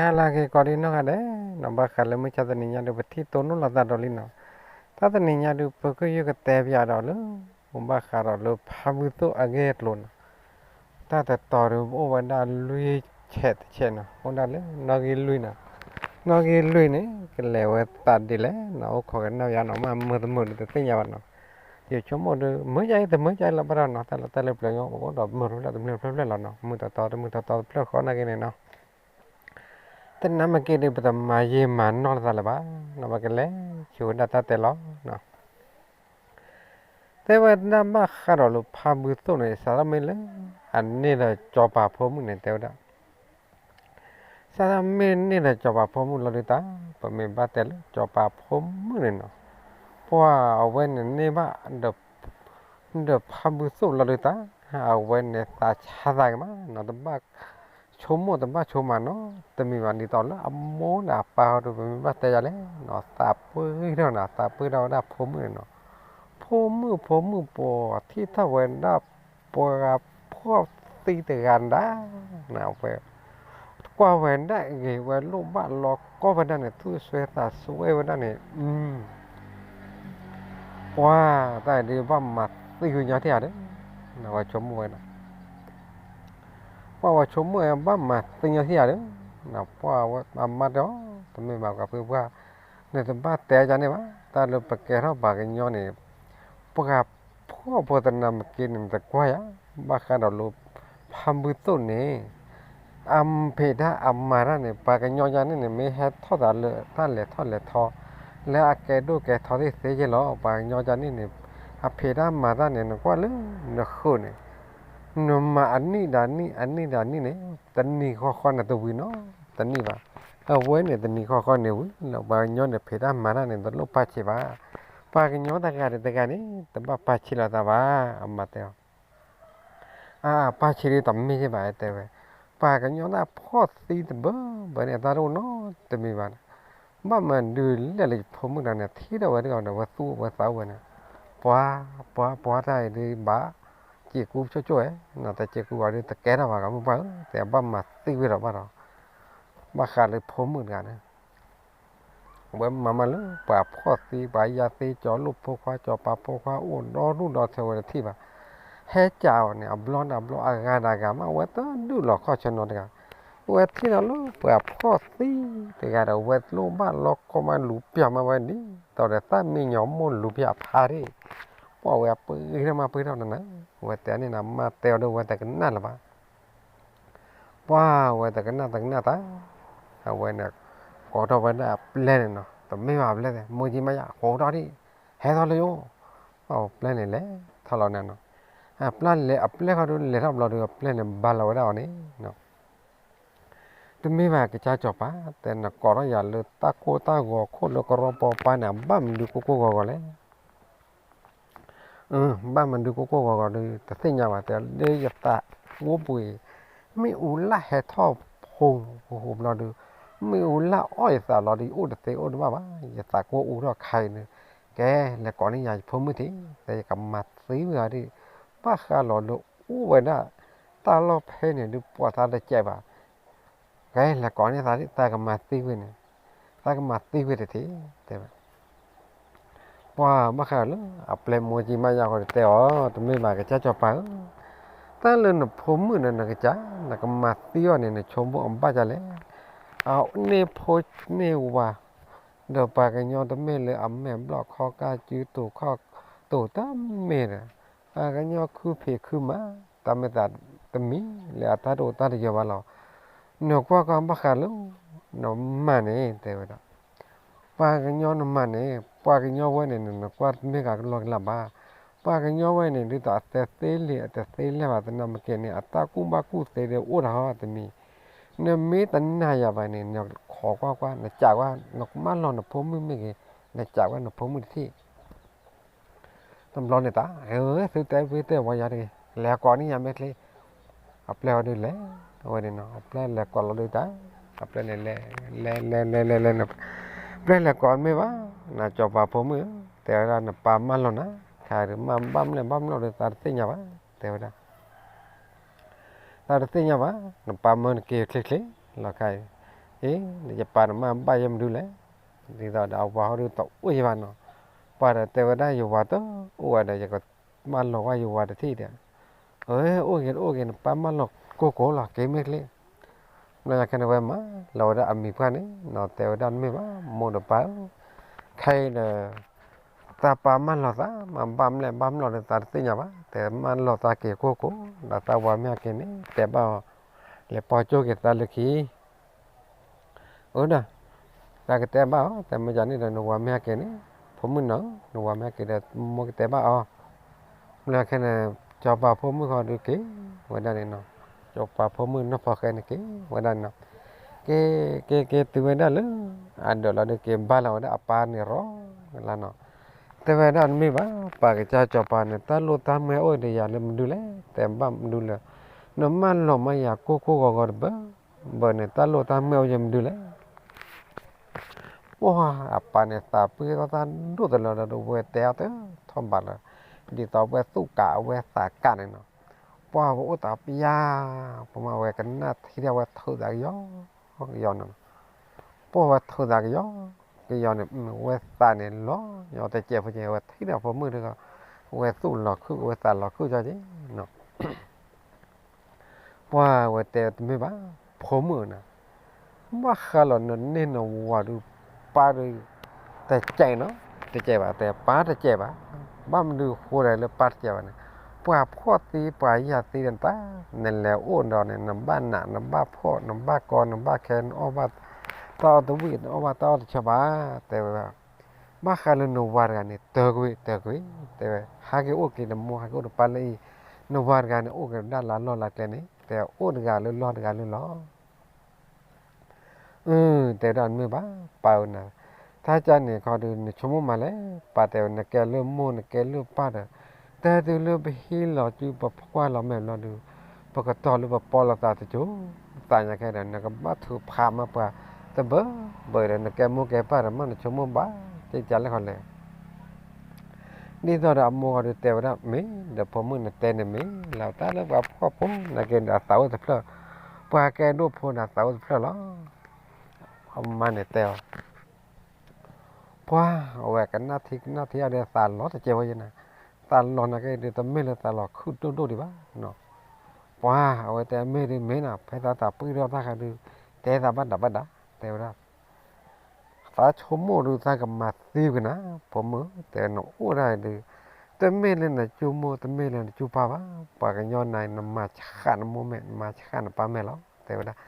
ဟါလၢအဂ့ၤကိးဒံနီၢ်ဂၤဒဲးနီၤ, ဘၣ်ဃးလၢမုၢ်ဆါတနံၤညါဒုး ပထံၣ်တိၢ်နီၣ်လိာ်သးဒီးလံနီၤ. တၢ်တနံၤညါဒုး ပကယုၢ်ကတဲပၠးဒီးလၢ ဘၣ်ဃးဒီးလၢဖါဘုသိၣ်အဂ့ၢ်အကျိၤနီၤ. တၢ်တတီၤဒုး အိၣ်ဝဲဒၣ်လွံၢ်ဆဲးတဆဲးနီၤ, အိၣ်ဒၣ်လၢနီၣ်ဂံၢ်လွံၢ်နီၤ. နီၣ်ဂံၢ်လွံၢ်န့ၣ် ကလဲၤဝဲသးဒ်လဲၣ်နီၤ, အိၣ်ခိးကနၣ်ယါနီၤ, မ့ၢ်မုာ်တမုာ်ဒုး တသ့ၣ်ညါဘၣ်နီၤ. ယဆိကမိၣ်ဒုး မုာ်ကါအံၤ တမုာ်ကါအံၤလီၤဘၣ်ဒီးနီၤ, တၢ်လီၤတၢ်လၢပျၢၤညီ ပအိၣ်ဒီးမုာ်တဖျၢၣ်တမုာ်တဖျၢၣ်ဖျၢၣ်လီၤနီၤ, မုာ်တတီၤတမုာ်တတီၤတဖျၢၣ်ဃီနာ်က့န့ၣ်နီၤ. တနံၤမ့ၢ်က့ဒုး ပတမၤယံာ်မၤနီၢ်လိာ်သးလၢၤဘၣ်နီၤ, ပကလဲၤဆူဝဲဒၣ်တၢ်တဲလီၤနီၤ. တဲဝဲဒၣ်ဘၣ်ဃးဒီးလၢဖါဘုသိၣ်န့ၣ် စးထီၣ်မ့ၢ်လၢ အန့ၢ်ဒီးစီၤပၤဖိမုၣ်န့ၣ် တဲဝဲဒၣ် စးထီၣ်မ့ၢ်န့ၢ်ဒီးစီၤပၤဖိမုၣ်လီၤဒုးတၢ်, ပမ့ၢ်ဘၣ်တဲလၢစီၤပၤဖိမုၣ်န့ၣ်နီၤ, ပှၤအဝဲန့ၣ်န့ၢ်ဘၣ် ဒီးဖါဘုသိၣ်လီၤဒုးတၢ်, အဝဲန့ၣ်သးဆါသးကမးနီၤ, တဘၣ်ဆိကမိၣ်တဘၣ်ဆိကမးနီၤ, တမ့ၢ်ဘၣ်ဒ်သိးလၢအမိၢ်ဒီးအပၢ်ဟီဒုး ပမ့ၢ်ဘၣ်တဲယၤလဲၣ်နီၤ, သးပှ့ၤထီၣ်နီၤ, သးပှ့ၤထီၣ်ဝဲဒၣ်ဖိမုၣ်န့ၣ်နီၤ. ဖိမုၣ် ဖိမုၣ် ပှၤထံၣ်ထီၣ်ဝဲဒၣ် ပှၤဖှီၣ်သံတဂၤဒၣ်, ဝဲ ကွၢ်ဝဲဒၣ်ဂ့ၤဝဲလိၣ်ဘၣ်လီၤကီဝဲဒၣ်န့ၣ် သူၣ်စွဲသးစွဲဝဲဒၣ်န့ၣ်, ပှၤတၢ်အံၤဒုးဘၣ်မၤသံဝဲညီထံၣ်ဧါဒီး, ဝဲဆိကမိၣ်ဝဲဒၣ်, ပှၤဝဲဆိကမိၣ်ဝဲဘၣ်မၤသံညီထံၣ်ဧါဒီး, ပှၤဝဲအမါတဲအီၤ, တမ့ၢ်ဘၣ်ပှၤဖုပှၢ်, နတဘၣ်တဲယၤန့ၣ်ဘၣ်, တၢ်လၢပကဲထီၣ်ပှၤကညီန့ၣ် ပှၤဖှီၣ်ဖိတနၤမ့ၢ်က့န့ၣ် နတကွၢ်ယၤ, ဘၣ်ဃးဒီးလၢ ဖါဘုသိၣ်န့ၣ် အဖံးတၢ်အမၤတၢ်န့ၣ် ပှၤကညီယၤန့ၣ်န့ၣ် မ့ၢ်ဟဲထီၣ်သးလၢတၢ်လဲၤထီၣ်လဲၤထီ လၢအကဲဒိၣ်ကဲထီသ့ၣ်သ့က့လီၤ. ပှၤကညီယၤန့ၣ်န့ၣ် အဖံးတၢ်မၤတၢ်န့ၣ် နကွၢ်လၢနဃုာ်န့ၣ် နမၤအနံၣ်ဒီးနံၣ် အနံၣ်ဒီးနံၣ်န့ၣ် တနံၤဃီဃီန့ၣ်တဝံၤနီၤ တနံၣ်ဘၣ်. အဝဲန့ၣ်တနံၤဃီဃီန့ၣ်ဝံၤလီၤ ပှၤကညီန့ၣ် ဖံးတၢ်မၤတၢ်န့ၣ် တလိၣ်ပာ်ဆံးဘၣ်. ပှၤကညီတဂၤဒီးတဂၤန့ၣ် တဘၣ်ပာ်ဆံးလိာ်သးဘၣ် အမၤတဲအီၤ အပာ်ဆံးဒ်တမ့ၢ်ဘၣ် တဲဝဲ. ပှၤကညီတၢ်ဖှီၣ်သံတဘၢဘၢန့ၣ် အတၢ်တအိၣ်နီတမံၤဘၣ်. ဘၣ်မနုၤလဲၣ်လၢယဖိမုၣ်တဂၤန့ၣ် ထံၣ်ဒီးဝဲတဂၤဒီး ဝဲသူၣ်ဝဲသးအိၣ်ဝဲန့ၣ် ပှၤ ပှၤ ပှၤတၢ်အံၤဒ်ဘၣ် စံးကူဆိၣ်ဆိၣ်ဝဲ, တစံးကူဘၣ်ဒ်တကဲထီၣ်ဘၣ် ကမုၢ်ပှၢ်ဧၢ, တဲဘၣ်မၤသံဝဲဒီးဘၣ်ဒီး ဘၣ်ဃးလၢဖိမုၣ်တဂၤန့ၣ် ဝဲမၤမးလၢပှၤဖှီၣ်သံ ပှၤယၤသံ ကၠီၤလိၣ်ဖိခွါ ကၠီၤပၤဖိခွါ အိၣ်ဒီဒူၣ်ဒီထၢဝဲတထံၣ်ဘၣ်. ဟဲကးအီၤန့ၣ် အဘျီဒီးအဘျီ အဂၤဒီးအဂၤမး ဝဲတဒူၣ်လီၤခီၣ်ဆၢနီတဂၤ. ဝဲထံၣ်လီၤလၢပှၤဖှီၣ်သံတဂၤဒီး ဝဲလိၣ်ဘၣ်လီၤကီမး လူၤပျၢ်မးဝဲဒ်သိးဒီး သၣ်မံညီၤမိၢ်လူၤပျၢ်ဖးဒၣ်, ပှၤဝဲပှ့ၤထီၣ်မးပှ့ၤထီၣ်နၤနၤ, ဝဲတဲန့ၣ်နၤ မၤတဲအီၤဒီး ဝဲတကနၣ်လၢၤဘၣ် ပှၤဝဲတကနၣ်တကနၣ်တၢ်, အဝဲန့ၣ် ကိးထီၣ်ဝဲဒၣ်အပျဲၢ်န့ၣ်နီၤ, တမ့ၢ်ဘၣ်အပျဲၢ် မိၢ်ကံမးယါ ကိးထီၣ်ဒံး, ဟဲထီၣ်လၢယအိၣ်, အပျဲၢ်န့ၣ်လဲၤထီၣ်လီၤန့ၣ်နီၤ, အပျဲၢ်လဲၤ အပျဲၢ်ဃီဒုးလဲၤထီၣ်ဘျီဒုး အပျဲၢ်န့ၣ်ဘါလီၤဝဲဒၣ်အီၤန့ၣ် တမ့ၢ်ဘၣ်ကစၢ်စီၤပၤ တဲနကိးထီၣ်ယၤလၢတၢ်ကိၢ်တၢ်ဂီၤခိၣ်လၢကရီပီပၤန့ၣ် ဘၣ်မနုၤကိၢ်ကိၢ်ဂီၤဂီၤလဲၣ် ဘၣ်မနုၤကိၢ်ကိၢ်ဂီၤဂီၤဒုး တသ့ၣ်ညါဘၣ် တဲလၢယသးကိၢ်ပူၤအံၤ မ့ၣ်အူလၢ်ဟဲထီၣ်ဖိဟိးဘျီဒုး မ့ၣ်အူလၢ်အီၣ်ယသးလီၤဒုး ယအိၣ်တသ့အိၣ်တဘၣ်ဘၣ် ယသးကိၢ်အူထီၣ်ခါအံၤန့ၣ် ကဲ လဲၤကိးန့ၢ်ယၤယဖိမုၣ်ထံး တဲယကမၤသံဝဲအီၤဒ် ဘၣ်ဃးလီၤဒုးအိၣ်ဝဲဒၣ် တၢ်လီၢ်ဖဲန့ၣ်ဒုးပှၤသးတစဲးဘၣ် ကဲ လဲၤကိးန့ၢ်သးဒ် သးကမၤသံဝဲန့ၣ် သးကမၤသံဝဲတထံး တဲဝဲ ပှၤဘၣ်ဃးလၢအပျဲၢ်မိၢ်ကံမးယါဃီဒီးတဲအီၤ တမ့ၢ်ဘၣ်ကစၢ်စီၤပၤဧၢ, တၢ်လၢနဖိမုၣ်ဒီးနကစၢ် နကမၤသံအီၤန့ၣ် နဆိကမိၣ်အဘၣ်ဒ်လဲၣ်, အန့ၢ်ဖိန့ၢ်ဝၤ ဒီးပှၤကညီတမ့ၢ်လၢအမဲာ်ဘျီၣ်ခီၣ်ကၢ်စုတူာ်ခီၣ်တူာ်တမ့ၢ်ဒီး ပှၤကညီခုဖံးခုမၤ တၢ်မ့ၢ်သးတမံၤလၢအတၢ်တအိၣ်တၢ်တယၢၤဘၣ်လီၤ. နကွၢ်ကွၢ်ဘၣ်ဃးလၢ နမၤန့ၣ် တဲဝဲဒၣ် ပှၤကညီနမၤန့ၣ် ပှၤကညီဝဲန့ၣ် နကွၢ်တမ့ၢ်ဂၤကလီကလီဘၣ်. ပှၤကညီဝဲန့ၣ် ဒ်သိးအသဲသ့လံာ် အတသ့လဲၢ်ဘၣ် သနာ်က့န့ၣ် အတၢ်ကူၣ်ဘၣ်ကူၣ်သ့ဒ်အိၣ်ဒီးတမံၤ, နမ့ၢ်တနာ်ယၤဘၣ်န့ၣ် နခိးကွၢ်ကွၢ် နစံးကွၢ် နကမၣ်လီၤနဖိမုၣ်မ့ၢ်ဂ့ၤ နစံးကွၢ်နဖိမုၣ်တထံၣ် တဘျီန့ၣ်တၢ် သုတဲဝဲတဲဝဲယၤတဂ့ၤ လဲၤကိးန့ၢ်ယၤမဲာ်ချံ, အပျဲၢ်ဝဲဒုးလဲၤ အဝဲန့ၣ်နီၤ အပျဲၢ်လဲၤကိးလီၤဒုးတၢ်, အပျဲၢ်န့ၣ်လဲၤ လဲၤ လဲၤ လဲၤ လဲၤ လဲၤ ပျဲၢ်လဲၤကိးမ့ၢ်ဘၣ်, နစီၤပၤဖိမုၣ်, တဲဝဲဒၣ်နပၢ်မၢလီၤနၤ, ခဲအံၤမ့ၢ်ဘၣ်မနုၤဘၣ်မနုၤဒီးသးတသ့ၣ်ညါဘၣ်, တဲဝဲဒၣ် သးတသ့ၣ်ညါဘၣ်, နပၢ်မၢနက့ၤချ့ချ့လီၤခဲအံၤ, အ့ ယပၢ်န့ၣ်မ့ၢ်ဘၣ်ယဲမနုၤလဲၣ်. ဒ်သိးဒီးအဝၤဟီဒုးတအိၣ်ယဘၣ်နီၤ. ပှၤဒီးတဲဝဲဒၣ် ယဝၤတအိၣ်ဝဲဒီး ယကမၢလီၤဝဲယဝၤတထံၣ်ဒီး, အၢ အိၣ်ဂ့ၤတအိၣ်ဂ့ၤ နပၢ်မၢလီၤကိၢ်ကိၢ်လီၤ က့ၤမ့ၢ်ချ့. ဘျီညါခဲန့ၣ် ဝဲမၢလီၤဝဲဒၣ်အမံၤပှၢ်န့ၣ်နီၤ, တဲဝဲဒၣ် တမ့ၢ်ဘၣ် မိၢ်ဒီးပၢ်ဧၢ, ခဲအံၤဒီး သးပၢ်မၢလီၤသးမး ဘၣ်မနုၤဘၣ်မနုၤဒီး သးတသ့ၣ်ညါဘၣ်, တဲမၢလီၤသးက့ၤကိၢ်ကိၢ်, ဒီးသးဝၤမ့ၢ်ဟဲက့ၤန့ၣ် တဲဘၣ်အီၤ, လဲၤပိာ်ကၠိက့ၤသးလၢခံ အၢဒီး သးကတဲဘၣ်အီၤ, တဲမ့ၢ်ယၤန့ၣ်ဒီး နဝၤမ့ၢ်ဟဲက့ၤန့ၣ်, ဖိမုၣ်နီၤ, နဝၤမ့ၢ်ဟဲက့ၤဒီး မိၢ်ကတဲဘၣ်အီၤ. ဘျီခဲန့ၣ် စီၤပၤဖိမုၣ်ဃီဒုးက့ၤဝဲဒၣ်န့ၣ်နီၤ, စီၤပၤဖိမုၣ်နီၢ်ဖီဃဲန့ၣ်က့ၤဝဲဒၣ်န့ၣ်နီၤ, က့ၤ က့ၤ က့ၤတုၤဝဲဒၣ်လၢ အဒၢးလီၤဒုး က့ၤဘါလီၤဝဲဒၣ်အပၢ်န့ၣ်ရီလၢနီၤ, တဲဝဲဒၣ် တမ့ၢ်ဘၣ် ပၢ်ကစၢ်စီၤပၤန့ၣ် တၢ်လိၣ်တၢ်မံအိၣ်ဒီးယၤလၢမနုၤလဲၣ်, တဲဘၣ်မနုၤလဲၣ်, နမၢလီၤမၢယၤကိၢ်ကိၢ်ဂီၤဂီၤတဘၢ ဘၢန့ၣ် တၢ်လိၣ်တၢ်မံအိၣ်ယဲမနုၤလဲၣ်. ပှၢ်အပၢ်န့ၣ် သးပှ့ၤထီၣ်တၢ်ဒိၣ်တလၢဒီး ဝဲတဲအီၤတထီၣ်ဘးလၢ ဒ်သိးဝဲသူၣ်ကးအဝဲသးကးန့ၣ်နီၤ, ပှၢ်ဝဲအိၣ်သးပယၢ်, ပမ့ၢ်ဝဲကနၣ်ထံၣ်ဒၣ်ဝဲထုးသးကယီကယီန့ၣ်နီၤ, ပှၢ်ဝဲထုးသးကယီကယီန့ၣ် ဝဲသးန့ၣ်လီၤညီတကဲးဖိကဲး ဝဲထံၣ်န့ၣ်ဖိမုၣ်ဒီး ဝဲသူၣ်လီၤခုၣ် ဝဲသးလီၤခုၣ်ကၠီက့ၤနီၤ ပှၢ်ဝဲတဲတမ့ၢ်ဘၣ် ဖိမုၣ်နၤ, ဘၣ်ဃးလီၤနန့ၢ်နဝၤဒုး ပၢ်ဒုး တကဲးနီၤ, တကဲးဘၣ် တဲပၢ်တကဲးဘၣ်, ဘၣ်မနုၤဃိလဲၣ်လၢပၢ်တကဲးဘၣ်န့ၣ်, ပှၤဖှီၣ်သံ ပှၤယာ်သံတၢ် နလဲၤအိၣ်ဒီးန့ၣ် နဘၣ်နး နဘၣ်ဖှီၣ် နဘၣ်ကီ နဘၣ်ခဲ နအီၣ်ဘၣ်တၢ်အီၣ်တဝံၣ် နအီၣ်ဘၣ်တၢ်အီၣ်တဆၢဘၣ်, တဲဝဲဒၣ် ဘၣ်ဃးလၢနဝၤတဂၤန့ၣ် တၢကွံာ် တၢကွံာ် တဲဝဲ ဟးက့ၤအိၣ်က့ၤနမိၢ် ဟးက့ၤအိၣ်နပၢ်လၢအံၤ, နဝၤတဂၤန့ၣ် အိၣ်က့ၤဒၣ်လၢလီၢ်လၢကျဲန့ၣ် တဲအိၣ်တဂၤလၢလီၢ်တဂၤလၢလီၢ် အၢ တဲဝဲဒၣ်တမ့ၢ်ဘၣ် ပၢ်ဧၢနၤ, တၢ်ကၢ်န့ၣ်ခီဒုး နဆိကမိၣ်မးလဲၣ်, ပၢ်တဲဝဲ နကဲလၢမိၢ် နကဲလၢပၢ်ဒီး တၢ်တုၤလၢပဟံးလီၤစုပကွၢ်လီၤမဲာ်ဘျီဒုး ပကတီၤလၢပပီလီၤသးတစိၤ သးညါခဲဒီး နကဘၣ်ထုးဖးမးပှၤ တဘၢဘၢဒီး နကဲမိၢ်ကဲပၢ်ဒီး မ့ၢ်နဆိကမိၣ်ဘၣ် ကကၢ်လၢခီလဲၣ် ဒ်သိးဒီးအမိၢ်ဂီၤဒုးတဲဝဲဒၣ် မ့ၢ်ဒီးဖိမုၣ်နတဲန့ၣ်မ့ၢ်လီၤ, တၢ်လၢပှၤဖှီၣ်ဖိနာ်က့ဒီးအသးအိၣ်တဖျၢၣ်, ပှၤကဲဒိၣ်ဖိန့ၣ်အသးအိၣ်တဖျၢၣ်လီၤ. အမါန့ၣ်တဲအီၤ, ပှၤအဝဲကနၣ်ထံကနၣ်ထံအီၤဒီးသးလီၤတကဲးဝဲယဲနၤ, သးလီၤနာ်က့ဒီး တမ့ၢ်လၢသးလီၤခုၣ်ဒိၣ်ဒိၣ်ဒံးဘၣ်နီၤ. ပှၤအဝဲတဲမ့ၢ်ဒ်မ့ၢ်နီၤ, ဖဲသးသးပှံၢ်ထီၣ်တၢ်ခါဒုး တဲသးဘၣ်ဒးဘၣ်ဒး တဲဝဲဒၣ် သးဆိကမိၣ်ဒုး သးကမၤသံကွံာ်နၤ ဖိမုၣ်, တဲနအိၣ်ဒၣ်ဒုး တမ့ၢ်လၢနကၠူမိၢ် တမ့ၢ်လၢနကၠူပၢ်ဘၣ်, ပှၤကညီနၤ နမၤဆှးနမိၢ်မဲာ် နမၤဆှးနပၢ်မဲာ်လီၤ တဲဝဲဒၣ်,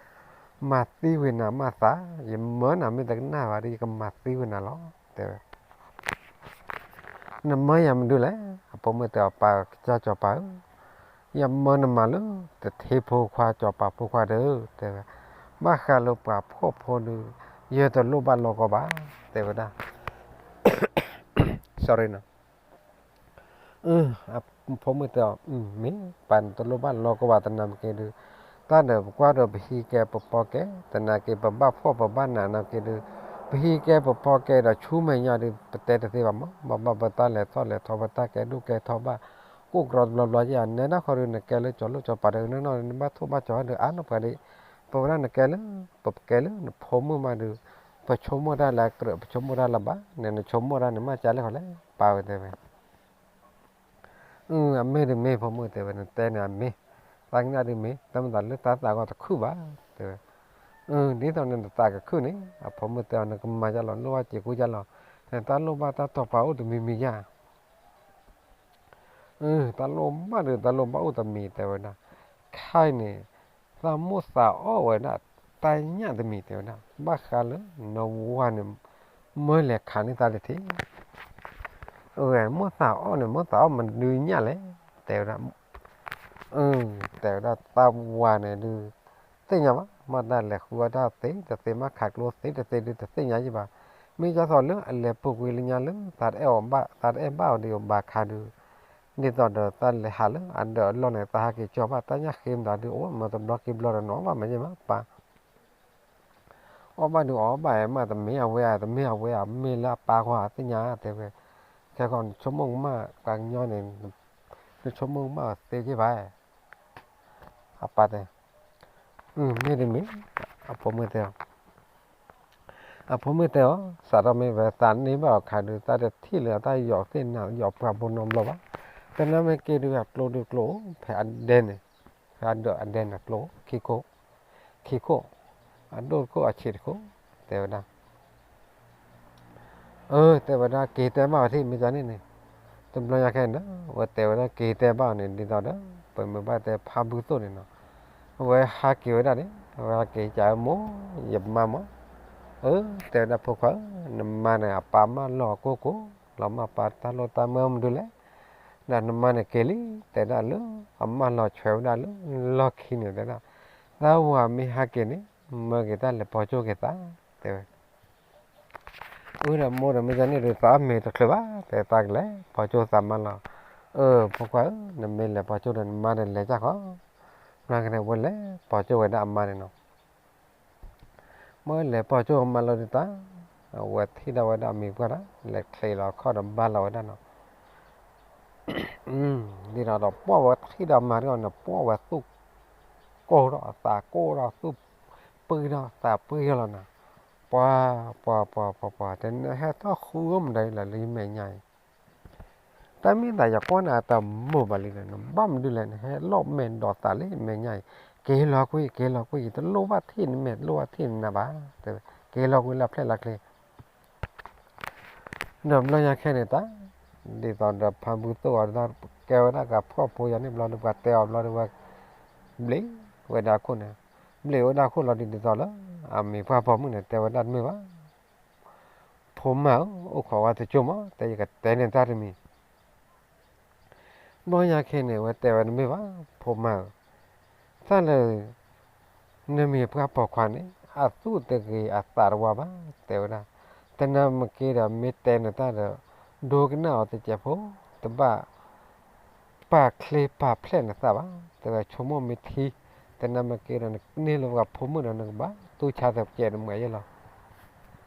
မၤသံကွံာ်နၤမးသး, ယမၢနၤမ့ၢ်တကနၣ်ဘၣ်ဒီး ယကမၤသံကွံာ်နၤလီၤ တဲဝဲ နမၢယၤမနုၤလဲၣ်, အဖိမုၣ်တဲအီၤ ပၢ်ကစၢ်စီၤပၤဧၢ, ယမၢနမၤလၢ တထ့ဖိခွါ စီၤပၤဖိခွါဒီး တဲဝဲ, ဘၣ်ဃးလၢပှၤဖှီၣ်ဖိဒုး ယတလိၣ်ဘၣ်လီၢ်ကီဘၣ် တဲဝဲဒၣ် sorry နီၤ, ဖိမုၣ်တဲအီၤ မ့ၢ်ပၢ်နတလိၣ်ဘၣ်လီၢ်ကီဘၣ် သနာ်က့ဒုး တၢ်ဒီးပကွၢ်ဒီးပဟံးကဲပဖီကဲ သနာ်က့ ပဘၣ်ဖှီၣ်ပဘၣ်နးနာ်က့ဒုး ပဟံးကဲပဖီကဲဒီးဆူမဲာ်ညါဒုး ပတဲတသ့ဘၣ်မး, ဘၣ်ဘၣ်ပတၢ်လဲၤထီၣ်လဲၤထီ ပတၢ်ကဲဒိၣ်ကဲထီဘၣ် ကိၣ်ကြီတဘျီဘျီယဲၢ် နဲဒၣ်ဃီဒုး နကဲလၢစီၤလိၣ်စီၤပၤဒီး နနီၢ်နဘၣ်ထိၣ်ဘၣ်ကၠီၤဒုး အါနီၢ်ပှၤဒံး, ပဝဲဒၣ်နကဲလၢ ပကဲလၢနဖိမုၣ်မးဒုး ပဆိကမိၣ်တၢ်လၢအကြၢး ပဆိကမိၣ်တၢ်လၢဘၣ်န့ၣ် နဆိကမိၣ်တၢ်န့ၣ်မ့ၢ်ကဲလၢခီလဲၣ် ပၢ်ဝဲတဲဝဲ အမ့ၢ်ဒုးမ့ၢ် ဖိမုၣ်တဲဝဲ နတဲန့ၣ်အမ့ၢ်, သးကနၣ်ဒုးမ့ၢ် တၢ်မၤသးလၢတၢ်သးဂီၢ်တခုၣ်ဘၣ် တဲဝဲ, ဒ်သိးန့ၣ်နသးကခုၣ်န့ၣ် အဖိမုၣ်တဲအီၤ နကမၤယါလီၤ လိၣ်ဘၣ်စ့ၤကူယါလီၤ, နတၢ်လိၣ်ဘၣ်တၢ်တီၤပာ်အိၣ်တမံၤမံၤယါ တၢ်လိၣ်ဘၣ်ဒုး တၢ်လိၣ်ဘၣ်အိၣ်တမံၤတဲဝဲဒၣ်, ခဲအံၤန့ၣ် သးမိၣ်သးအီၣ်ဝဲဒၣ် တၢ်ညၣ်တမံၤတဲဝဲဒၣ်, ဘၣ်ဃးလၢ နဝၤန့ၣ် မၢလဲၤခးန့ၢ်သးတထံၣ်, မိၣ်သးအီၣ်န့ၣ် မိၣ်သးအီၣ်မနုၤညၣ်လဲၣ် တဲဝဲဒၣ်, တဲဝဲဒၣ် သးဝၤန့ၣ်ဒုး သ့ၣ်ညါဘၣ် မ့ၢ်တၢ်လဲၤဃုအီၣ်တၢ်သ့ တသ့မ့ၢ်ခးကျိသ့ တသ့ဒုး တသ့ၣ်ညါယံၣ်ဘၣ်, မ့ၢ်ယါသိးလၢအလဲၤပူၤကွံာ်လၢညါလၢ သးတအဲၣ်အီၤဘၣ် သးတအဲၣ်ဘၣ်အီၤဒံးအီၤဘၣ်ခါဒုး ဒ်သိးဒီးသးလဲၤဟးလၢအဒၢးအလီၢ်န့ၣ် သးဟးက့ၤကၠီဘၣ် တၢ်ညၣ်ဃ့မတၤဒုး အိၣ်မ့ၢ်တဘျီခံဘျီဒီး နအီၣ်ဘၣ်မ့ၢ်ယဲၢ်မးပၢ်, အီၣ်ဘၣ်ဒုးအီၣ်ဘၣ်မး တမ့ၢ်အဝဲဧါ တမ့ၢ်အဝဲဧါ မ့ၢ်လၢအပၢ်ကွၢ်သ့ၣ်ညါတဲဝဲ, ခဲကီးနဆိကမိၣ်ကမၣ် ပှၤကညီန့ၣ် နဆိကမိၣ်ကမၣ်အီၤသ့က့ၢ်ဘၣ် အပၢ်တဲ, မ့ၢ်တမ့ၢ်, အဖိမုၣ်တဲအီၤ, အဖိမုၣ်တဲအီၤ, စးထီၣ်မ့ၢ်ဝဲသးန့ၢ်ဘၣ်အီၤခါဒုး သးတထံၣ်လၢအတၢ်ယီၤသ့ၣ်နၤယီၤပှၢ်ဖိနီတဘျီဘၣ်. သနာ်က့ဒုး အကျိဒုးကျိအိၣ်ဖဲအဒဲန့ၣ်, ဖဲအဒၢးအဒဲန့ၣ်ကျိ ခံခိၣ်, ခံခိၣ်, အဒိၣ်တခိၣ်အဆံးတခိၣ်, တဲဝဲဒၣ် အၢ တဲဝဲဒၣ် က့ၤတဲဘၣ်အီၤထံၣ် မ့ၢ်ကန့ၣ်န့ၣ်, တဘျီညါခဲန့ၣ်ဒီး အဝဲတဲဝဲဒၣ် က့ၤတဲဘၣ်အီၤန့ၣ် ဒ်သိးဒီး ပမ့ၢ်ဘၣ်တဲဖါဘုသိၣ်န့ၣ်နီၤ, အဝဲဟးက့ၤဝဲဒၣ်န့ၣ် အဝဲဟဲက့ၤကးမိၢ် ယမါမး, အၢ တဲဝဲဒၣ် ဖိခွါဧၢ, နမါန့ၣ် အပၢ်မၢလီၤကိၢ်ကိၢ် လီၤမၢ်ပၢ်တၢ်လိၣ်တၢ်မၢမနုၤလဲၣ်, ဒီးနမါန့ၣ်က့ၤလံ တဲဒၣ်လၢအမၢလီၤဆွဲဝဲဒၣ်လၢလီၢ်ခံန့ၣ် တဲဒၣ် သးဝၤမ့ၢ်ဟဲက့ၤန့ၣ် မၢက့ၤတၢ်လဲၤပိာ်ကၠိက့ၤသး, တဲဝဲ အၢ ဒီးမိၢ်ဒီး မ့ၢ်ကန့ၣ်ဒီး သးမ့ၢ်တချုးဘၣ် တဲသးကလဲၤပိာ်ကၠိသးမါလီၤ, အၢ ဖိခွါဧၢ, နမ့ၢ်လဲၤပိာ်ကၠိဒီး နမါဒီးလဲၤကၢ်ဃီ, ဘျီကန့ၣ် ဝဲလဲၤပိာ်ကၠိဝဲဒၣ်အမါန့ၣ်နီၤ မ့ၢ်လဲၤပိာ်ကၠိမါလီၤဒုးတၢ်, အဝဲထံၣ်ဒၣ်ဝဲဒၣ်အမံၤပှၢ်တၢ် လဲၤချ့လီၤခီၣ်ဒီးဘါလီၤဝဲဒၣ်နီၤ, ဒ်ဒီးပှၢ်ဝဲထံၣ်ဒီးမါတဂၤန့ၣ် ပှၢ်ဝဲသူၣ်ကိၢ်ဒီးသးကိၢ်ဒီးသူၣ်ပှံၤဒီးသးပှံၤလီၤနီၤ, ပှၤ ပှၤ ပှၤ ပှၤ ပှၤ တဲနဟဲထီၣ်ဃုအီၣ်မတၤလၢယမဲာ်ညါအံၤ တၢ်မ့ၢ်သးယကွၢ်နၤတမုာ်ဘၣ်လံဒီး နဘၣ်မနုၤလဲၣ် နဟဲလီၤမဲာ်ဒီးသးလၢမဲာ်ညါအံၤ, က့ၤလီၤကွံာ် က့ၤလီၤကွံာ် ယတလိၣ်ဘၣ်ထံၣ်နမဲာ် တလိၣ်ဘၣ်ထံၣ်နနါဘၣ်, က့ၤလီၤကွံာ်လၢဖျဲၣ်လၢချ့, ဒီးဘျီညါခဲန့ၣ်တၢ်, ဒ်သိးဒီးဖါဘုသိၣ်အီၤဒ်သိး ကဲဝဲဒၣ်ကဖှီၣ်ဖိယၤန့ၣ်ဘျီဒီး ပှၤတဲအီၤဘျီဒီး ဝဲဘျ့ဝဲဒၣ်ခိၣ်န့ၣ်, ဘျ့ဝဲဒၣ်ခိၣ်လီၤဒ်သိးလၢ အမံၤပှၢ်ပိာ်မုၣ်န့ၣ် တဲဝဲဒၣ်တမ့ၢ်ဘၣ် ဖိမါဧၢ, အိၣ်ခိးဝဲတကၠိမး တဲယကတဲန့ၢ်တၢ်တမံၤ, ဘျီညါခဲန့ၣ် ဝဲတဲဝဲတမ့ၢ်ဘၣ် ဖိမါဧၢ, တၢ်လၢ နမံၤပှၢ်ပိာ်ခွါန့ၣ် အသူၣ်တဂ့ၤအသးတဝါဘၣ် တဲဝဲဒၣ်, သနာ်က့ဒီး မ့ၢ်တဲနတၢ်ဒီး ဒိကနၣ်အီၤတစဲးဖိ, တဘၣ် ပာ်ချ့ပာ်ဖျဲးနသးဘၣ်, တဲဝဲ ဆိကမိၣ်မ့ၢ်ထံ, သနာ်က့ဒီး နန့ၢ်လၢပှၤဖိမုၣ်ဒီး နကဘၣ်တူၢ်ဆါသပျဲးနမဲာ်ယဲလီၤ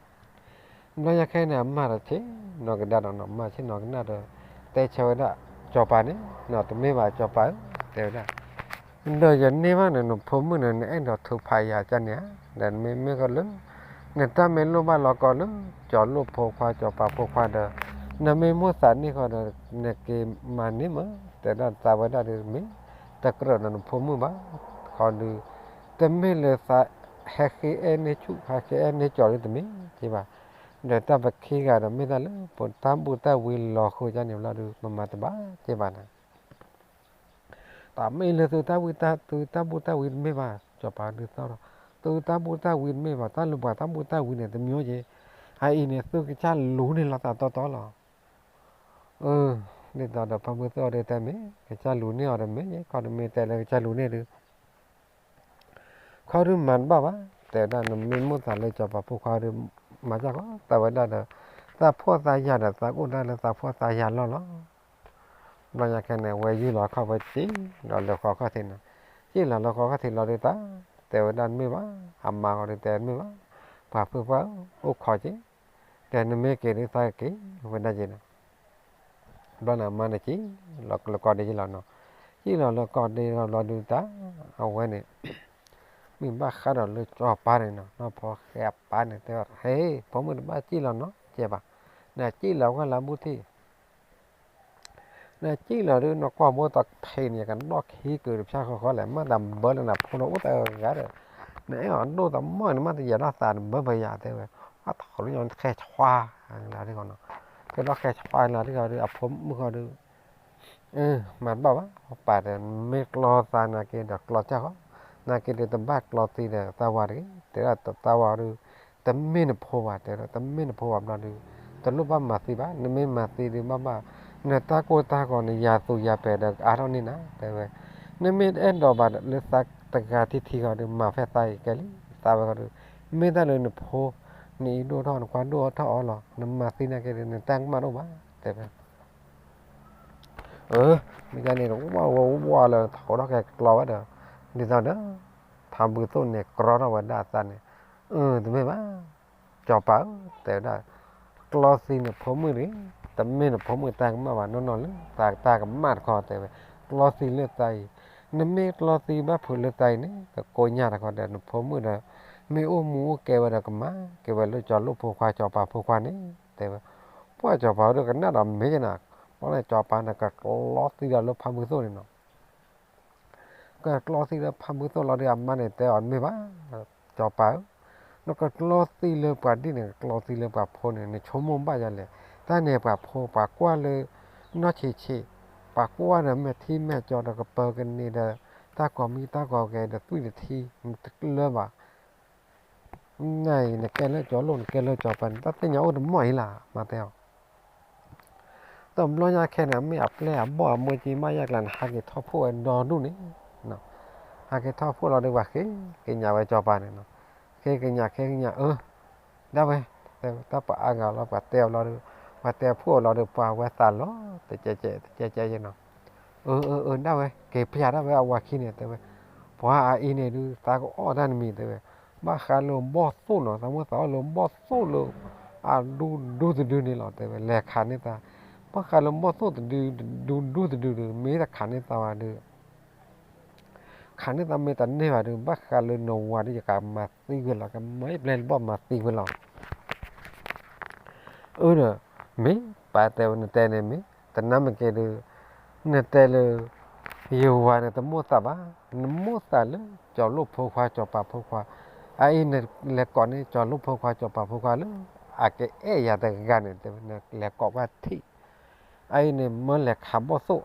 ဘျီညါခဲန့ၣ် အမါဒီးဆ့ၣ်နီၤကဒါဒီးနီၤ မၤဆ့ၣ်နီၤကနၣ်ဒီး တဲဆၢဝဲဒၣ် စီၤပၤန့ၣ်နီၤ တမ့ၢ်ဘၣ် စီၤပၤဧၢ, တဲဝဲဒၣ်, ဒီးယန့ၢ်ဘၣ်န့ၣ် နဖိမုၣ်န့ၣ် နအဲၣ်ဒိးထုးဖးယၤကန့ၣ်ဧါ, ဒီးမ့မ့ၢ်ဃီလၢ နတၢ်မ့ၢ်လိၣ်ဘၣ်လီၤကီလၢ စီၤလိၣ်ဖိခွါ စီၤပၤဖိခွါဒီး နမ့ၢ်မိၣ်သးန့ၢ်ဃီဒီး နက့ၤမၤန့ၢ်မး, တဲဒၣ်သးဝဲဒၣ်ဒီး မ့ၢ်တကြၢးဒီးနဖိမုၣ်ဘၣ်, ခီဒုး တမ့ၢ်လၢသး ဟဲဃ့အဲၣ်န့ၢ်ဆူၣ် ဟဲဃ့အဲၣ်န့ၢ်စီၤဒုးတမ့ၢ်က့ဘၣ်, ဒီးတၢ်ပခံဂၤဒီး မ့ၢ်တၢ်လၢ ပတၢ်ဘူၣ်တၢ်ဝံလီၤဃိကန့ၣ်ဘျီဒုး မမၤတဘၣ်က့ဘၣ်န့ၣ် တမ့ၢ်လၢသုတၢ်ဘူၣ်တၢ်ဝံတမ့ၢ်ဘၣ် စီၤပၤဒုးသီၣ်ဒီး သုတၢ်ဘူၣ်တၢ်ဝံတမ့ၢ်ဘၣ် တၢ်လၢပှၤတၢ်ဘူၣ်တၢ်ဝံန့ၣ် တမံၤက့, အအံၤန့ၣ် သုကစၢ်လူၤန့ၢ်လိာ်သးတီတီလီၤ. အၢ ဒ်သိးဒီးဖါမုၢ်သီၣ်ဒုးတဲမ့ၢ် ကစၢ်လူၤန့ၢ်အီၤဒီးမ့ၢ် ခီဒုးမ့ၢ်တဲလၢကစၢ်လူၤန့ၢ်ဒုး ခီဒုးမၤတဘၣ်ဘၣ်, တဲဝဲဒၣ်နမ့ၢ်မိၣ်သးလၢစီၤပၤဖိခွါဒုး မၤစၢ်ကီး သးဝဲဒၣ်ဒီး သးဖှီၣ်သးယာ်ဒီး သးအိၣ်ဒၣ်လၢသးဖှီၣ်သးယာ်လီၢ်လီၤ. ဘျီညါခဲန့ၣ် ဝဲယုၢ်လီၤခီၣ်ဝဲစံၣ်ဒီးလၢဃီခီၣ်ထံးန့ၣ်, စံၣ်လီၤလၢဃီခီၣ်ထံးလီၤဒုးတၢ်, တဲဝဲဒၣ်တမ့ၢ်ဘၣ်, အမါဃီဒုးတဲတမ့ၢ်ဘၣ်, ပှၤဖုပှၢ် အိၣ်ခိးက့, ဒီးနမ့ၢ်က့ၤဒုးသးက့ၤဝဲဒၣ်က့ၤန့ၣ် ဘျီန့ၣ်အမါန့ၣ်စံၣ်လီၤလၢကီၢ်ဒ့ယ့ၢ်လီၤနီၤ, စံၣ်လီၤလၢကီၢ်ဒ့လီၤဘျီဒုးတၢ်, အဝဲန့ၣ် မ့ၢ်ဘၣ်ဃးဒီးလၢစီၤပၤန့ၣ်နီၤ နီၢ်ဖီဃဲအပၢ်န့ၣ်တဲအီၤ ဟ့ၣ် ဖိမုၣ်တဘၣ်စံၣ်လီၤနီတစဲးဘၣ်, နစံၣ်လီၤဝဲလၢဘူၣ်ထံၣ် နစံၣ်လီၤဒုး နကွၢ်ဘိတဖံးန့ၣ် ယကဒီၣ်ခံကုာ်တဖျၢၣ်ဃီဃီလဲၣ် မ့ၢ်တဘၢလၢနဖိလၢအိၣ်တဂၤဒီး နအဲၣ်အီၤဒိၣ်တမီၢ်န့ၣ် မ့ၢ်တယဲၤထီၣ်သးတဘၢဘၢယၤတဲဝဲ, အထီၣ်လၢညါန့ၣ် ဃဲဆှါလၢတဂီၤနီၤ, ကဒီးဃဲဆှါလၢတဂီၤဒီး အဖိမုၣ်ဃီဒီး မၤတဘၣ်ဘၣ် ပၢ်ဒီး မ့ၢ်ကျီသးနာ်က့ဒီး ကျီစၢ်ဃီ, နာ်က့ဒီး တဘၣ်ကျီသံဒီး သးဝၤတဂ့ၤ, တဲဒၣ်သးဝၤဒီး တမ့ၢ်နဖိဘၣ် တဲဒီး တမ့ၢ်နဖိဘၣ်ဘျီဒီး တလိၣ်ဘၣ်မၤသံဘၣ်, နမ့ၢ်မၤသံဒီး ဘၣ်ဘၣ် နတၢ်ကိၢ်တၢ်ဂီၤ နယၤသူယၤပဲာ်ဒီး ကအါထီၣ်န့ၢ်နၤ တဲဝဲ, နမ့ၢ်အဲၣ်ဒိးဘၣ်လၢသးတဂၤထံထံဃီဒီး မၤဖဲသးအံၤကဲလံ, သးဝဲဃီဒီး မ့ၢ်တၢ်လၢနဖိ နအံၤဒိၣ်ထီၣ် နကွၢ်ဒိၣ်ထီၣ်အီၤလီၤ, နမၤသံနာ်က့ဒီး နတၢ်ကမၣ်တအိၣ်ဘၣ် တဲဝဲ အၢ မ့ၢ်ဒ်န့ၣ်ဒီး ဝါဝါဝါလၢ ထီၣ်ထီၣ်ကဲကျီဝဲဒီး ဒ်သိးဒီး ဖါဘုသိၣ်န့ၣ် ကြီထီၣ်ဝဲဒၣ်အသးန့ၣ်, အၢ တမ့ၢ်ဘၣ် စီၤပၤဧၢ တဲဝဲဒၣ်, ကျီသံနဖိမုၣ်တဂ့ၤ, တမ့ၢ်နဖိမုၣ်တၢ်ကမၣ်ဘၣ် နီၢ်နီၢ်လၢ သးတၢ်ကမၣ်တခီ တဲဝဲ, ကျီသံလၢသးအံၤ, နမ့ၢ်ကျီသံဘၣ်ဖုးလၢသးအံၤန့ၣ် ကကိးညၣ်တခီဒီး နဖိမုၣ်ဒီး မ့ၢ်အိၣ်မူအိၣ်ကဲဝဲဒီးကမၤက့ၤဝဲလၢကၠီၤလိၣ်ဖိခွါ ကၠီၤပၤဖိခွါန့ၣ် တဲဝဲ. ပှၢ်ကၠီၤပၤဒီးကနၣ်ဒီးမ့ၢ်ကနၤ, ဘျီန့ၣ် ကၠီၤပၤန့ၣ် ကကျီသံဒီးလၢဖါမုၢ်သိၣ်န့ၣ်နီၤ. ကကျီသံလၢဖါမုၢ်သိၣ်လီၤဒီး အမါန့ၣ်တဲအီၤ မ့ၢ်ဘၣ်, ကၠီၤပၤဧၢ, နကကျီသံလၢပှၤဒ်န့ၣ် ကကျီသံလၢပှၤဖိန့ၣ် နဆိကမိၣ်ဘၣ်ယၤလဲၣ်. တၢ်န့ၣ်ပှၤဖိပှၤကွၢ်လၢ နီၢ်ဆံးဆံး, ပှၤကွၢ်ဒီးမဲာ်ထံမဲာ်ကၠီဒီးကပၢၤကန့ၢ်ဒီး တၢ်ကိးမံၤတၢ်ကိးဂဲၤဒီးသွံၣ်တထံ တလၢဘၣ် နၤအံၤ နကဲလၢကၠီၤလိၣ် နကဲလၢကၠီၤပၤန့ၣ် တၢ်သ့ၣ်ညါအိၣ်တမီၢ်အံၤလၢ မၤတဲအီၤ. တဘျီညါခဲန့ၣ် မ့ၢ်အပျဲၢ်အဘီၣ်အမိၢ်ကံမါယၢ်ကျါန့ၣ် ဟးက့ၤထီၣ်ဖှိၣ်ဝဲဒီဒူၣ်န့ၣ်, ဟးက့ၤထီၣ်ဖှိၣ်လီၤဒီး ပှၤဃ့ကညးဝဲကၠီၤပၤန့ၣ်နီၤ. ဃ့ကညး ဃ့ကညး အၢ ဒၣ်ဝဲ, တၢ်ပအါဂၤလီၤပှၤတဲအီၤလီၤဒီး ပှၤတဲဖှိၣ်အီၤလီၤဒီး ပှၤဝဲသးလီၤ တကဲကဲ တကဲကဲနီၤ. အၢ အၢ အၢ ဒၣ်ဝဲ က့ၤဖျါဒၣ်ဝဲအဝၤခံန့ၣ် တဲဝဲ. ပှၤအအံၤန့ၣ်ဒုး သးကအီၣ်တၢ်တမံၤ တဲဝဲ. ဘၣ်ဃးလၢဘီၣ်သိၣ်နီၤ သးမိၢ်သးအီၣ်လၢဘီၣ်သိၣ်လၢ အဒူဒူတဒုန့ၣ်လီၤ တဲဝဲ လဲၤခးန့ၢ်သး. ဘၣ်ဃးလၢဘီၣ်သိၣ်တဒု ဒူဒူတဒုဒီး မ့ၢ်တခးန့ၢ်သးဘၣ်ဒီး ခးန့ၢ်သးမ့ၢ်တန့ၢ်ဘၣ်ဒီး ဘၣ်ဃးလၢနဝၤဒီး ယကမၤသံကွံာ်လီၤ ကမၤအံၤပျဲၢ်လၢဘီၣ်မၤသံကွံာ်လီၤ. အၢဒီး မ့ၢ်ပၢ်တဲဝဲ နတဲန့ၣ်မ့ၢ် တနါမ့ၢ်က့ၤဒီး နတဲလၢ ယဝၤန့ၣ်တမိၣ်သးဘၣ်, နမိၣ်သးလၢ ကၠီၤလိၣ်ဖိခွါ ကၠီၤပၤဖိခွါ, အအံၤနလဲၤကိးန့ၢ် ကၠီၤလိၣ်ဖိခွါ ကၠီၤပၤဖိခွါလၢ အကအဲၣ်ယၤတဂၤန့ၣ် တဲဝဲ နလဲၤကိးကွၢ်ထံၣ်. အအံၤန့ၣ် မၢလဲၤခးဘီၣ်သိၣ်,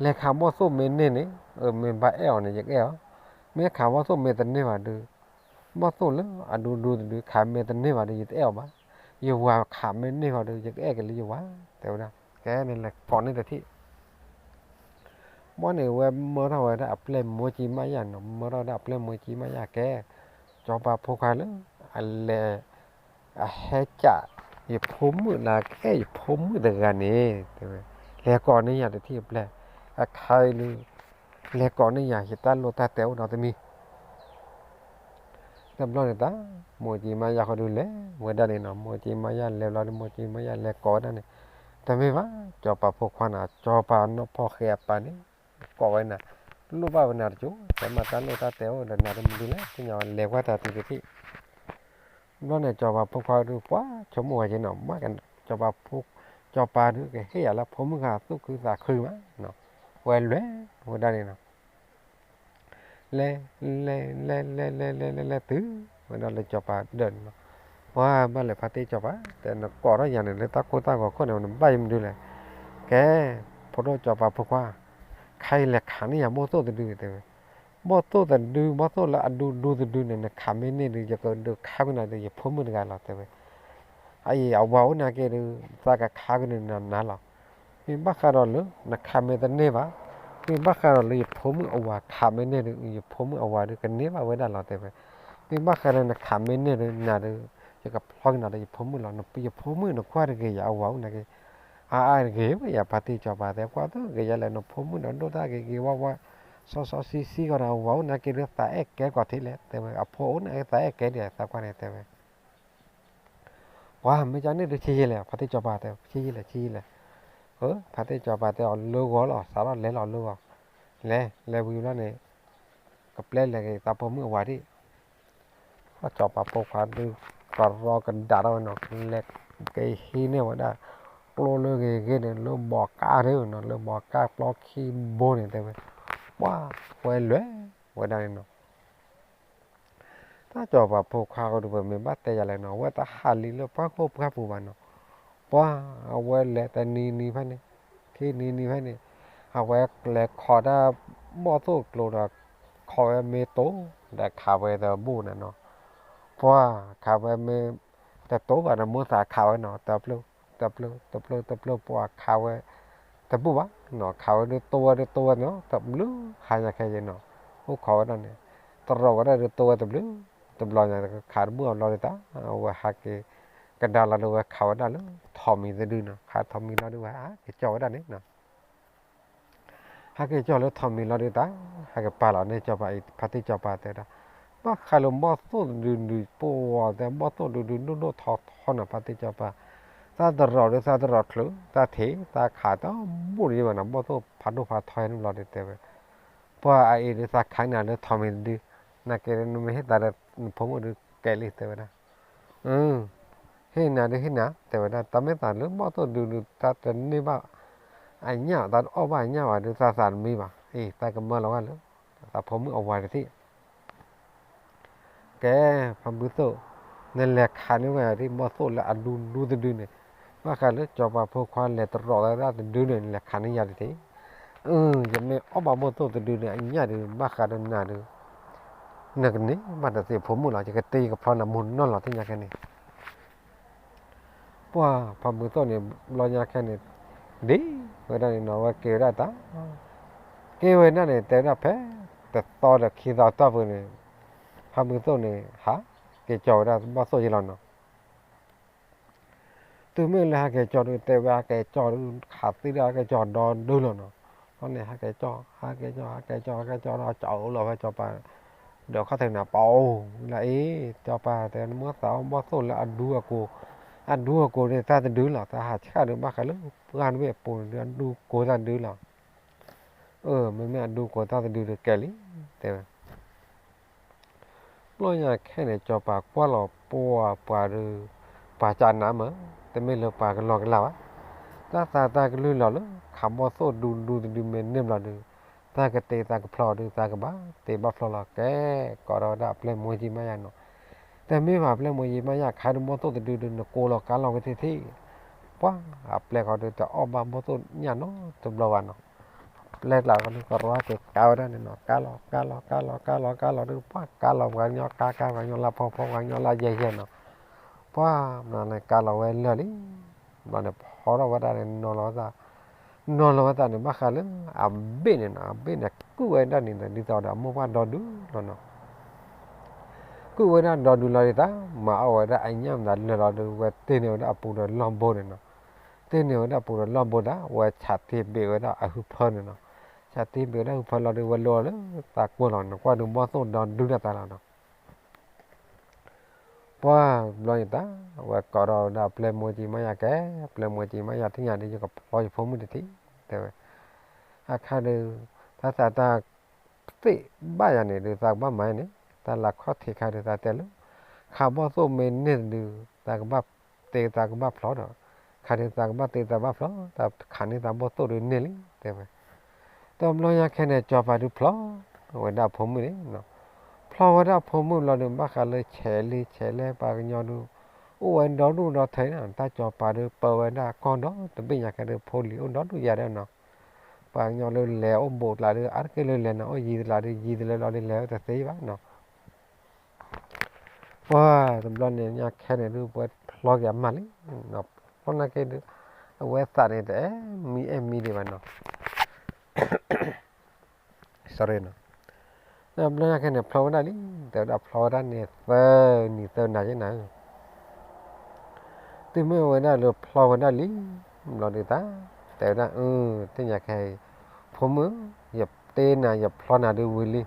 လဲၤခးဘီၣ်သိၣ်မ့ၢ်န့ၢ်န့ၣ် မ့ၢ်ဘၣ်အဲၣ်အီၤန့ၣ် ယကအဲၣ်အီၤ, မ့ၢ်ခးဘီၣ်သိၣ်မ့ၢ်တန့ၢ်ဘၣ်ဒီး ဘီၣ်သိၣ်လၢအဒူဒူတဒု ခးမ့ၢ်တန့ၢ်ဘၣ်ဒီး ယတအဲၣ်အီၤဘၣ်, ယဝၤခးမ့ၢ်န့ၢ်ဘၣ်ဒီး ယကအဲၣ်က့ၤလၢယဝၤ တဲဝဲဒၣ်. ကဲန့ၣ်လဲၤကိးန့ၢ်တထံၣ် ဘီန့ၣ် ဝဲမၢထီၣ်ဝဲဒၣ်အပျဲၢ်မိၢ်ကံမါယၢ်နီၤ, မၢထီၣ်ဝဲဒၣ်အပျဲၢ်မိၢ်ကံမါယၢ်ကဲ, ကၠီၤပၤဖိခွါလၢ အလဲၤ အဟဲကး ယဖိမုၣ်လၢကအဲၣ်ယဖိမုၣ်တဂၤန့ၣ် တဲဝဲ, လဲၤကိးန့ၢ်ယၤတထံၣ်အပျဲၢ်, အခါအံၤဒုး လဲၤကိးန့ၢ်ယၤ ယတၢ်လိၣ်တၢ်တဲအိၣ်ဒီးတမံၤ တဘျီန့ၣ်တၢ် မိၢ်ကံမါယၢ်ဃီဒုးလဲၤဝဲဒၣ်န့ၣ်နီၤ, မိၢ်ကံမါယၢ်လဲၤဘျီဒီး မိၢ်ကံမါယၢ်လဲၤကိးဝဲဒၣ်န့ၣ်, တမ့ၢ်ဘၣ် ကၠီၤပၤဖိခွါန့ၣ် ကၠီၤပၤနီၢ်ဖီၣ်ဃဲအပၢ်န့ၣ် ကိးဝဲနၤ, လိၣ်ဘၣ်ဝဲနၤတကၠိ တဲမၤတၢ်လိၣ်တၢ်တဲအိၣ်ဒီးနၤတမံၤဒုးလဲၣ် သ့ၣ်ညါဝဲလဲၤကွၢ်တၢ်တုၤတထံၣ် ဘျီန့ၣ် ကၠီၤပၤဖိခွါဒုး ပှၤဆိကမိၣ်ဝဲက့ၤနီၤ, မ့ၢ်ကၠီၤပၤဖိ, ကၠီၤပၤဒုးကဟ့ၣ်ယၤလၢဖိမုၣ်ဃာ်သူၣ်ခုသးခုမး, ဝဲလဲၤဝဲဒၣ်န့ၣ်နီၤ, လဲၤ လဲၤ လဲၤ လဲၤ လဲၤ လဲၤ လဲၤ လဲၤတုၤဝဲဒၣ်လၢကၠီၤပၤဒၢးန့ၣ်နီၤ, ပှၤဘၣ်လဲၤဖါတံၢ်ကၠီၤပၤ တဲနကိးထီၣ်ယၤန့ၣ် လၢတၢ်ကိၢ်တၢ်ဂီၤခိၣ်န့ၣ် နဘၣ်ယမနုၤလဲၣ်, ကဲ ဖိဒိၣ်ကၠီၤပၤဖိခွါ ခါအံၤလဲၤခးန့ၢ်ယၤဘီၣ်သိၣ်တဒု တဲဝဲ, ဘီၣ်သိၣ်တဒု ဘီၣ်သိၣ်လၢအဒူဒူတဒုန့ၣ် နခးမ့ၢ်န့ၢ်ဒုး ယကဒုးခါကွံာ်နၤဒီး ယဖိမုၣ်တဂၤလီၤ တဲဝဲ, အအံၤအဝၤအိၣ်နာ်က့ဒုး သးကခါကွံာ်နၤနၤလီၤ, မ့ၢ်ဘၣ်ဃးဒီးလၢ နခးမ့ၢ်တန့ၢ်ဘၣ်, မ့ၢ်ဘၣ်ဃးဒီးလၢယဖိမုၣ်အဝၤခးမ့ၢ်န့ၢ်ဒုး ယဖိမုၣ်အဝၤဒုးကန့ၢ်ဘၣ်ဝဲဒၣ်လီၤ တဲဝဲ, မ့ၢ်ဘၣ်ဃးဒီးနခးမ့ၢ်န့ၢ်ဒုး နၤဒုး ယကဖျီက့ၤနၤဒီးယဖိမုၣ်လီၤ, ယဖိမုၣ်နကွၢ်တဂ့ၤယၤအဝၤအိၣ်နာ်က့, အါအါတဂ့ၤဝဲယၤဖါတံၢ်ကၠီၤပၤ တဲကွၢ်သိၣ်ဂ့ၤယၤလဲၣ် နဖိမုၣ်ဒီးဒိၣ်တၢ်ဂ့ၤဂ့ၤဝါဝါ စီစီဆှံဆှံဃီဒီး အဝၤအိၣ်နာ်က့ဒုး သးအဲၣ်ကဲကီးထံးလဲၣ် တဲဝဲ, အဖိအိၣ်နာ်က့သးအဲၣ်ကဲဒံး သးကွၢ်န့ၣ် တဲဝဲ ပှၤမ့ၢ်ကန့ၣ်ဒုးဆံးယံာ်လဲၣ် ဖါတံၢ်ကၠီၤပၤတဲ ဆံးယံာ်လဲၣ် ဆံးယံာ်လဲၣ်, အၢ ဖါတံၢ်ကၠီၤပၤတဲအီၤလၢဂီၤလီၤ စးထီၣ်လဲၤလီၤလၢဂီၤ, လဲၤ လဲၤဝံၤဘျီန့ၣ် ကပျဲလဲၤက့ၤသးဖိမုၣ်အဝၤဒံး, ကၠီၤပၤဖိခွါဒုး ကရီကဒါထီၣ်ဝဲနီၤ လဲၤက့ၤဟံးန့ၢ်ဝဲဒၣ် ကျိလၢဂ့ၤဂ့ၤန့ၣ် လၢဘီးကါဒုးနီၤ လၢဘီးကါပျီခံဘိန့ၣ်တဲဝဲ, ပှၤဝဲလဲၤဝဲဒၣ်န့ၣ်နီၤ တၢ်ကၠီၤပၤဖိခွါကဒုး ပမ့ၢ်ဘၣ်တဲယၤလဲၣ်နီၤ အဝဲတဟးလံလၢပှၢ်ခိၣ်ပှၢ်ပူၤဘၣ်နီၤ, ပှၤအဝဲလဲၤတနံၤနံၤဖဲန့ၣ်, ခံနံၤနံၤဖဲန့ၣ်, အဝဲလဲၤခိးတၢ်ဘီၣ်သိၣ်ကျိဒီး ခိးဝဲမ့ၢ်တိၢ် ဒီးခးဝဲတဘူၣ်န့ၣ်နီၤ, ပှၤခးဝဲမ့ၢ်တတိၢ်ဘၣ်န့ၣ် မိၢ်သးခးဝဲနီၤ တပျုၢ် တပျုၢ် တပျုၢ် တပျုၢ် ပှၤခးဝဲ တဘူၣ်ဘၣ်နီၤ ခးဝဲဒုးတိၢ်ဝဲဒုးတိၢ်ဝဲနီၤ တဘျုးဟါညါခဲအံၤနီၤ, အိၣ်ခိးဝဲဒၣ်န့ၣ် တရီးဝဲဒၣ်ဒုးတိၢ်ဝဲတဘျုး, တဘျီညါခးတဘူၣ်အဘျီဒုးတၢ် အဝဲဟးက့ၤ ကဒါလီၤဒုးဝဲခးဝဲဒၣ်လၢထိးမံၤတဒုနီၤ ခးထိးမံၤလီၤဒုးဝဲဟးက့ၤကၠီၣ်ဝဲဒၣ်န့ၣ်နီၤ ဟဲက့ၤကၠီၣ်လၢထိးမံၤလီၤဒုးတၢ် ဟဲက့ၤပာ်လီၤန့ၢ်ကၠီၤပၤအံၤ ဖါတံၢ်ကၠီၤပၤတဲဝဲဒၣ်, ဘၣ်ဃးလၢဘီၣ်သိၣ်တဒုဒုး ပှၤတဲဘီၣ်သိၣ်ဒုးဒုးဒိၣ်ဒိၣ်ထီထီနီၤ ဖါတံၢ်ကၠီၤပၤ, သးတရီးဒုးသးတရီးချုး သးထံးသးခးတဘူၣ်န့ၣ်ဘၣ်နီၤ ဘီၣ်သိၣ်ဖးဒိၣ်ဖးထီဟဲန့ၣ်ဘျီဒုးတဲဝဲ, ပှၤအအံၤဒုးသးခးန့ၢ်လၢထိးမံၤတဒု, နာ်က့နမ့ၢ်ဟ့ၣ်သးဒီး နဖိမုၣ်ဒုးကဲလံ တဲဝဲဒၣ်, ဟ့ၣ်နၤဒုးဟ့ၣ်နၤ တဲဝဲဒၣ်, တၢ်မ့ၢ်သးလၢဘီၣ်သိၣ်ဒုဒုး တၢ်တန့ၢ်ဘၣ်အညၣ် တၢ်တအီၣ်ဘၣ်အညၣ်ဘၣ်ဒုး သးသးတမံဘၣ်, အ့ တၢ်ကမၢလီၤဝဲလၢ သးဖိမုၣ်အဝၤတထံၣ် ကဲ, ဖါဘုသိၣ်, နလဲၤခးန့ၢ်ဝဲဒၣ်ဘီၣ်သိၣ်လၢအဒူဒူတဒုန့ၣ်, ဘၣ်ဃးလၢစီၤပၤဖိခွါလဲၤတရီးသးဒၣ်တဒုန့ၣ် နလဲၤခးန့ၢ်ယၤတထံၣ်, ယမ့ၢ်အီၣ်ဘၣ်ဘီၣ်သိၣ်တဒုန့ၣ် အညၣ်ဒုး ဘၣ်ဃးဒီးနၤဒုး နကန့ၢ်ဘၣ်တသ့ဖိမုၣ်လီၤ, ယကတ့ယကဖျီနၤမိၢ်နီၢ်လီၤ သ့ၣ်ညါခဲန့ၣ် ပှၢ်ဖါဘုသိၣ်န့ၣ် ဘျီညါခဲန့ၣ် ဒ်ဝဲဒၣ်န့ၣ်နီၤ ဝဲက့ၤဝဲဒၣ်တၢ်, က့ၤဝဲဒၣ်န့ၣ် တဲဝဲဒၣ်ဖဲ တသီဒီးခံသီတီၢ်ပူၤန့ၣ် ဖါဘုသိၣ်န့ၣ် ဟးက့ၤကၠီၤဝဲဒၣ်ဘီၣ်သိၣ်ယဲလီၤနီၤ. တုၤမ့ၢ်လၢဟးက့ၤကၠီၤဒုး တဲဝဲဟးက့ၤကၠီၤဒုး ခးသံဒၣ်ဟးက့ၤကၠီၤဒီဒုလီၤနီၤ. ဘျီန့ၣ် ဟးက့ၤကၠီၤ ဟးက့ၤကၠီၤ ဟးက့ၤကၠီၤ ဟးက့ၤကၠီၤဒီး ကၠီၤအိၣ်လီၤဖဲစီၤပၤ ဒီးခီၣ်ထံးန့ၣ် ပအိၣ်လၢအံၤ စီၤပၤတဲ နမိၢ်သးအီၣ်ဘီၣ်သိၣ်လၢအဒူအကိာ်, အဒူအကိာ်န့ၣ် တၢ်တဒုလီၤ, တၢ်ဟးဆှၣ်ဒုး ဘၣ်ဃးလၢပှၢ်တဘ့ၣ်အပူၤန့ၣ်ဒုး အဒူကိာ်တၢ်ဒုလီၤ. အၢ မ့မ့ၢ်အဒူကိာ်တၢ်တဒုဒီးကဲလံ တဲဝဲ ဘျီညါခဲန့ၣ် စီၤပၤကွၢ်လီၤပှၤပှၤဒီး ပှၤကနၣ်မး တမ့ၢ်လၢပှၤကလီကလီဘၣ်. တၢ်သးတၢ်ကလုၢ်လီၤလၢ ခးဘီၣ်သိၣ်ဒူဒူတဒုမ့ၢ်န့ၢ်ဘျီဒီး တၢ်ကတ့တၢ်ကဖျီဒီး တၢ်ကဘၣ်တ့ဘၣ်ဖျီလီၤ. ကဲ ကိးထီၣ်ဝဲဒၣ်အပျဲၢ်မိၢ်ကၠံမးယၤနီၤ. တမ့ၢ်ဘၣ် အပျဲၢ်မိၢ်ကၠံမးယၤ ခးဒုးဘီၣ်သိၣ်တဒုဒီး နကိးလီၤကါလီၤဝဲသ့ၣ်သ့ၣ်. ပှၤအပျဲၢ်ဃီဒီး တအီၣ်ဘၣ်ဘီၣ်သိၣ်ညၣ်နီတဘျီဘၣ်နီၤ. ပျဲၢ်ကျါဃီဒီး ကရီက့ၤကါဝဲဒၣ်န့ၣ်နီၤ. ကါလီၤ ကါလီၤ ကါလီၤ ကါလီၤ ကါလီၤဒုး ပှၤကါလီၤ ပှၤကညီကါကါ ပှၤကညီလၢဖီဖီ ပှၤကညီလၢယဲၢ်ယဲၢ်နီၤ. ပှၤဘျီန့ၣ် ကါလီၤဝဲလၢာ်လံ. ဘျီန့ၣ် ဖီထီၣ်ဝဲဒၣ်န့ၣ် နီၤလီၤဝဲသး, နီၤလီၤဝဲသးန့ၣ် ဘၣ်ဃးလၢအဘ့ၣ်န့ၣ်နီၤ, အဘ့ၣ်န့ၣ် ကူၣ်ဝဲဒၣ်န့ၣ်ဒီး ဒ်သိးဒီးအမိၢ်ပှၢ်ဒီဒုလီၤနီၤ. ကူၣ်ဝဲဒၣ်ဒီဒုလီၤဒ်သိး မၤအီၣ်ဝဲဒၣ်အညၣ်မတၤလၢာ်လီၤဒီး ဝဲတ့န့ၢ်ဝဲဒၣ်အပူၤဒီးလီၢ်ဘိန့ၣ်နီၤ. တ့န့ၢ်ဝဲဒၣ်အပူၤဒီးလီၢ်ဘိဒၣ် ဝဲဆးတ့ဘ့ၣ်ဝဲဒၣ်အဟုဖၢန့ၣ်နီၤ. ဆးတ့ဘ့ၣ်ဝဲဒၣ်ဟုဖၢလီၤဒီး ဝဲလိလၢသးကွၢ်လီၤ နကွၢ်ဒုးဘီၣ်သိၣ်ဒီဒုတၢ်သးလီၤနီၤ. ပှၤဘျီန့ၣ်တၢ် ဝဲကိးထီၣ်ဝဲဒၣ်အပျဲၢ်မိၢ်ကၠံမးယၤ ကဲ အပျဲၢ်မိၢ်ကၠံမးယၤ ထံၣ်ညါဒီး ယကဖျီယဖိမုၣ်တထံၣ် တဲဝဲ. အခါဒီး တၢ်သးတၢ်သ့ၣ်ဘၣ်ယၤန့ၣ်ဒီး သးကဘၣ်မၤန့ၣ် တၢ်လၢခီၣ်ထံးခါဒီး သးတဲလၢ ခးဘီၣ်သိၣ်မ့ၢ်န့ၢ်တဒု သးကဘၣ်တ့သးကဘၣ်ဖျီဒီး ခါဒီးသးကဘၣ်တ့သးဘၣ်ဖျီ တၢ်ခးန့ၢ်သးဘီၣ်သိၣ်ဒီးန့ၢ်လံ တဲဝဲ. တဘျီညါခဲန့ၣ် စီၤပၤဒုးဖျီဝဲဒၣ်အဖိမုၣ်န့ၣ်, ဖျီဝဲဒၣ်အဖိမုၣ်ဘျီဒီး ဘၣ်ဃးလၢဆဲးလံဆဲးလဲၣ် ပှၤကညီဒုး အိၣ်ဝဲဒီဒူၣ်ဒီထၢန့ၣ် တၢ်စီၤပၤဒုးပၢဝဲဒၣ်ကီၢ်ဒီတဘ့ၣ်ညါခဲဒီး ဖိလံၤအိၣ်ဒီဒူၣ်ယၤဒီးနီၤ. ပှၤကညီလၢလဲၤအိၣ်ဘူးကျါဒီး အါတက့ၢ်လၢလဲၤနီၤ အိၣ်ယံၤတကျါဒီး ယံၤတလၢလီၤဒီး လဲၤဝဲတသ့ဘၣ်နီၤ. ပှၤတဘျီန့ၣ်ညါခဲန့ၣ်ဒုး ပှၤဖျီက့ၤအမါလံ, ဖျီနာ်က့ဒုး အဝဲသးန့ၣ် တအဲၣ်မံအဲၣ်မံဒံးဘၣ်နီၤ. တဘျီညါခဲန့ၣ် ဖျီဝဲဒၣ်လံ, တဲဝဲဒၣ်ဖျီဝဲဒၣ်န့ၣ် သၢနံၤသၢနၤက့နၤဧၢ တုၤမ့ၢ်ဝဲဒၣ်လၢဖျီဝဲဒၣ်လံ, ဘျီဒုးတၢ် တဲဝဲဒၣ် အၢ သ့ၣ်ညါခဲအံၤ ဖိမုၣ်, ယတ့နၤ ယဖျီနၤဒုးဝံၤလံ,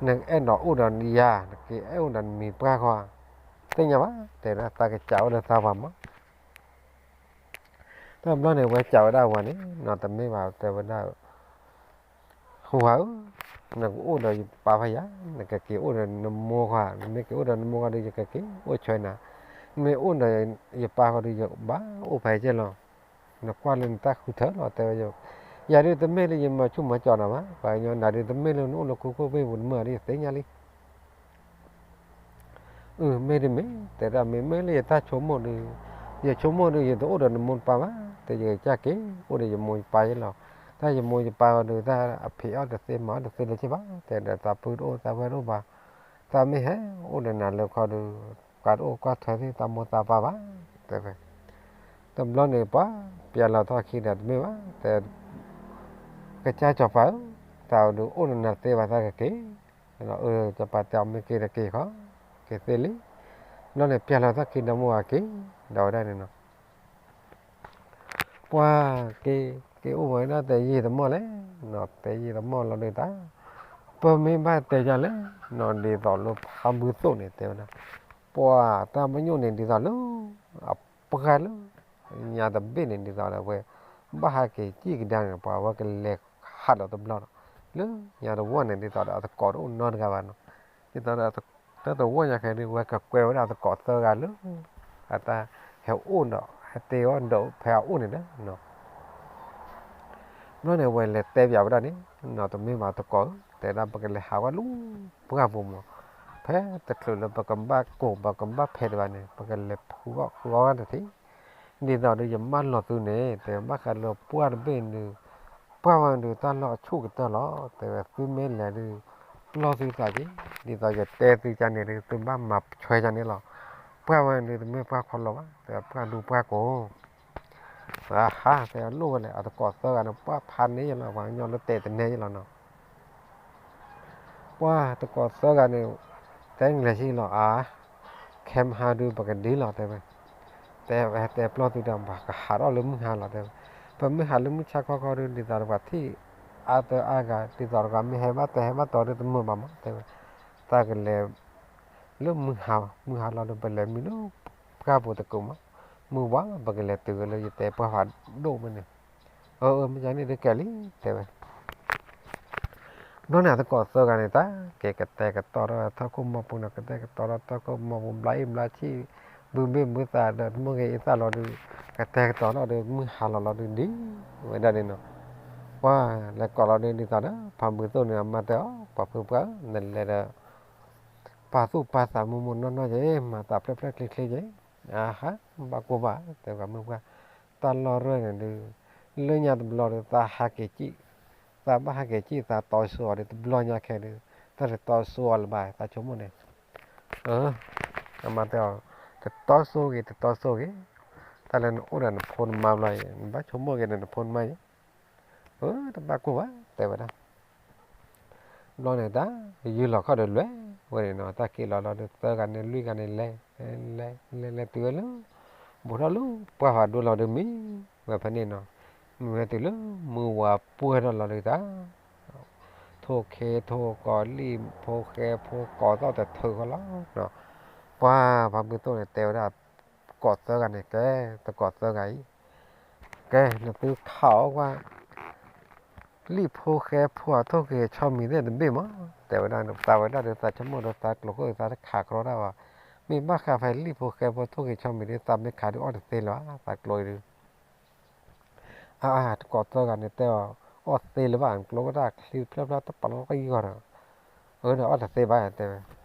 နအဲၣ်ဒိးအိၣ်ဒီးယၤ နက့ၤအဲၣ်အိၣ်ဒီးနမံၤပှၢ်ဃီ, သ့ၣ်ညါဘၣ် တဲဝဲဒၣ် သးကစးအိၣ်လၢသးပှၤမး တဘျီန့ၣ် ဝဲစံးဝဲဒၣ်ဝၤန့ၣ်နီၤ တမ့ၢ်ဘၣ် တဲဝဲဒၣ် ဝၤဧၢ, နကအိၣ်ဒီးယပၢ်ဖဲယၤ, နကက့ၤအိၣ်ဒီးနမိၢ်ဃီ, နမ့ၢ်က့ၤအိၣ်ဒီးနမိၢ်ဃီဒီး ယကက့ၤအိၣ်ဆွဲနၤ, နမ့ၢ်အိၣ်ဒီးယပၢ်ဃီဒီး ယကဘၣ်အိၣ်ဖဲကဲလီၤ, နကွၢ်လၢနတၢ်ဃုထၢလီၤ တဲဝဲ, ယၤဒုးတမ့ၢ်လၢယမၤဆူၣ်မၤစီၤနၤဘၣ်, ပှၤကညီနၤဒုးတမ့ၢ်လၢနအိၣ်လၢခိခိၣ်ဘ့ၣ်ပူၤတမုာ်ဒီး ယသ့ၣ်ညါလံ အၢ မ့ၢ်တမ့ၢ် တဲဒၣ် မ့မ့ၢ်လၢယတၢ်ဆိကမိၣ်ဒီး, ယဆိကမိၣ်ဒီး ယတအိၣ်ဒီးနမိၢ်နပၢ်ဘၣ်, တဲယကစၢ်က့ၤ အိၣ်ဒီးယမိၢ်ယပၢ်ယဲလီၤ, တၢ်ယမိၢ်ယပၢ်အီၤဒီး တၢ်အဖံးအီၣ်တသ့မၤအီၣ်တသ့လၢၤဘၣ်, တဲဒီးသးပုၢ်တအိၣ်သးဝဲၢ်တအိၣ်ဘၣ်, သးမ့ၢ်ဟဲအိၣ်ဒီးနၤလၢခီဒီး ပှၤတအိၣ်ကွၢ်ထွဲသ့ၣ်သးမိၢ်သးပၢ်ဘၣ်, တဲဝဲ, တဘျီန့ၣ် ပှၤပျဲလီၤထီၣ်ခံဒီးတမ့ၢ်ဘၣ်, တဲ ကစၢ်စီၤပၤဧၢ, သးဒုးအိၣ်ဒီးနၤတသ့ဘၣ် သးကက့ၤ အၢစီၤပၤတဲအီၤမ့ၢ်က့ၤတက့ၤဃီ, က့ၤသ့လံ, ဘျီန့ၣ် ပျဲလီၤထီၣ်ခံဒီးမိၢ်ဝၤက့ၤ, ဒီးဝဲဒၣ်န့ၣ်နီၤ, ပှၤက့ၤ က့ၤအိၣ်ဝဲဒၣ်တဲယံာ်တမီၢ်လဲၣ်, တဲယံာ်တမီၢ်လီၤဒုးတၢ်, ပမ့ၢ်ဘၣ်တဲယၤလဲၣ်နီၤ ဒ်သိးလၢဖါဘုသိၣ်န့ၣ် တဲဝဲဒၣ်, ပှၤတၢ်ပညိၣ်န့ၣ်ဒ်သိးလၢ အပှၢ်လၢ ညါတဘ့ၣ်န့ၣ် ဒ်သိးဒီးဝဲ ဘၣ်ဟးက့ၤစံၣ်ကဒါန့ၣ် ပှၤဝဲကလဲၤဟးဒီးတဘျီဒီး လၢညါတဝီၢ်န့ၣ် ဒ်သိးဒီးအသကိးတအိၣ်နီတဂၤဘၣ်နီၤ, ဒ်သိးဒီး တၢ်တဝီညါခဲဒုး ဝဲကကွဲဝဲဒၣ်သကိးသၢဂၤလၢ အတၢ်ဟဲအိၣ်ဒီး ဟဲတ့အီၣ်ဒီးဖဲအအိၣ်န့ၣ်လီၤ. ဘျီန့ၣ် ဝဲလဲၤတဲပၠးဝဲဒၣ်န့ၣ်, နီၢ်တမ့ၢ်ဘၣ်သကိးဧၢ, တဲဒၣ်ပကလဲၤဟးဝဲလၢပှၢ်ပူၤမး, ဖဲတချုးလၢပကဘၣ်ကိး ပကဘၣ်ဖဲးဒံးဘၣ်န့ၣ် ပကလဲၤဖုးအီၣ်ဃုအီၣ်ဝဲတထံး, ဒ်သိးဒီးယမၢလီၤသုန့ၣ် တဲဘၣ်ဃးလၢပှၢ်တဘ့ၣ်န့ၣ်ဒုး ပှၢ်ဝဲန့ၣ်ဒုး တၢ်လီၢ်အဆူၣ်ကတၢၢ်လီၤ. တဲဝဲသုမ့ၢ်လဲၤဒုး ပျီၢ်သုသးက့ၤ, ဒ်သိးယတဲသုကန့ၣ်ဒုး သုဘၣ်မၤဆွဲကန့ၣ်လီၤ. ပှၢ်ဝဲန့ၣ်ဒုး တမ့ၢ်ပှၢ်ခီလီၤဘၣ်, တဲပှၢ်ဒူပှၢ်ကိာ် အဟါ တဲလိၣ်ဝဲလဲၣ်, အသကိးသၢဂၤန့ၣ် ပှၢ်ဖးန့ၢ်ယလီၤ, ပှၤကညီလၢတဲတနဲယလီၤနီၤ. ပှၢ်သကိးသၢဂၤန့ၣ် တဲလဲၤဆံလီၤ, အါ, ခဲမဟါဒုး ပကဒ်လီၤ တဲဝဲ, တဲပျီၢ်သုဒီး ပှၤကဟးထီၣ်လၢမုၢ်ဟါလီၤ တဲဝဲ, ပမ့ၢ်ဟးလၢမုၢ်ဆါခီခီဒုး ဒ်သိးဒီးပှၤထံၣ်အါသၢအါဂၤ ဒ်သိးဒီးပှၤမ့ၢ်ဟဲဘၣ်တဲဟဲဘၣ်တီဒုးတမုာ်ဘၣ်မး တဲဝဲ, တၢ်ကလဲၤ လၢမုၢ်ဟါ မုၢ်ဟါလီၤဒီး ပလဲၤမံလၢပှၢ်ပူၤတကိးမး, မုၢ်ဝါပကလဲၤတုၤဝဲလၢယတဲပှၢ်ဖးဒိၣ်မးန့ၣ်, အၢ အၢ မ့ၢ်ယၤန့ၣ်ဒုးကဲလံ တဲဝဲ. ဘျီန့ၣ် အသကိးသၢဂၤန့ၣ် တၢ်က့ၤကတဲာ်ကတီၤထီၣ်ထီၣ်ခိၣ်မီၤပူၤန့ၣ် ကတဲာ်ကတီၤထီၣ်ထီၣ်ခိၣ်မီၤပူၤ ဘျါအံၣ်ဘျါဆံၣ် ဘုဘ့ၣ်ဘုသးဒီး တမိၢ်ဂ့ၤအံသၣ်လီၤဒုး ကတဲာ်ကတီၤထီၣ်ဒီး မုၢ်ဟါလီၤလီၤဒုး ဒ်ဝဲဒၣ်န့ၣ်နီၤ. ပှၢ်လဲၤကိးလီၤဒုး ဒ်သိးဒီး ဖးမုၢ်သိၣ်န့ၣ် အမါတဲအီၤ ပှၤဖုပှၢ်ဧၢ နလဲၤဒီး ပာ်သူၣ်ပာ်သးမိၢ်မိၢ်နီၢ်နီၢ်က့ၤ မၤသးဖျၢၣ်ဖျၢၣ်ချ့ချ့က့ၤ, အဟါ ဘၣ်ကိၢ်ဘၣ် တဲပှၤမုၢ်ပှၢ်, တၢ်လီၢ်ရၢၢ်န့ၣ်ဒုး လၢညါတဘျီဒီး သးဟးက့ၤစံၣ်, သးဘၣ်ဟးက့ၤစံၣ် သးတီဆိအီၤဒီး တဘျီညါခဲဒုး တၢ်တတီဆိအီၤလၢၤဘၣ် သးဆိကမိၣ်န့ၣ်, အမါတဲအီၤ တတီဆိဂ့ၤ တတီဆိဂ့ၤ, တၢ်လၢနအိၣ်ဒီးနဖိနမါဘျီအံၤ နဘၣ်ဆိကမိၣ်က့ၤဒီးနဖိနမါအံၤ, အၢ တဘၣ်ကိၢ်ဘၣ် တဲဝဲဒၣ်. ဘျီန့ၣ်တၢ် ယုၢ်လီၤခီၣ်ဒီးလွဲၢ်ဝဲန့ၣ်နီၤ, တၢ်က့ၤလီၤလီၤဒီး သၢဂၤန့ၣ်လွံၢ်ဂၤန့ၣ်လဲၤ လဲၤလဲၤတုၤဝဲလၢ ဘူးထီၣ်လၢပှၢ်ဖးဒိၣ်လီၤဒီးမံဝဲဖဲန့ၣ်နီၤ, မ့ၢ်ဝဲတုၤလၢမုၢ်ဝါပှဲၤထီၣ်လီၤဒီးတၢ် ထိၣ်ခ့ထိၣ်ကီၤလံၣ်ဖိဃဲဖိကိးသီၣ်တထုးဃီလီၤ. ပှၢ်ဖးမုၢ်သိၣ်န့ၣ် တဲဝဲဒၣ် သကိးသၢဂၤန့ၣ် ကဲ သကိးသၢဂၤအံၤ, ကဲ နသုခးအီၣ်ကွၢ် လံၣ်ဖိဃဲဖိအထိၣ်ဂ့ၤဆီမံၤသ့ၣ်တဘ့ၣ်မး, တဲဝဲဒၣ် သးဝဲဒၣ်ဒီး သးဆိကမိၣ်ဒီးသးကျိးခိၣ်သးတခးကြီတၢ်ဘၣ်, မ့ၢ်ဘၣ်ဃးဖဲလံၣ်ဖိဃဲဖိထိၣ်ဂ့ၤဆီမံၤဒီး သးမ့ၢ်ခးဒုးအီၣ်တသ့လၢၤဘၣ် သးကျိးအံၤဒုး အါ သကိးသၢဂၤန့ၣ်တဲအီၤ အီၣ်သ့လၢၤဘၣ် ကျိးကတၢၢ်ချံတဖျၢၣ်ဖျၢၣ်တပလီၢ်ကယီၤဒီး, အၢ ဒီးအီၣ်တသ့ဘၣ် တဲဝဲ.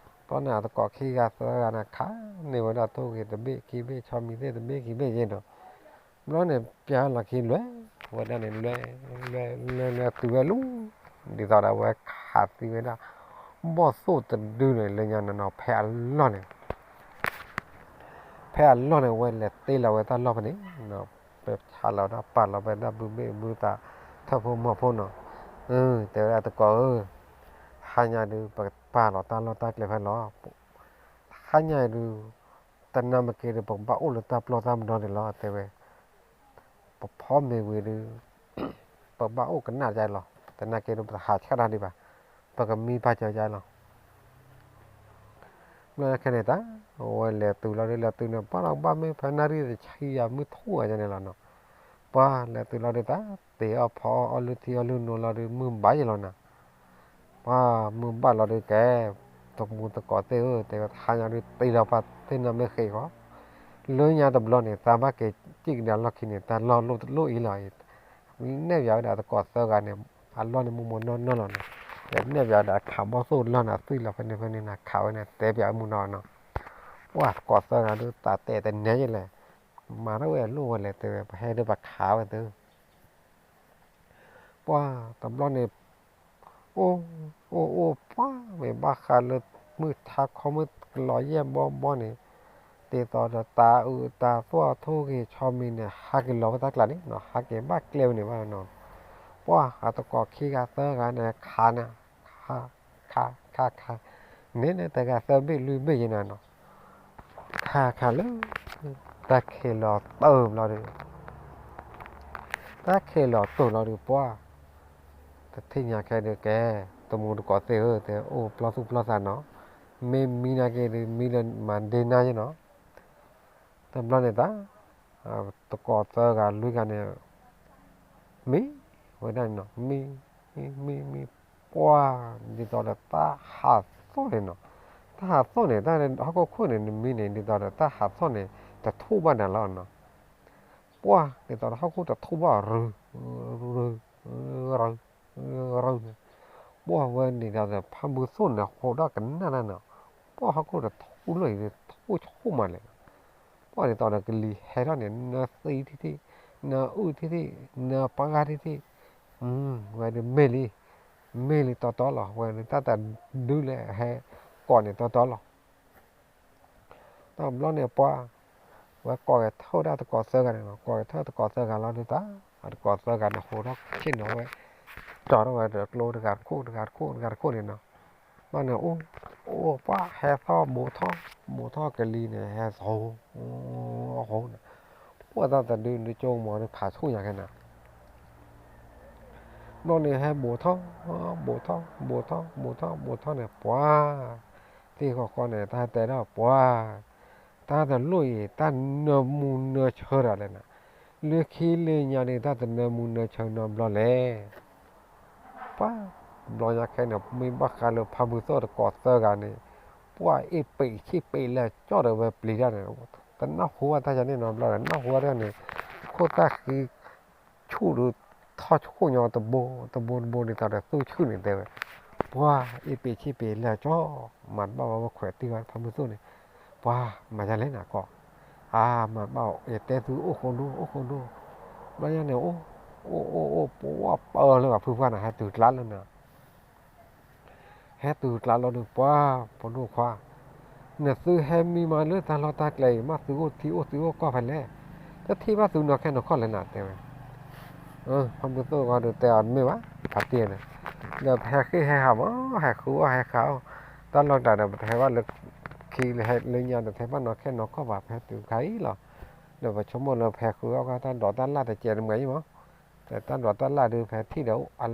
ဘျီန့ၣ် အသကိးခံဂၤသၢဂၤန့ၣ် ခးန့ၢ်ဝဲဒၣ်ထိၣ်ဂ့ၤတဘ့ၣ်ခံဘ့ၣ် ဆီမံၤသ့ၣ်တဘ့ၣ်ခံဘ့ၣ်ယဲဒီး, ဘျီန့ၣ် ပျၢ်လီၢ်ခံလွဲၢ်ဝဲဒၣ်န့ၣ် လွဲၢ်လွဲၢ်လွဲၢ်လွဲၢ်တုၤဝဲလီၤ, ဒ်သိးဒီးအဝဲခးသံဝဲဒၣ် ဘီၣ်သိၣ်တဒုန့ၣ် လၢညါန့ၣ်နီၤ ဖဲအလီၢ်န့ၣ် ဖဲအလီၢ်န့ၣ် ဝဲလဲၤတ့လီၤဝဲတၢ်လီၢ်ဖဲန့ၣ်, ပဆးလီၤဒၣ်ပာ်လီၤဝဲဒၣ်ဘုဘ့ၣ်ဘုသး ထၢၣ်ဖိမီၤဖိနီၤ, တဲဝဲဒၣ်သကိးဧၢ, ဟါညါဒုး ပပာ်လီၤတၢ်လီၢ်တၢ်ကျဲဖဲလီၤ, ဟါညါအံၤဒုး တနၤမ့ၢ်က့ၤဒီး ပကဘၣ်အိၣ်လၢတၢ်ပျီတၢ်မဒီန့ၣ်လီၤ တဲဝဲ, ပဖီမ့ၤဝံၤဒုး ပကဘၣ်အိၣ်ကနၣ်ဒ်အံၤလီၤ, တနၤက့ၤဒီး ပတဟးဆၣ်တၢ်ဒံးဘၣ်, ပကမံပာ်စၢၤဒ်အံၤလီၤ. ဘျီခဲန့ၣ်တၢ် အဝဲလဲၤတုၤလီၤဒုး လဲၤတုၤန့ၣ် ပှၢ်လီၤကဘၣ်မ့ၢ်ဖဲနၣ်ရံၣ်တဆံယၤမုၢ်ထူၣ်အါန့ၣ်လီၤနီၤ, ပှၢ်လဲၤတုၤလီၤဒုးတၢ် တ့အီၣ်ဖီအီၣ်အီလုၢ်ထံအီလုၢ်နိလီၤဒုး မုၢ်ဘၣ်ယလီၤနီၤ, ပှၢ်မုၢ်ဘၣ်လီၤဒုးကဲ တမူသကိးသ့ၣ်ဧၢ တဲဝဲ ဟါညါဒုးတ့လီၤပှၤသ့ၣ်နီၣ်မ့ၢ်ဃ့ၢ်ဃီ, လၢညါတဘျီန့ၣ် သးဘၣ်က့ၤစံၣ်ကဒါလီၢ်ခံန့ၣ် တၢ်လီၢ်လိၣ်တလိၣ်အံၤလီၤ, နဲၣ်ပၠးဝဲဒၣ်သကိးသၢဂၤန့ၣ် အလီၢ်န့ၣ်မိၢ်မိၢ်နီၢ်နီၢ်လီၤနီၤ, နဲၣ်ပၠးဝဲဒၣ်ခးဘီၣ်သိၣ်လီၢ်န့ၣ် အသွံၣ်လီၤဖဲန့ၣ်ဖဲန့ၣ်နီၤ ခးဝဲန့ၣ် တဲပၠးဝဲမုၢ်နီၢ်နီၤ, ပှၢ်သကိးသၢဂၤဒုး တၢ်တဲတနဲယလဲၣ်, မၤထီၣ်ဝဲလိၣ်ဝဲလဲၣ် တဲဝဲ ပဟဲဒုးပခးဝဲသု ပှၢ်တဘျီန့ၣ် အိၣ် အိၣ်အိၣ်ပှၢ် မ့ၢ်ဘၣ်ဃးလၢမုၢ်ထါခီမုၢ်ကလီၤယဲၢ်ဘီဘီန့ၣ်, ဒ်သိးဒီးတၢ်အုၣ်တၢ်သွီၣ်ထိၣ်ဂ့ၤဆီမံၤန့ၣ် ဟးက့ၤလီၤဝဲတၢ်ကျးန့ၣ်နီၤ, ဟးက့ၤဘၣ်ကျဲဝဲန့ၣ်ဘၣ်နီၤ, ပှၢ်အသကိးခံဂၤသၢဂၤန့ၣ် ခးန့ၣ် ခး ခး ခး ခး န့ၣ်န့ၣ် တဂၤသၢဘ့ၣ်လွံၢ်ဘ့ၣ်ယဲၢ်န့ၣ်နီၤ, ခးခးလၢ တၢ်ခံးလီၤတိၢ်ဘျီဒီး တၢ်ခံးလီၤတိၢ်လီၤဒီး ပှၢ် တထံၣ်ညါခဲဒုးကဲ တမူသကိးသ့ၣ်ဧၢ တဲအိၣ်ပျီသူၣ်ပျီသးနီၤ, မ့ၢ်မံနာ်က့ၤဒုး မံလၢမၤဒ့နါယဲၢ်နီၤ, တဘျီန့ၣ်တၢ် သကိးသၢဂၤလွံၢ်ဂၤန့ၣ် မံဝဲဒၣ်န့ၣ်နီၤ, မံ မံ မံ မံ ပှၢ် ဒ်သိးဒီးတၢ်ဟးသီၣ်န့ၣ်နီၤ, တၢ်ဟးသီၣ်န့ၣ် တၢ်ဟီၣ်ခိၣ်ခိၣ်န့ၣ် နမံန့ၣ် ဒ်သိးဒီးတၢ်ဟးသီၣ်န့ၣ် တထူၣ်ဘၣ်နၤလီၤနီၤ. ပှၢ်ဒ်သိးဒီးဟီၣ်ခိၣ်တထူၣ်ဘၣ် ရူၤရူၤရူၤန့ၣ်, ပှၢ်ဝဲန့ၣ်ဒီး ဖါမုၢ်သိၣ်န့ၣ် ဟိးထီၣ်ကနၣ်တၢ်နီၤ, ပှၢ်ဟီၣ်ခိၣ်တထူၣ်လီၤအံၤ ထူၣ်ဆိကမိၣ်မးလဲၣ်နီၤ. ပှၢ်ဒ်သိးဒီးကလံၤဟဲထီၣ်န့ၣ် နသံထံထံၣ်, နအုၣ်ထံထံၣ်, နပှၢ်ထံထံၣ်, ဝဲဒၣ်မ့ၢ်လံ, မ့ၢ်လံတီတီလီၤ. ဝဲဒၣ်တၢ်တဒုလၢဟဲ ကိးန့ၣ်တီတီလီၤ. တဘျီန့ၣ်ပှၢ်, ဝဲကိးက့ၤထၢၣ်ဒၣ်တကိးသၢဂၤန့ၣ်လီၤ. ကိးက့ၤထၢၣ်တကိးသၢဂၤလီၤဒုးတၢ်, အတကိးသၢဂၤန့ၣ် ဟိးထီၣ်ဆ့ၣ်နီၤဝဲ, ကၠီထီၣ်ဝဲဒီးကျိတဂၤတခိၣ် တဂၤတခိၣ် တဂၤတခိၣ်န့ၣ်နီၤ. ဘၣ်န့ၣ်အိၣ်, အိၣ်ပှၢ်ဟဲသီၣ်ဘိးထီၣ်, ဘိးထီၣ်ကလံၤန့ၣ် ဟဲသီၣ်, ဟိန့ၣ်, ပှၢ်တၢ်တဒုန့ၣ်ကၠိမီၤန့ၣ်ဖးဆူၣ်ညါခဲန့ၣ် ဘျီန့ၣ်ဟဲဘိးထီၣ်, ဘိးထီၣ်, ဘိးထီၣ်, ဘိးထီၣ်, ဘိးထီၣ်န့ၣ် ပှၢ်, သ့ၣ်ဃီဃီန့ၣ် တၢ်ဟဲတဲဒၣ်ပှၢ်, တၢ်တလိၣ်အံၤ တၢ်နၢမူနၢဆၢတၢ်လဲၣ်နၤ, လၢခံလၢညါန့ၣ် တၢ်တနၢမူနၢဆၢနီတဘျီလဲၣ်. ပှၢ်, ဘျီညါခဲန့ၣ် မ့ၢ်ဘၣ်ဃးလၢဖါမုၢ်သိၣ်တကိးသၢဂၤန့ၣ်, ပှၢ်အ့ၣ်ပ့းဆ့ၣ်ပ့းလၢကၠီၣ်ဒီးဝဲပျံၤတၢ်န့ၣ်, တနၢ်ဟူဘၣ်တၢ်ယၤန့ၣ်နီတဘျီဒီး နၢ်ဟူဘၣ်တၢ်န့ၣ်, ခိၣ်သၣ်ဃံ ဆူၣ်ဒီးထီၣ်ဆူၣ်ညီတဘိ, တဘိတဘိန့ၣ် တၢ်ဒီးသူၣ်ဆူၣ်န့ၣ်တဲဝဲ, ပှၢ်အ့ၣ်ပ့းဆ့ၣ်ပ့းလၢကၠီၣ်, မၤတဘၣ်ဝဲ ဝဲခွဲးတံၢ်ဝဲဖါမုၢ်သိၣ်န့ၣ်, ပှၢ်မၤယၤလဲၣ်နၤကီး, အါမၤတဘၣ် ယတဲသုအိၣ်ဃိဒိၣ် အိၣ်ဃိဒိၣ်, ဘျီညါန့ၣ် အိၣ်, အိၣ်အိၣ်အိၣ် ပှၢ်ပၢလၢပှၤဖုပှၢ်န့ၣ် ဟဲတုၤကျါလၢနၤ ဟဲတုၤကျါလီၤဒီး ပှၢ်ဖိဒိၣ်ခွါ, နသုဟဲမံမၤလၢတၢ်လီၢ်တၢ်ကျဲအံၤ မ့ၢ်သုအိၣ်ထံအိၣ်သံအိၣ်ကီၢ်ဖဲလဲၣ်, တထံၣ်ဘၣ်သုနီၤခဲနီၤခီၣ်လဲၣ်နၤတဲဝဲ, ဖါမုၢ်သိၣ်ဂီၤဒီးတဲအီၤတမ့ၢ်ဘၣ်, ဖါတံၢ်န့ၣ်, ဒီးပဟဲဃ့ၢ်ဟဲဟးမး ဟဲဃုအီၣ်ဟဲဃုအီၣ်, တၢ်လီၢ်ကျဲဒီး ပတဟဲဘၣ်လၢခံလၢညါဒီး တဟဲဘၣ်နီၤခဲနီၤခီၣ်ဘၣ် ပဟဲတုၤခါအံၤလီၤ, ဒီးပဆိကမိၣ်လၢပဟဲဃုအီၣ်ကီၢ်တၢ်ဒိးတၢ်လၢ်တစဲးတမှဲၤအံၤမး, တၢ်ဒိးတၢ်လၢ်ဒုး ပဟဲထံၣ်ဒီးအ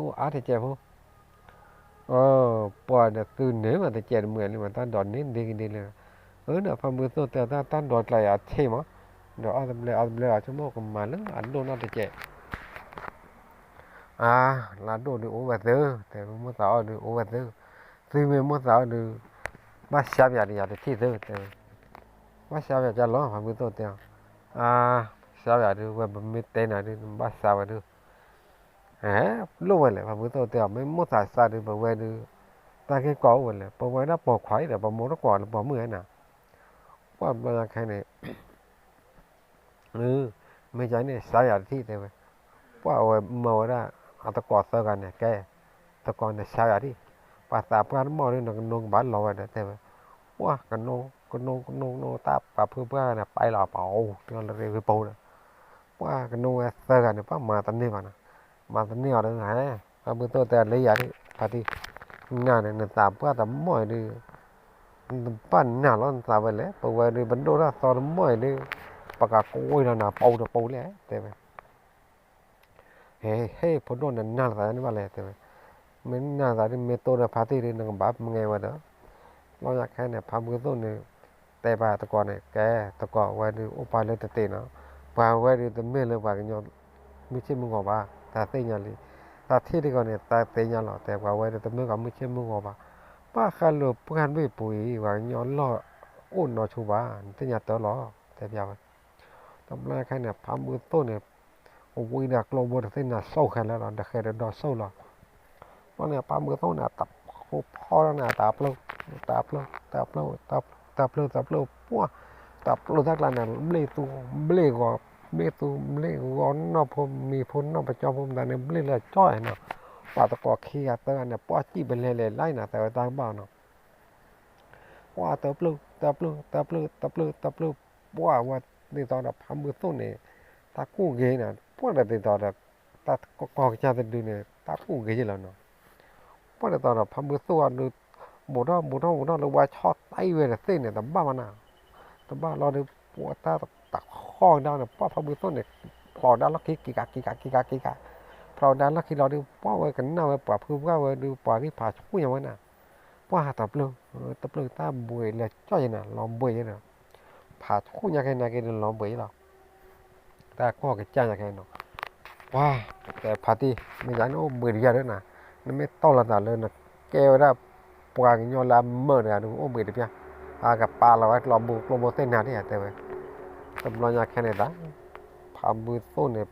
လီၢ်အကျဲဒီးအိၣ်အါတစဲးဖိ ပှၤဒီးသုန့ၣ်မး တစဲးတမှဲၤလံမး တၢ်ဒိးန့ၣ်ဒ့ကဒ့လၢ, အၢ ဒီးဖါမုၢ်သိၣ်တဲတၢ် တၢ်ဒိးကျါအံၤအဆ့မး, ဒီးအီၣ်တဘျဲအီၣ်တဘျဲအီၤ ဆိကမိၣ်ကမၤလၢအဒိၣ်နီၢ်တစဲး, အါ, လၢအဒိၣ်ဒုးအိၣ်ဝဲသု, တဲမိၢ်သးအီၣ်ဒုးအိၣ်ဝဲသု, သုမ့ၢ်မိၢ်သးအီၣ်ဒုး, ဘၣ်ဆါပယၤဒီးယၤတထံၣ်သု, တဲဝဲ, ဘၣ်ဆါပယၤကလီၤ ဖါမုၢ်သိၣ်တဲအီၤ, အါ, ဆါပယၤဒုး ဝဲပမ့ၢ်တဲနၤဒုး နဘၣ်ဆါဝဲဒုး ဟဲလိၣ်ဝဲလဲၣ် ဖါမုၢ်သိၣ်တဲအီၤ မ့ၢ်မိၢ်သးစါဒုး ပဝဲဒုး, တၢ်ဂ့ၢ်ကီအိၣ်ဝဲလဲၣ် ပဝဲဒၣ်ပိာ်ခွါအံၤဒီး ပမိၢ်တကိးလၢပိာ်မုၣ်ဧါနၤ, ပှၢ်ဘျီညါခဲန့ၣ်, မ့ၢ်ယၤန့ၣ် စါယၤတထံၣ်တဲဝဲ, ပှၢ်ဝဲမၤဝဲဒၣ်, အတကိးသၢဂၤန့ၣ် ကဲ, တကိးန့ၣ်စါယၤဒံၣ်, ပှၤသးပှၢ်တမီၢ်ဒုး နကနိကဘၣ်လီၤဝဲဒီးတဲဝဲ, ပှၢ်ကနိ, ကနိကနိကနိ တၢ်ပှၤဖုပှၢ်န့ၣ် ပာ်လီၤပာ်အိၣ် တလီၤရ့ဝ့ပိန့ၣ် ပှၢ်ကနိဝဲသၢဂၤန့ၣ် ပှၢ်မၤတန့ၢ်ဘၣ်နီၤ, မၤတန့ၢ်အီၤဒီး ဟဲ, ဖါမုၢ်သိၣ်တဲလၢယၤဒံၣ် ဖါတံၢ်, နၤန့ၣ် နသးပှၢ်တမီၢ်အံၤဒုး, နဘၣ်နၢ်လီၤနသးဝဲလဲၣ် ပဝဲဒုး ပဒိၣ်တၢ်သီတမီၢ်အံၤဒုး, ပကကွံလီၤနၤပူၤတပူၤလဲၣ် တဲဝဲ ဟဲ ဟဲ ဖိဒိၣ်နနၢ်လိာ်သးန့ၣ်ဘၣ်လဲၣ် တဲဝဲ, မ့ၢ်နၢ်လိာ်သးဒ်မ့ၢ်တိၢ်ဒီးဖါတံၢ်ဒ် နကဘၣ်မငဲဝဲဒီး, ဘျီညါခဲန့ၣ် ဖါမုၢ်သိၣ်န့ၣ် တဲပှၤတကိးန့ၣ် ကဲ, တကိးဝဲဒုးအိၣ်ပှၤလၢတသ့နီၤ, ပှၤဝဲဒုးတမ့ၢ်လၢပှၤကညီ မုၢ်ဆ့ၣ်မုၢ်ဂီၤဘၣ်, တၢ်သ့ၣ်ညါလံ, တၢ်ထံၣ်တဂီၤန့ၣ် တၢ်သ့ၣ်ညါလီၤ တဲပှၤဝဲဒုးတမ့ၢ်ပှၤမုၢ်ဆ့ၣ်မုၢ်ဂီၤဘၣ်, ဘၣ်ဃးလၢပှၢ်ဘ့ၣ်ပူၤအံၤ ပှၤကညီလီၢ်အိၣ်နီၢ်ဆူၣ်ဘၣ် နသ့ၣ်ညါတၢ်လီၤ တဲပျးဝဲ တဘျီညါခဲန့ၣ် ဖါမုၢ်သိၣ်န့ၣ် ဝံၤဒီးကျိဘိတသ့ၣ်န့ၣ် စိာ်ခဲလၢာ်လီၤ ဒီးဃဲၤဒီးဒီစိာ်လီၤ, ဘျီန့ၣ် ဖါမုၢ်သိၣ်န့ၣ် တၢ်ဖိဖီန့ၣ် တၢ်ပျၢၤ, တၢ်ပျၢၤ, တၢ်ပျၢၤ, တၢ်ပျၢၤ, တၢ်ပျၢၤ, ပှၢ်, တၢ်ပျၢၤတၢ်ကျါန့ၣ် ဘျ့ၣ်သူ, ဘျ့ၣ်ဂီၤ, ဘျ့ၣ်သူ, ဘျ့ၣ်ဂီၤနီၢ်ဖိမံၤဖိနီၢ်ပကၠီဖိမတၤန့ၣ် ဘျ့ၣ်လၢကၠီနီၤ, ပှၤတကိးခံဂၤသၢဂၤန့ၣ် ပှၢ်စံၣ်ပလဲၤလဲၤလၢန့ၣ် သးဝဲတၢ်ကဘၣ်နီၤ ပှၢ်တၢ်ပျၢၤ, တၢ်ပျၢၤ, တၢ်ပျၢၤ, တၢ်ပျၢၤ, တၢ်ပျၢၤ, ပှၢ်ဝဲဒ်သိးဒီးဖါမုၢ်သိၣ်န့ၣ် တၢ်ကူၣ်ဂ့ၤန့ၣ် ပှၢ်ဒီးဒ်သိးဒီး တၢ်ကီကီကစၢ်တဒုန့ၣ် တၢ်ကူၣ်ဂ့ၤယဲလီၤနီၤ, ပှၢ်ဒ်သိးဒီးဖါမုၢ်သိၣ်အဒုး ဘူးထီၣ် ဘူးထီၣ် ဘူးထီၣ် လၢဝဲဆီၣ်တံၢ်ဝဲတသ့ၣ်န့ၣ် တဘၣ်မနၤ, တဘၣ်လီၤဒုး ပှၢ်တၢ်တခီကဒါန့ၣ် ပှၢ်ဖါမုၢ်သိၣ်န့ၣ် ဖျိးဒါလီၢ်ခံ က့ၤကး က့ၤကး က့ၤကး က့ၤကး, ဖျိးဒါလီၢ်ခံလီၤဒုး ပှၢ်ဝဲကနၣ်ဝဲပှၤဖုပှၢ်ဝဲဒုး ပှၤဂံၢ်ဖးဆူၣ်ညါဝဲနၤ ပှၢ်တၢ်ပျၢၤ, တၢ်ပျၢၤတၢ်ဘှံးလၢကၠီၣ်ယဲနၤ လီၤဘှံးယဲနၤ, ဖးဆူၣ်ညါခဲနၤက့ၤဒုးလီၤဘှံးယဲလီၤ, တၢ်ကီၢ်ကစၢ်ညါခဲနီၤ, ပှၢ်, တဲဖါတံၢ် မ့ၢ်ယၤန့ၣ်အိၣ်ဘှံးတယၤဒၣ်နၤ, နမ့ၢ်တီၢ်လီၤသးလၢနကဲဝဲဒၣ် ပှၤကညီလၢအမၢတဂၤဒီး အိၣ်ဘှံးတပျၢ်, အကပာ်လီၤဝဲကျီဘိကျိဘိသ့ၣ်နၤဒ်ဧါတဲဝဲ. တဘျီညါခဲန့ၣ်သး ဖးဘုသိၣ်န့ၣ်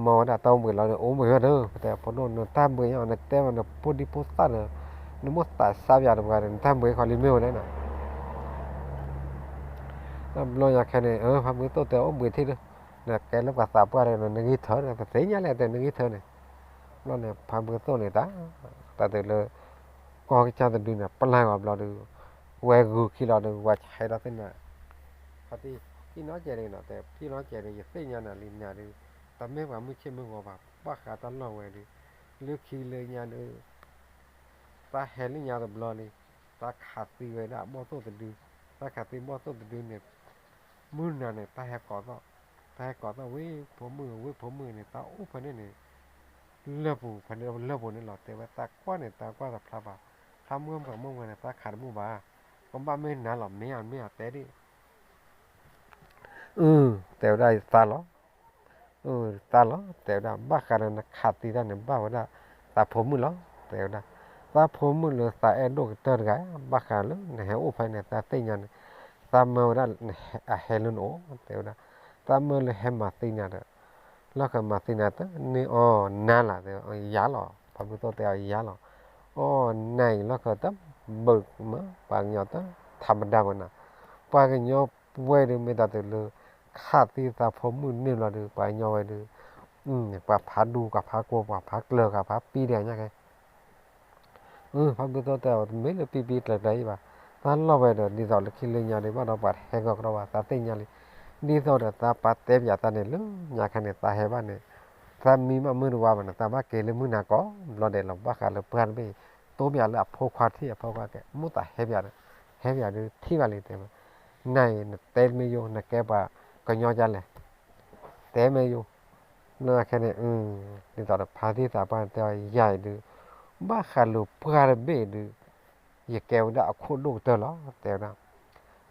မၢဝဲဒၣ်တၢ်အိၣ်ဘှံးလီၤဒီး အိၣ်ဘှံးဝဲဒီး ပတဲဖိဒိၣ် နတၢ်ဘှံးညါ နတဲဝဲနဖိဒံဖိသၣ်ဒီး နမိၢ်သးစၢ်ပၠးတပှၤဒီး နတၢ်ဘှံးခီလံမ့ၢ်ဝဲလဲၣ်နီၤ. တဘျီညါခဲန့ၣ် ဖးဘုသိၣ်တဲအိၣ်ဘှံးထံၣ်ဒီး နကဲလၢပှၤသးပှၢ်ဒီး နဂံၢ်ထၢဒီး ပသ့ၣ်ညါလဲၣ်တဲနဂံၢ်ထၢန့ၣ်. ဘျီန့ၣ် ဖးဘုသိၣ်န့ၣ်တၢ် တၢ်တုၤလၢ ကီၢ်ကစၢ်တဒုန့ၣ် ပျၢ်ဂီၤဘျီဒီး ဝဲဂုာ်ခံလီၤဒီး ဝဲဆဲးဒီးသ့ၣ်နၤ ဖါတံၢ် ဖံနီၢ်ကဲးန့ၣ်နီၤ တဲဖံနီၢ်ကဲးန့ၣ် ယသ့ၣ်ညါနၤလံနၤဒီး တမ့ၢ်ပှၤမုၢ်ဆ့ၣ်မုၢ်ဂီၤဘၣ် ဘၣ်ဃးတၢ်လီၢ်ဝဲဒီး လၢခံလၢညါဒီး တၢ်ဟဲလၢညါတဘျီလံ တၢ်ခးသံဝဲဒၣ်ဘီၣ်သိၣ်တဒု တၢ်ခးသံဘီၣ်သိၣ်တဒုန့ၣ် မုၢ်နၤန့ၣ် တၢ်ဟဲကိးသီၣ် တၢ်ဟဲကိးသီၣ် ဝ့ၢ်ဖိမုၣ် ဝ့ၢ်ဖိမုၣ်န့ၣ် တၢ်အိၣ်ဖဲန့ၣ်န့ၣ် လၢပူၤ ဖဲန့ၣ်လၢပူၤန့ၣ်လီၤ တဲဝဲ တၢ်ကွၢ်န့ၣ် တၢ်ကွၢ်တဖျါဘၣ် ဖျါမုၢ်ပှၤမုၢ်ဝဲန့ၣ် တၢ်ခးတမုာ်ဘၣ် ကဘၣ်မ့ၢ်နၤလီၤ မ့ၢ်အမ့ၢ်အတဲဒၣ် အ တဲဝဲဒၣ်သးလီၤ သးလီၤ တဲဝဲဒၣ် ဘၣ်ဃးဒီးနခးသံတၢ်န့ၣ် ဘၣ်ဝဲဒၣ် သးဖိမုၣ်လီၤ တဲဝဲဒၣ် သးဖိမုၣ်လၢသးအဲၣ်ဒိၣ်ကတၢၢ်တဂၤ ဘၣ်ဃးလၢနဟဲအိၣ်ဖဲန့ၣ် သးသ့ၣ်ညါန့ၣ် သးမၢဝဲဒၣ် အဟဲလၢနအိၣ် တဲဝဲဒၣ် သးမၢလၢဟဲမၤသံနၤဒီး လီၢ်ဃၢၤမၤသံနၤတန့ၢ်အီၤနၤလၢ် တဲဝဲ ယၤလီၤ ဖးဘုသိၣ်တဲအီၤယၤလီၤ အီၤနၤအံၤလီၢ်ဃၢၤတဘၢၣ်မး ပှၤကညီတထးမတၤမးနၤ ပှၤကညီဝဲဒုး မ့ၢ်တၢ်တုၤလၢ ခးသံသးဖိမုၣ်န့ၢ်ဘျီဒီး ပှၤကညီဝဲဒုး ပှၤဖးဒူ ပှၤဖးကိၢ် ပှၤဖးကျၢၤ ပှၤဖးပံၤဒဲးညါကဲ ဖးဘုသိၣ်တဲအီၤ တမ့ၢ်လၢပံပံကျၢၤကျၢၤအံၤဘၣ်, တၢ်လီၢ်ဝဲဒီး ဒ်သိးလၢခံလၢညါဒီး ဘၣ်ဒီးပှၤဟဲကီကဒီးဘၣ် သးသ့ၣ်ညါလံ. ဒ်သိးဒီးသးပာ်တဲပၠးသးန့ၣ်လၢညါခါန့ၣ် သးဟဲဘၣ်န့ၣ် သးမံမးမုၢ်တဝါဘၣ်န့ၣ် သးဘၣ်က့ၤလၢမုၢ်နၤကိးဘျီဒဲးလီၤ. ဘၣ်ဃးလၢပှၢ်တဘ့ၣ် တိပၠးလၢအဖိခွါထံၣ် အဖိခွါကဲ မိၢ်သးဟဲပၠးဒီး ဟဲပၠးဒုးထံၣ်ဘၣ်လံတဲဝဲ, နၤအံၤနတဲမ့ၢ်ယိၣ် နကဲပှၤကညီဒ်လဲၣ် တဲမ့ၢ်ယိၣ်, လၢခဲန့ၣ် ဒ်သိးဒီးဖါတံၢ်သးပှၢ်တဲအီၤ ယၤအံၤဒုး ဘၣ်ဃးလၢပှၢ်တဘ့ၣ်ဒုး ယကဲဝဲဒၣ်အခိၣ်ဒိၣ်ကတၢၢ်လီၤ တဲဝဲဒၣ်,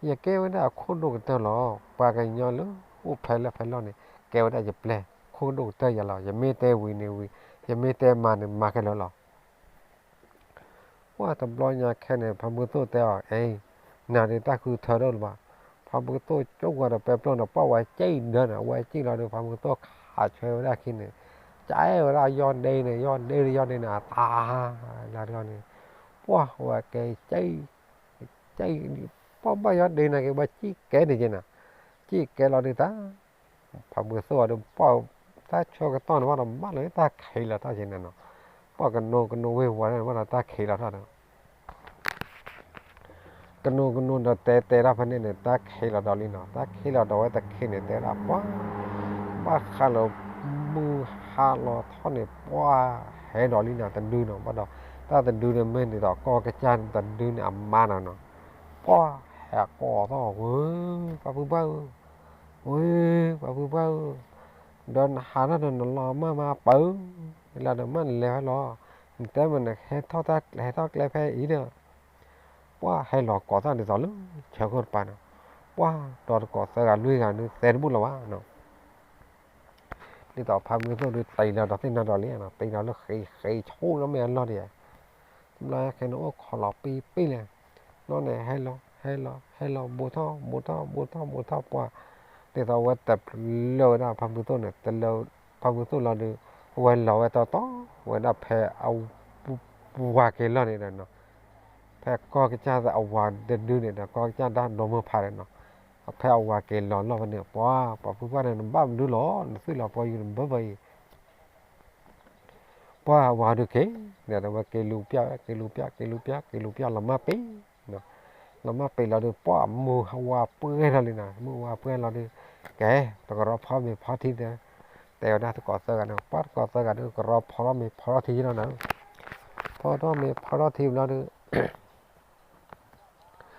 ယကဲဝဲဒၣ်အခိၣ်ဒိၣ်ကတၢၢ်လီၤ. ပှၤကညီလၢအိၣ်ဖဲလၢဖဲလီၢ်န့ၣ် ကဲဝဲဒၣ်ယပျဲၢ် ခိၣ်ဒိၣ်ကတၢၢ်ယၤလီၤ. ယမ့ၢ်တဲဝံၤန့ၣ်ဝံၤ ယမ့ၢ်တဲမၤန့ၣ်မၤခဲလၢာ်လီၤ. ပှၢ်တဘျီညါခဲန့ၣ် ဖါမုၢ်သိၣ်တဲအီၤ အ့ နၤဒုးတၢ်ဃုထၢဒိၣ်လၢၤဘၣ်. ဖါမုၢ်သိၣ်ကၠိကွၢ်ဒီးပဲပျိၢ်န့ၣ် ပှၢ်ဝဲကၠံၣ်ဒၢန့ၣ် အဝဲကၠံၣ်လီၤဒီး ဖါမုၢ်သိၣ်ခးဆၢဝဲဒၣ်ခံန့ၣ် ကဲဝဲဒၣ်ယီၢ်ဒ့န့ၣ် ယီၢ်ဒ့ ယီၢ်ဒ့န့ၣ် အတၢ်လၢတဂီၢ်န့ၣ် ပှၢ်ဝဲကဲ ကၠံၣ် ပှၢ်ဘၣ်ယီၢ်ဒ့န့ၣ်က့ၤ ဝဲကၠံၣ်ကဲန့ၣ်က့ၤနၤ, ကၠံၣ်ကဲလီၤဒုးတၢ် ဖါမုၢ်သိၣ်အီၤဒီး ပှၢ်တၢ်ဆၢကတီၢ်န့ၣ်ဘၣ်ဒီး ဘၣ်လီၤတၢ်ခံးလီၤထီၣ်က့ၤန့ၣ်နီၤ, ပှၢ်ကနိးကနိးဝ့ၢ်ဝီန့ၣ်ဘၣ်ဒီးတၢ်ခံးလီၤထီၣ်ဒီး ကနိးကနိးဒီးတဲတဲဒၣ်ဖဲန့ၣ်န့ၣ် တၢ်ခံးလီၤဒီးလံနီၤ, တၢ်ခံးလီၤဒီးဝဲတခံးန့ၣ် တဲဒၣ်ပှၢ် ဘၣ်ဃးလၢမုၢ်ဟါလီၤထီၣ်န့ၣ် ပှၢ်ဟဲဒီးလံနီၤ တဒုနီၤ, ဘၣ်ဒီး တၢ်တဒုန့ၣ်မ့ၢ်ဒ်သိးကီၢ်ကစၢ်တဒုန့ၣ်အမါနီၤနီၤ, ပှၢ်ဟဲကိးသီၣ်ဝဲ ပှၢ်ဖုပှၢ်ဧၢ ဝဲ ပှၢ်ဖုပှၢ်ဧၢ, ဒီးနဟးထီၣ်ဒီးနလီၤမၢ်မါပၢၢ်, လီၤဒီးမၢ်နလဲၤဖဲလီၤ, နတဲမ့ၢ်နဟဲထီၣ်ကျဲဖဲအံၤဒီး ပှၢ်ဟဲလီၤကိးသီၣ်ဒ်သိးလၢဆၢခိၣ်တပၤန့ၣ်, ပှၢ်ဒီးတကိးသၢဂၤလွံၢ်ဂၤဒုးသဲတဘူၣ်လီၤဘၣ်နီၤ, ဒ်သိးဖါမုၢ်သိၣ်ဒုးတံၤလီၤဒီးသ့ၣ်နီၣ်ဒီးလံနီၤ, တံၤလီၤလၢဃ့ဃ့ဆိလီၤမ့ၢ်အလီၢ်ဒံး, တဘျီခဲန့ၣ်အိၣ်ခိးလီၤပံပံလဲၣ်, ဘျီန့ၣ်ဟဲလီၤ ဟဲလီၤ ဟဲလီၤ ဘူးထီၣ် ဘူးထီၣ် ဘူးထီၣ် ဘူးထီၣ် ပှၢ် ဒ်သိးအဝဲတလၢာ်ဝဲဒၣ်ဖါမုၢ်သိၣ်န့ၣ် တလၢာ်ဖါမုၢ်သိၣ်လီၤဒီး အဝဲလီၤဝဲတီတီ ဝဲဒၣ်ဖဲအဝၤက့ၤလီၢ်န့ၣ်ဒီးနီၤ, ဖဲကီၢ်ကစၢ်အဝၤတဒုန့ၣ်ဒီး ကီၢ်ကစၢ်ဒၣ်ဒိမုၢ်ဖးဒီးနီၤ, ဖဲအဝၤက့ၤလီၤလီၢ်ဖဲန့ၣ် ပှၢ် ပှၢ်ဖုပှၢ်န့ၣ် နဘၣ်မနုၤလီၤ နသွံၣ်လီၤပှီၢ်ယူၤနဘၢဘၢအံၤ ပှၢ်ဝၤဒုးက့ၤ ဒီးဝဲက့ၤလူၤပျၢ် က့ၤလူၤပျၢ် က့ၤလူၤပျၢ် က့ၤလူၤပျၢ် လီၤမၢ်ပ့ၤ, လီၤမၢ်ပ့ၤလီၤဒီး ပှၢ်မုၢ်ဟါဝါပှဲၤထီၣ်လံနီၤ, မုၢ်ဝါပှဲၤလီၤဒီး ကဲ ပကရီဖီမ့ၤဖီထံဒီး တဲဝဲဒၣ်သကိးသၢဂၤန့ၣ် ပှၢ်သကိးသၢဂၤဒီး ကရီဖီထီၣ်မ့ၤဖီထီၣ်ထံနီၤနီၤ, ဖီထီၣ်မ့ၤဖီထီၣ်ထံဘျီဒီး ဖီထီၣ်မ့ၤဖီထီၣ်ထံဖီထီၣ်ဒီး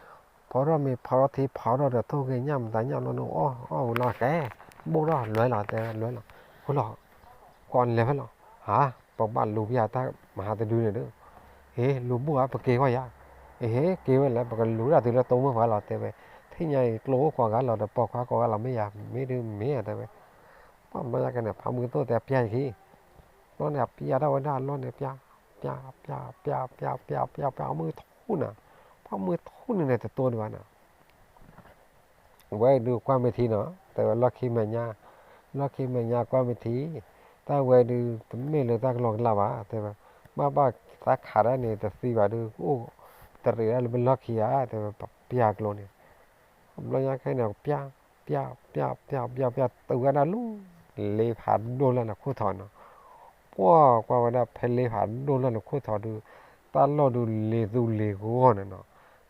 ထိၣ်ဂ့ၤညၣ်မတၤညၣ်ဘျီန့ၣ် အီၣ်အီၣ်ဝံၤလီၤကဲ, ဘိၣ်ထီၣ်လွဲလီၤ တဲဝဲလွဲလီၤ, ဃိလီၤ, ကိးနလဲၤဖဲလီၤ, ဟါ, ပဘၣ်လူၤပျၢ်တၢ်မဟါတဒုန့ၣ်ဒီး, ဟ့ လူၤဘူၣ်ဧါ ပက့ၤကွၢ်ယၤ, အဟ့ က့ၤဝဲလဲၣ် ပကလူၤဒၣ်တုၤလၢတိမုၢ်ပှၤလီၤ တဲဝဲ, ထံၣ်ညါအံၤကျိအိၣ်ကိးဂၤလီၤဒီးပိာ်ခွါကိးဂၤလီၤ မ့ၢ်ယၤ မ့ၢ်ဒုးမ့ၢ်ဧါ တဲဝဲ, ပှၢ်ဘျီညါကဲန့ၣ် ဖါမုၢ်သိၣ်တဲပျၢ်ယခံ ဘျီန့ၣ် အပျၢ်ဒၣ်ဝဲဒၣ်အလီၢ်န့ၣ် ပျၢ် ပျၢ် ပျၢ် ပျၢ် ပျၢ် ပျၢ် ပျၢ် ပျၢ် မုၢ်ထီၣ် ထူၣ်နၤ, ဖီမုၢ်ထူၣ်န့ၣ်န့ၣ်တတိၤဒံးဘၣ်နၤ ဝဲဒုးကွၢ်မ့ၢ်ထံနီၤ တဲဝဲလီၢ်ခံမဲာ်ညါ, လီၢ်ခံမဲာ်ညါကွၢ်မ့ၢ်ထံ, တၢ်ဝဲဒုး တမ့ၢ်လၢတၢ်ကလီကလီဘၣ် တဲဝဲ, ဘၣ်ဘၣ်သးခးဒၣ်န့ၣ် တသံဘၣ်ဒုး အိၣ်တရံးဒၣ်လၢပလီၢ်ခံဧါ တဲဝဲ ပျၢ်ကျိၤန့ၣ်, ဘျီညါခဲန့ၣ် ပျၢ်, ပျၢ်, ပျၢ်, ပျၢ်, ပျၢ်, ပျၢ် တုၤဝဲဒၣ်လၢ လ့ဖးဒိၣ်လၢနခိၣ်ထီနီၤ, ပှၢ်ကွၢ်ဝဲဒၣ်ဖဲလ့ဖးဒိၣ်လၢနခိၣ်ထီဒုး, တၢ်လီၢ်ဒုးလ့ၤသူလ့ၤဂီၢ်န့ၣ်နီၤ,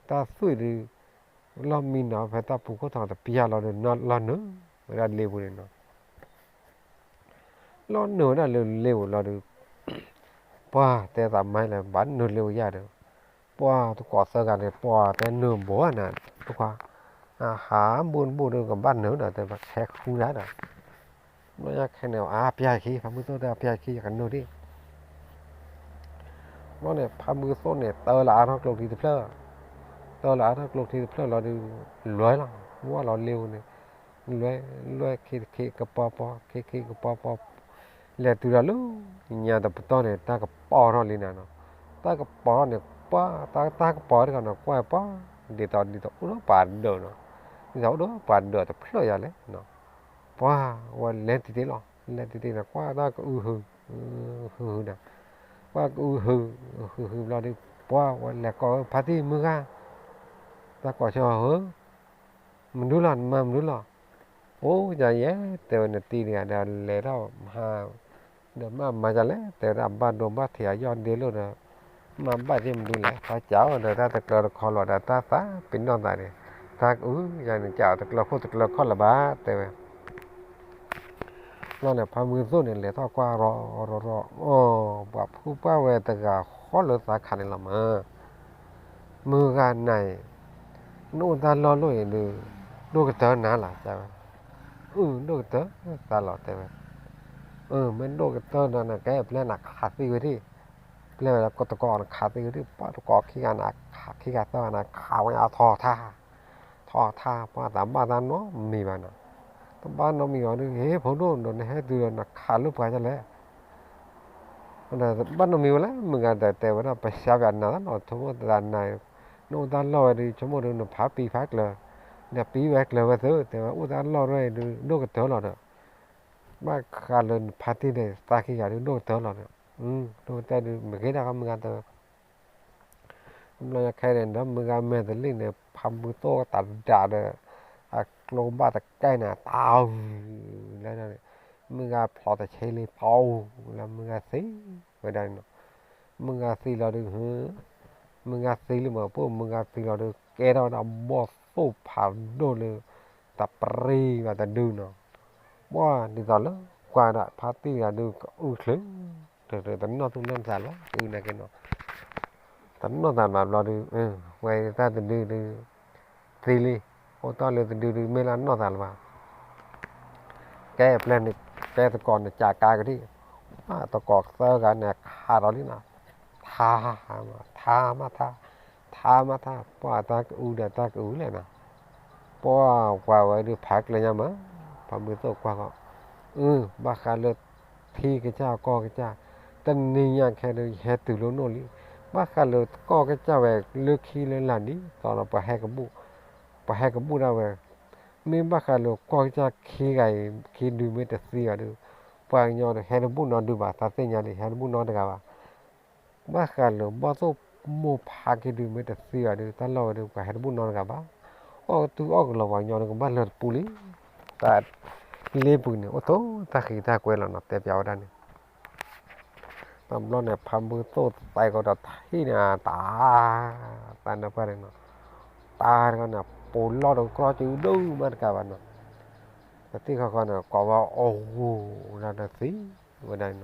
တၢ်သွံၣ်ဒုး လီၢ်မံနီၤ ဖဲတၢ်ပူၤခိၣ်ထီတပျၢ်လီၤဒုး လီၤနုာ်ဝဲဒၣ်လ့ပူၤန့ၣ်နီၤ, လီၤနုာ်ဝဲဒၣ်လၢလ့ပူၤလီၤဒုး, ပှၢ်တဲသးမါလဲၣ် ဘၣ်နုာ်လ့ပူၤယၤဒီး, ပှၢ်တကိးသၢဂၤန့ၣ် ပှၢ်တဲနုာ်ဘိနၤ, တခွါ, ဟးဘူၣ်တဘူၣ်ဒုးကဘၣ်နုာ်ဒီး တဲပှၢ်ခဲဃုဒၣ်ဒီး, ဘျီညါခဲန့ၣ် အါပျၢ်ခံ ဖးမုၢ်သိၣ်တဲအပျၢ်ခံ ယကနုာ်ဒံး ဘျီန့ၣ် ဖးမုၢ်သိၣ်န့ၣ် တၢလၢအါထီၣ်ကျိချံတဖျၢၣ်, တၢလၢအါထီၣ်ကျိချံတဖျၢၣ်လီၤဒုး, လွဲလီၤ, ဝဲလီၤလ့ပူၤန့ၣ်, လွဲ, လွဲခံတခံကပီၤပီၤ ခံခံကပီၤပီၤ, လဲၤတုၤဒီးလၢညါတပတီၢ်န့ၣ် တၢ်ကပီၤထီၣ်လံနၤနီၤ, တၢ်ကပီၤထီၣ်န့ၣ် ပှၢ်တၢ်ကပီၤတခီနီၤ ကွၢ်ပှၢ်, ဒ်သိးဒ်သိးအိၣ်ဒီးပှၤဒၢးနီၤ, ဒ်သိးအိၣ်ဒီးပှၤဒၢးတဖျၢၣ်ယၤလဲၣ် ပှၢ်ဝဲလဲၤတံၢ်တံၢ်လီၤ, လဲၤတံၢ်တံၢ်န့ၣ် ကွၢ်တၢ်ကအုဟု, ဟုဟုနၤ, ကွၢ်ကအုဟု, ဟုဟုဘျီဒုး, ပှၢ်ဝဲလဲၤကိးဖါတံၢ်မုၢ်ဂၤ, တၢ်ကိးဆၢဟၢ, မဒုလီၤ နမၤမဒုလီၤ, အိၣ်ယၤယဲ, တဲဝဲနတံၢ်တဂၤဒီးလဲၤထီၣ်မဟါ, ဒီးမၤမၤယၤလဲၣ် တဲဝဲဒၣ်ဘၣ်ဒိဘၣ်ထံးအယီၢ်ဒ့လိာ်ဒီး, မၤဘၣ်သ့ၣ်မဒုလဲၣ် တၢ်ကးအီၤဒီးတၢ်တကျၢတခီလီၤဒီးတၢ်သးပ့ၤနီၣ်သးန့ၣ်, တၢ်ကအုယၤန့ၣ် ကးအီၤတကျၢခိၣ်တကျၢခီၣ်လၢၤဘၣ် တဲဝဲ ဘျီန့ၣ် ဖါမုၢ်သိၣ်န့ၣ် လဲၤထီၣ်ကွၢ်ရီရီရီ, အိ ပှၤဖုပှၢ်ဝဲတဂၤဃီလၢသးခးန့ၣ်လီၤမး, မုၢ်ဂၤနၤအံၤ, နအိၣ်တၢ်လီၢ်လိၣ်အံၤဒုး, ဒိၣ်ကတၢၢ်နၤလီၤ တဲဝဲ, အု ဒိၣ်ကတၢၢ်သးလီၤ တဲဝဲ, အု မ့ၢ်ဒိၣ်ကတၢၢ်ဒီးနကဲပျဲနခးသံဝဲဒၣ်, ပျဲဝဲလၢတကိးနခးသံဝဲဒၣ် ပှၢ်တကိးခံဂၤနခးခံဂၤသၢဂၤနခးဝဲအထီၣ်ထါ ထီၣ်ထါ ပှၢ်သးဘၣ်တၢ်နီတမံၤဘၣ်နီၤ, တဘၣ်နီတမံၤဘၣ်ဒုး ဟ့ၣ်ဖိဒိၣ်ဒီးနဟဲတုၤဒီးနခးလၢပှၤဒ်လဲၣ်, ဘၣ်နီတမံၤဝဲလဲၣ် မုၢ်ဂၤဒီးတဲဝဲဒၣ် ပဆါပနၤသးနီၤ ဆိကမိၣ်သးနၤ, နအိၣ်တၢ်လီၢ်ဝဲဒုး ဆိကမိၣ်ဒုး နဖးပံၤဖးကျၢၤ, နပံၤဝဲကျၢၤဝဲသု တဲဝဲအိၣ်တၢ်လီၢ်ရဲၣ်ဒုး ဒိၣ်ကတၢၢ်လီၤဒီး, ဘၣ်ဃးလၢနဖါတံၢ်န့ၣ်သးခံဂၤဒုး ဒိၣ်ကတၢၢ်လီၤဒီး, ဒိၣ်ကတၢၢ်ဒုး မ့ၢ်ဂ့ၤဒၣ်ကီမုၢ်ဂၤတဲဝဲ ဘျီညါခဲန့ၣ် ဒီးမုၢ်ဂၤမဲာ်တလံၣ်န့ၣ် ဖးမုၢ်သိၣ်တၢ်ဒၣ်ဒီး အကျိဘၣ်တကဲန့ၣ် တၢ်အူလၢ မုၢ်ဂၤဖျိးတဆ့လံ ဖျိးလၢမုၢ်ဂၤသံဝဲဒၣ်န့ၣ်နီၤ, မုၢ်ဂၤသံလီၤဒုး, မုၢ်ဂၤသံလံမး ပှၢ်မုၢ်ဂၤသံလီၤဒုး ကဲထီၣ်ဝဲဒၣ်ဘီၣ်သိၣ်ဖးဒိၣ်လၢ တပရံဘၣ်တဒုနီၤ, ဘၣ်ဒ်သိးလၢကွၢ်ဒၣ်ဖါတံၢ်တဂၤဒုးကအုချ့ တနီၢ်သူၣ်နီၢ်သးလီၤ အုနာ်က့နီၤ, တနီၢ်သးဘၣ်ဘျီဒုး, ဝဲတၢ်တဒုဒုး, သံလံ, အိၣ်တ့ၢ်လၢတဒုဒုးမ့ၢ်လၢနီၢ်သးလၢၤဘၣ်, ကဲပျဲန့ၣ်, ကဲသကိးန့ၣ် ကးကါကဒံ, တကိးသၢဂၤန့ၣ် ခးဒီးလံနီၤ, ထါ, ထါမးထါ, ထါမးထါ ပှၢ်တၢ်ကအုဒီးတၢ်ကအုလဲၣ်နီၤ, ပှၢ်ကွၢ်ဝဲဒုးဖးကျၢၤညါမး, ဖးမုၢ်သိၣ်ကွၢ်ဃီ, အု ဘၣ်ဃးလၢထံကစၢ်ကီၢ်ကစၢ်, တနံၤညါခဲဒုးယဟဲတုၤလၢနအိၣ်လံ, ဘၣ်ဃးလၢကီၢ်ကစၢ်ဝဲလၢခံလၢလာ်ဒ်သိးဒီးပှၤဟဲကဘူၣ်, ပှၤဟဲကဘူၣ်ဒၣ်ဝဲ, မ့ၢ်ဘၣ်ဃးလၢကီၢ်ကစၢ်ခံဂၤအံၤ ခံဒုးမ့ၢ်တသံဘၣ်ဒုး, ပှၤကညီဒီးဟဲတဘူၣ်နီတဒုဘၣ် သးသ့ၣ်ညါန့ၣ် ဟဲတဘူၣ်နီတဂၤဘၣ် ဘၣ်ဃးလၢဘီၣ်သိၣ်မိၢ်ဖးက့ၤဒုးမ့ၢ်တသံဘၣ်ဒုး တၢ်လီၢ်ဝဲဒုး ပှၤဟဲတဘူၣ်နီတဂၤဘၣ်, အီၣ်ကတုၤအီၣ်ကလီၤပှၤကညီဒုးကဘၣ်လၢတပူၤလံ, တၢ်လ့ပူၤန့ၣ် အိၣ်သိးတၢ်ဃံးတၢ်ကွဲလီၤနီၤ တဲပျးဝဲဒၣ်န့ၣ် တဘျီန့ၣ် ဖးမုၢ်သိၣ်သဲကီးဒီးထံၣ်န့ၣ် တၢ်, တၢ်နၢ်ပှၢ်န့ၣ်နီၤ, တၢ်တခီန့ၣ် ပိာ်လီၢ်ဒီးကြီကၠူဒိၣ်မးတကးဘၣ်နီၤ, တထံၣ်ဃီဃီန့ၣ် ကိးဝဲအီၣ်ဂူၤလၢနသံဝဲဒၣ်န့ၣ်နီၤ, သံဘျီဒီးကဲထီၣ်ဝဲဒၣ်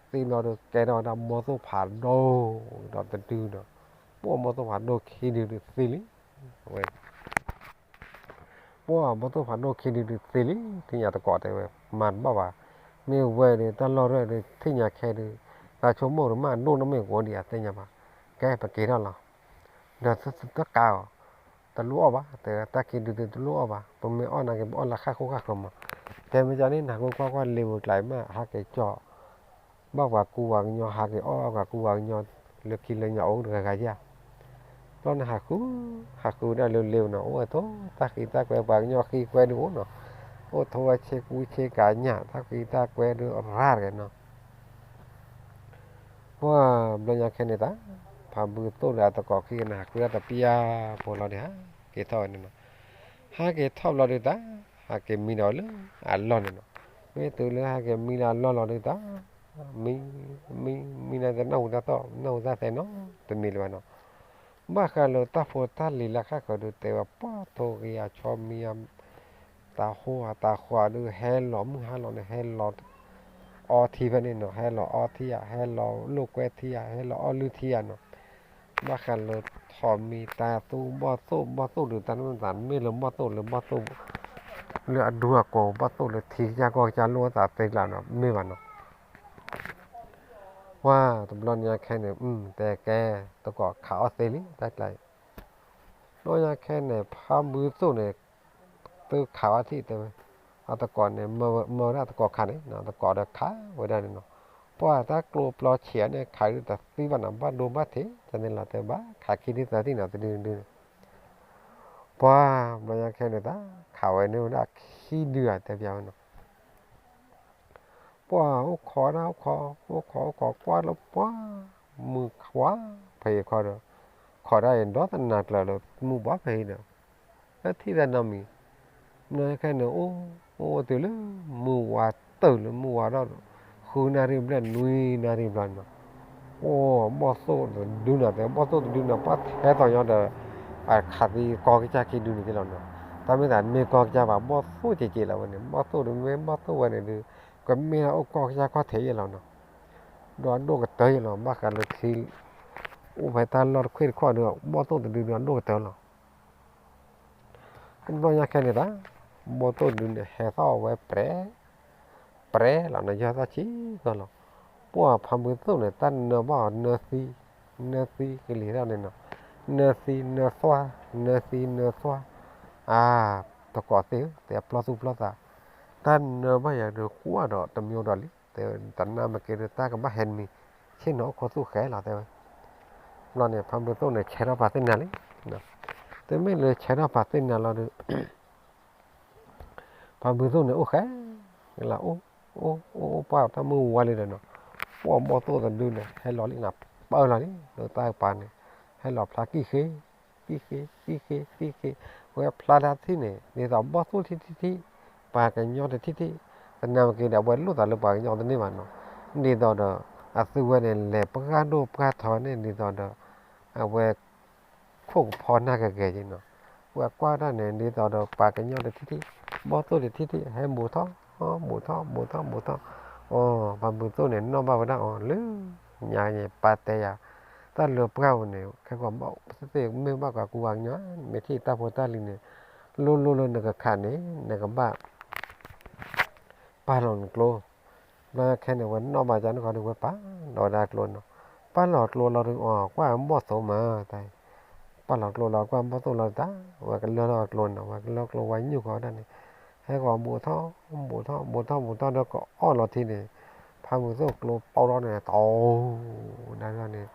ဘီၣ်သိၣ်ဖးဒိၣ်ဒီးတဒုဒီး, ပှၢ်ဘီၣ်သိၣ်ဖးဒိၣ်ခံဒုဒုးသံလံ, ဝဲ ပှၢ်ဘီၣ်သိၣ်ဖးဒိၣ်ခံဒုဒုးသံလံ ထံၣ်ညါတကိးတဲဝဲ မၤတဘၣ်ဘၣ်, မ့ၢ်ဝဲဒီးတၢ်လီၢ်ရဲၣ်ဒီးထံၣ်ညါခဲဒုး, သးဆိကမိၣ်ဒီးမးဒိၣ်နီတမ့ၢ်ကအိၣ်ဒံးအသ့ၣ်ညါဘၣ်, ကဲပက့ၤထီၣ်လီၤ, ဒီးတကးအီၤ, တလိၣ်အီၣ်ဘၣ် တဲဝဲ တၢ်ခံဒုဒုးတလိၣ်အီၣ်ဘၣ် ပမ့ၢ်အီၣ်နာ်က့ၤ ပအီၣ်လၢဃၣ်ဃိဃၣ်ဃၢၤမး, တဲမ့ၢ်ကန့ၣ် နၢ်ဟူကွၢ်ကွၢ်လ့ဝဲကျါမး ဟးက့ၤကၠီၣ် ဘၣ်ပှၤကူပှၤကညီ ဟးက့ၤအီၣ်ဘၣ်ပှၤကူပှၤကညီ လၢခံလၢညါအိၣ်တဂၤဂၤဧါ, ဘျီန့ၣ်ဟးဃု, ဟးဃုဒၣ်လၢလ့ဝဲနီၤ, အိၣ်ဝဲထိၣ်တၢ်ဃံတၢ်ကွဲ ပှၤကညီဃံကွဲဒုးအိၣ်နီၤ, အိၣ်ထိၣ်ဝဲဆ့ကူဆ့ကၤညၣ် တၢ်ဃံတၢ်ကွဲဒုးရၤတဂ့ၤနီၤ. ပှၢ်ဘျီညါခဲန့ၣ်တၢ်, ဖးဘုသိၣ်ဒီးအသကိးခံဂၤန့ၣ် ဟးဃုဒၣ်တပျၢ်ဖိလီၤဒီး ဟးက့ၤထီၣ်ဝဲန့ၣ်နီၤ. ဟးက့ၤထီၣ်ဘျီဒုးတၢ်, ဟးက့ၤမံဒီးလၢအလီၢ်န့ၣ်နီၤ. မ့ၢ်တုၤလၢဟဲက့ၤမံလၢအလီၢ်လီၤဒုးတၢ်, မံ, မံ, မံန့ၣ်တနၢ်ဟူတၢ်သီၣ် နၢ်ဟူတၢ်သဲနီတမံၤလၢၤဘၣ်နီၤ. ဘၣ်ဃးလၢတၢ်ဖိတၢ်လံၤလၢဃၣ်ဃၢၤဒုး တဲဝဲပှၢ်ထိၣ်ဂ့ၤအဆီမံ တၤဟိအတၤဃီၤဒုး ဟဲလီၤမုၢ်ဟါလီၤန့ၣ် ဟဲလီၤအီထံဖဲန့ၣ်နီၤ, ဟဲလီၤအီထံဧါ, ဟဲလီၤလိာ်ကွဲထံဧါ, ဟဲလီၤအီလုၢ်ထံဧါနီၤ. ဘၣ်ဃးလၢထိးမံတၤသူဘီၣ်သိၣ်, ဘီၣ်သိၣ်ဒုးတၢ်န့ၣ်မ့ၢ်လၢဘီၣ်သိၣ်လၢဘီၣ်သိၣ် လၢအဒူအကိး ဘီၣ်သိၣ်လၢထံကစၢ်ကီၢ်ကစၢ်လိၣ်အသးသ့ကျါနီၤ မ့ၢ်ဘၣ်နီၤ. ပှၢ်တဘျီညါခဲန့ၣ် တဲကဲ သကိးခးအီၣ်သ့လံ တၢ်ကျါအံၤ. ဘျီညါခဲန့ၣ် ဖးဘုသိၣ်န့ၣ် သုခးအီၣ်ထံၣ်တဲဝဲ, အသကိးန့ၣ် မၢဝဲဒၣ်သကိးခးန့ၣ် သကိးဒီးခးဝဲဒၣ်န့ၣ်နီၤ. ပှၢ်တၢ်ကျိပျီဆံးအန့ၣ် ခးဒုးတသံဘၣ်နီၤ ဘၣ်ဒိဘၣ်ထံး ကန့ၣ်လီၤတဲဘၣ် ခးခံဒုသၢထံၣ်နီၤ တဒုတဒုန့ၣ်. ပှၢ်ဘျီညါခဲန့ၣ်တၢ် ခးဝဲန့ၢ်ဝဲဒၣ်ခံဒုဧါ တဲပျးဝဲနီၤ. ပှၢ်အိၣ်ခိးဒၣ်အိၣ်ခိး အိၣ်ခိးအိၣ်ခိးကွၢ်လၢပှၢ် မုၢ်ဝါဖဲအံၤခီဒီး ခိးဒၣ်အံၤဒီးတနၤကျၢၤလၢမုၢ်ဝါဖဲအံၤဒီး လၢထံၣ်တၢ်နီတမံၤ ဘျီညါခဲန့ၣ် အိၣ်အိၣ်တုၤလၢမုၢ်ဝါတၢၢ်လၢမုၢ်ဝါဒီး ဃုနၣ်ရံၣ်ဘျဲၣ်နွံနၣ်ရံၣ်ဘျီနီၤ. အိၣ်ဘီၣ်သိၣ်တဒုနီၤ တဲဘီၣ်သိၣ်တဒုနီၤ ပှၢ်ထဲသိးညီဒီး အခးသံကီၢ်ကစၢ်ခံဒုန့ၣ်က့လီၤနီၤ. တၢ်မ့ၢ်သးမ့ၢ်ကီၢ်ကစၢ်ဘၣ် ဘီၣ်သိၣ်က့ၤက့ၤလီၤဝဲန့ၣ် ဘီၣ်သိၣ်တမ့ၢ်ဘီၣ်သိၣ်ဝဲန့ၣ်ဒုး ကမ့ၢ်ဒၣ်အိၣ်ကီၢ်ကစၢ်ခီၣ်ထံးယဲလီၤနီၤ. ဒီးအဒိၣ်ကတၢၢ်ယဲလီၤ ဘၣ်ဃးလၢခံ အိၣ်ဖဲတၢ်လီၢ်တခွ့ၣ်တခီၣ်ဒီး ဘီၣ်သိၣ်တဒုဒီးအဒိၣ်ကတၢၢ်လီၤ. တဘျီညါခဲန့ၣ်တၢ် ဘီၣ်သိၣ်တဒုန့ၣ် ဟဲသီၣ်ဝဲပြဲ ပြဲလီၤနီၤ ယဲၢ်သီၣ်ဆံးကီၢ်လီၤ. ပှၢ်ဖးဘုသိၣ်န့ၣ် တၢ်နၢဘၣ်အီၤနၢသံ နၢသံကလံၤထီၣ်န့ၣ်နီၤ နၢသံနၢသွါ နၢသံနၢသွါ အါ သကိးသ့ၣ်ဧၢ တဲပျီသူၣ်ပျီသး တၢ်နၢဘၣ်ယၤဒီးကွၢ်ဒီးတမံၤဒီးလံ တဲတနၢ်မ့ၢ်က့ၤဒီးတၢ်ကဘၣ်ဟဲတမံၤ ဆ့ၣ်နီၤအိၣ်ခိးသူၣ်ဃဲလီၤတဲဝဲ. ဘျီန့ၣ် ဖးဘုသိၣ်န့ၣ် ဆဲးထီၣ်ပာ်သ့ၣ်နၤလံ. တမ့ၢ်လၢဆဲးထီၣ်ပာ်သ့ၣ်နၤလီၤဒီး ဖးဘုသိၣ်န့ၣ် အိၣ်ဃဲ လၢအိၣ် အိၣ် အိၣ် အိၣ်ပှၢ်တၢ်မုၢ်ဝါလံဒီးနီၤ ပှၢ်ဘီၣ်သိၣ်တဒုန့ၣ် ဟဲလီၤလံနီၤ ပၢလီၤလံ လၢတၢ်ကပၤန့ၣ် ဟဲလီၤဖျါကံၣ်ဃ့ ကံၣ်ဃ့ ကံၣ်ဃ့ ကံၣ်ဃ့ ဝဲဖျါတၢ်ထံၣ်န့ၣ် ဒ်သိးဘီၣ်သိၣ်ထံထံထံ ပှၤကညီတထံၣ်ထံၣ် တနၢ်မ့ၢ်က့ၤဒီး အဝဲလိၣ်သးလၢပှၤကညီတန့ၢ်ဘၣ်နီၤ ဒ်သိးဒီး အသုဝဲန့ၣ် လဲၤပှၢ်ဒိၣ်ပှၢ်ထီန့ၣ် ဒ်သိးဒီး အဝဲ ခိၣ်ကဖီနၢ်ကဂဲၤက့နီၤ, ဝဲကွၢ်တၢ်န့ၣ် ဒ်သိးဒီးပှၤကညီတထံၣ်ထံၣ်, ဘီၣ်သိၣ်တထံၣ်ထံၣ် ဟဲဘူးထီၣ် ဘူးထီၣ် ဘူးထီၣ် ဘူးထီၣ်, အိ ပှၤဘူးသိၣ်န့ၣ် နီၣ်ဘၣ်ဝဲဒၣ်အီၤလၢညါန့ၣ် ပၢ်တဲယၤ, တၢ်လၢပှၢ်ပူၤန့ၣ် ခဲကီးဘၣ်သ့ၣ်သ့ၣ်မ့ၢ်ဘၣ်ကကူဘၣ်ကညီ, မ့ၢ်ထံၣ်တၢ်ဖိတၢ်လံၤန့ၣ် လိၣ်လိၣ်လၢနကခးန့ၣ် နကဘၣ် ပာ်လီၤနကျိ, ဘျီခဲန့ၣ် ဝဲနီၣ်ဘၣ်ကန့ၣ်ဃီဒီး ဝဲပာ်လီၤဝဲဒၣ်ကျိနီၤ, ပာ်လီၤကျိလီၤဒီး အီၤ ကွၢ်ဘီၣ်သိၣ်မးတၢ်, ပာ်လီၤကျိလီၤ ကွၢ်ဘီၣ်သိၣ်လီၤတၢ်, ဝဲကလၢထီၣ်ကျိနီၤ, ဝဲကလၢကျိဝဲညိၣ်ဃီဒၣ်န့ၣ်, ဟဲဃီၤဘူးထီၣ် ဘူးထီၣ် ဘူးထီၣ် ဘူးထီၣ်ဒီး ကအီၣ်လီၤထံန့ၣ်, ဖး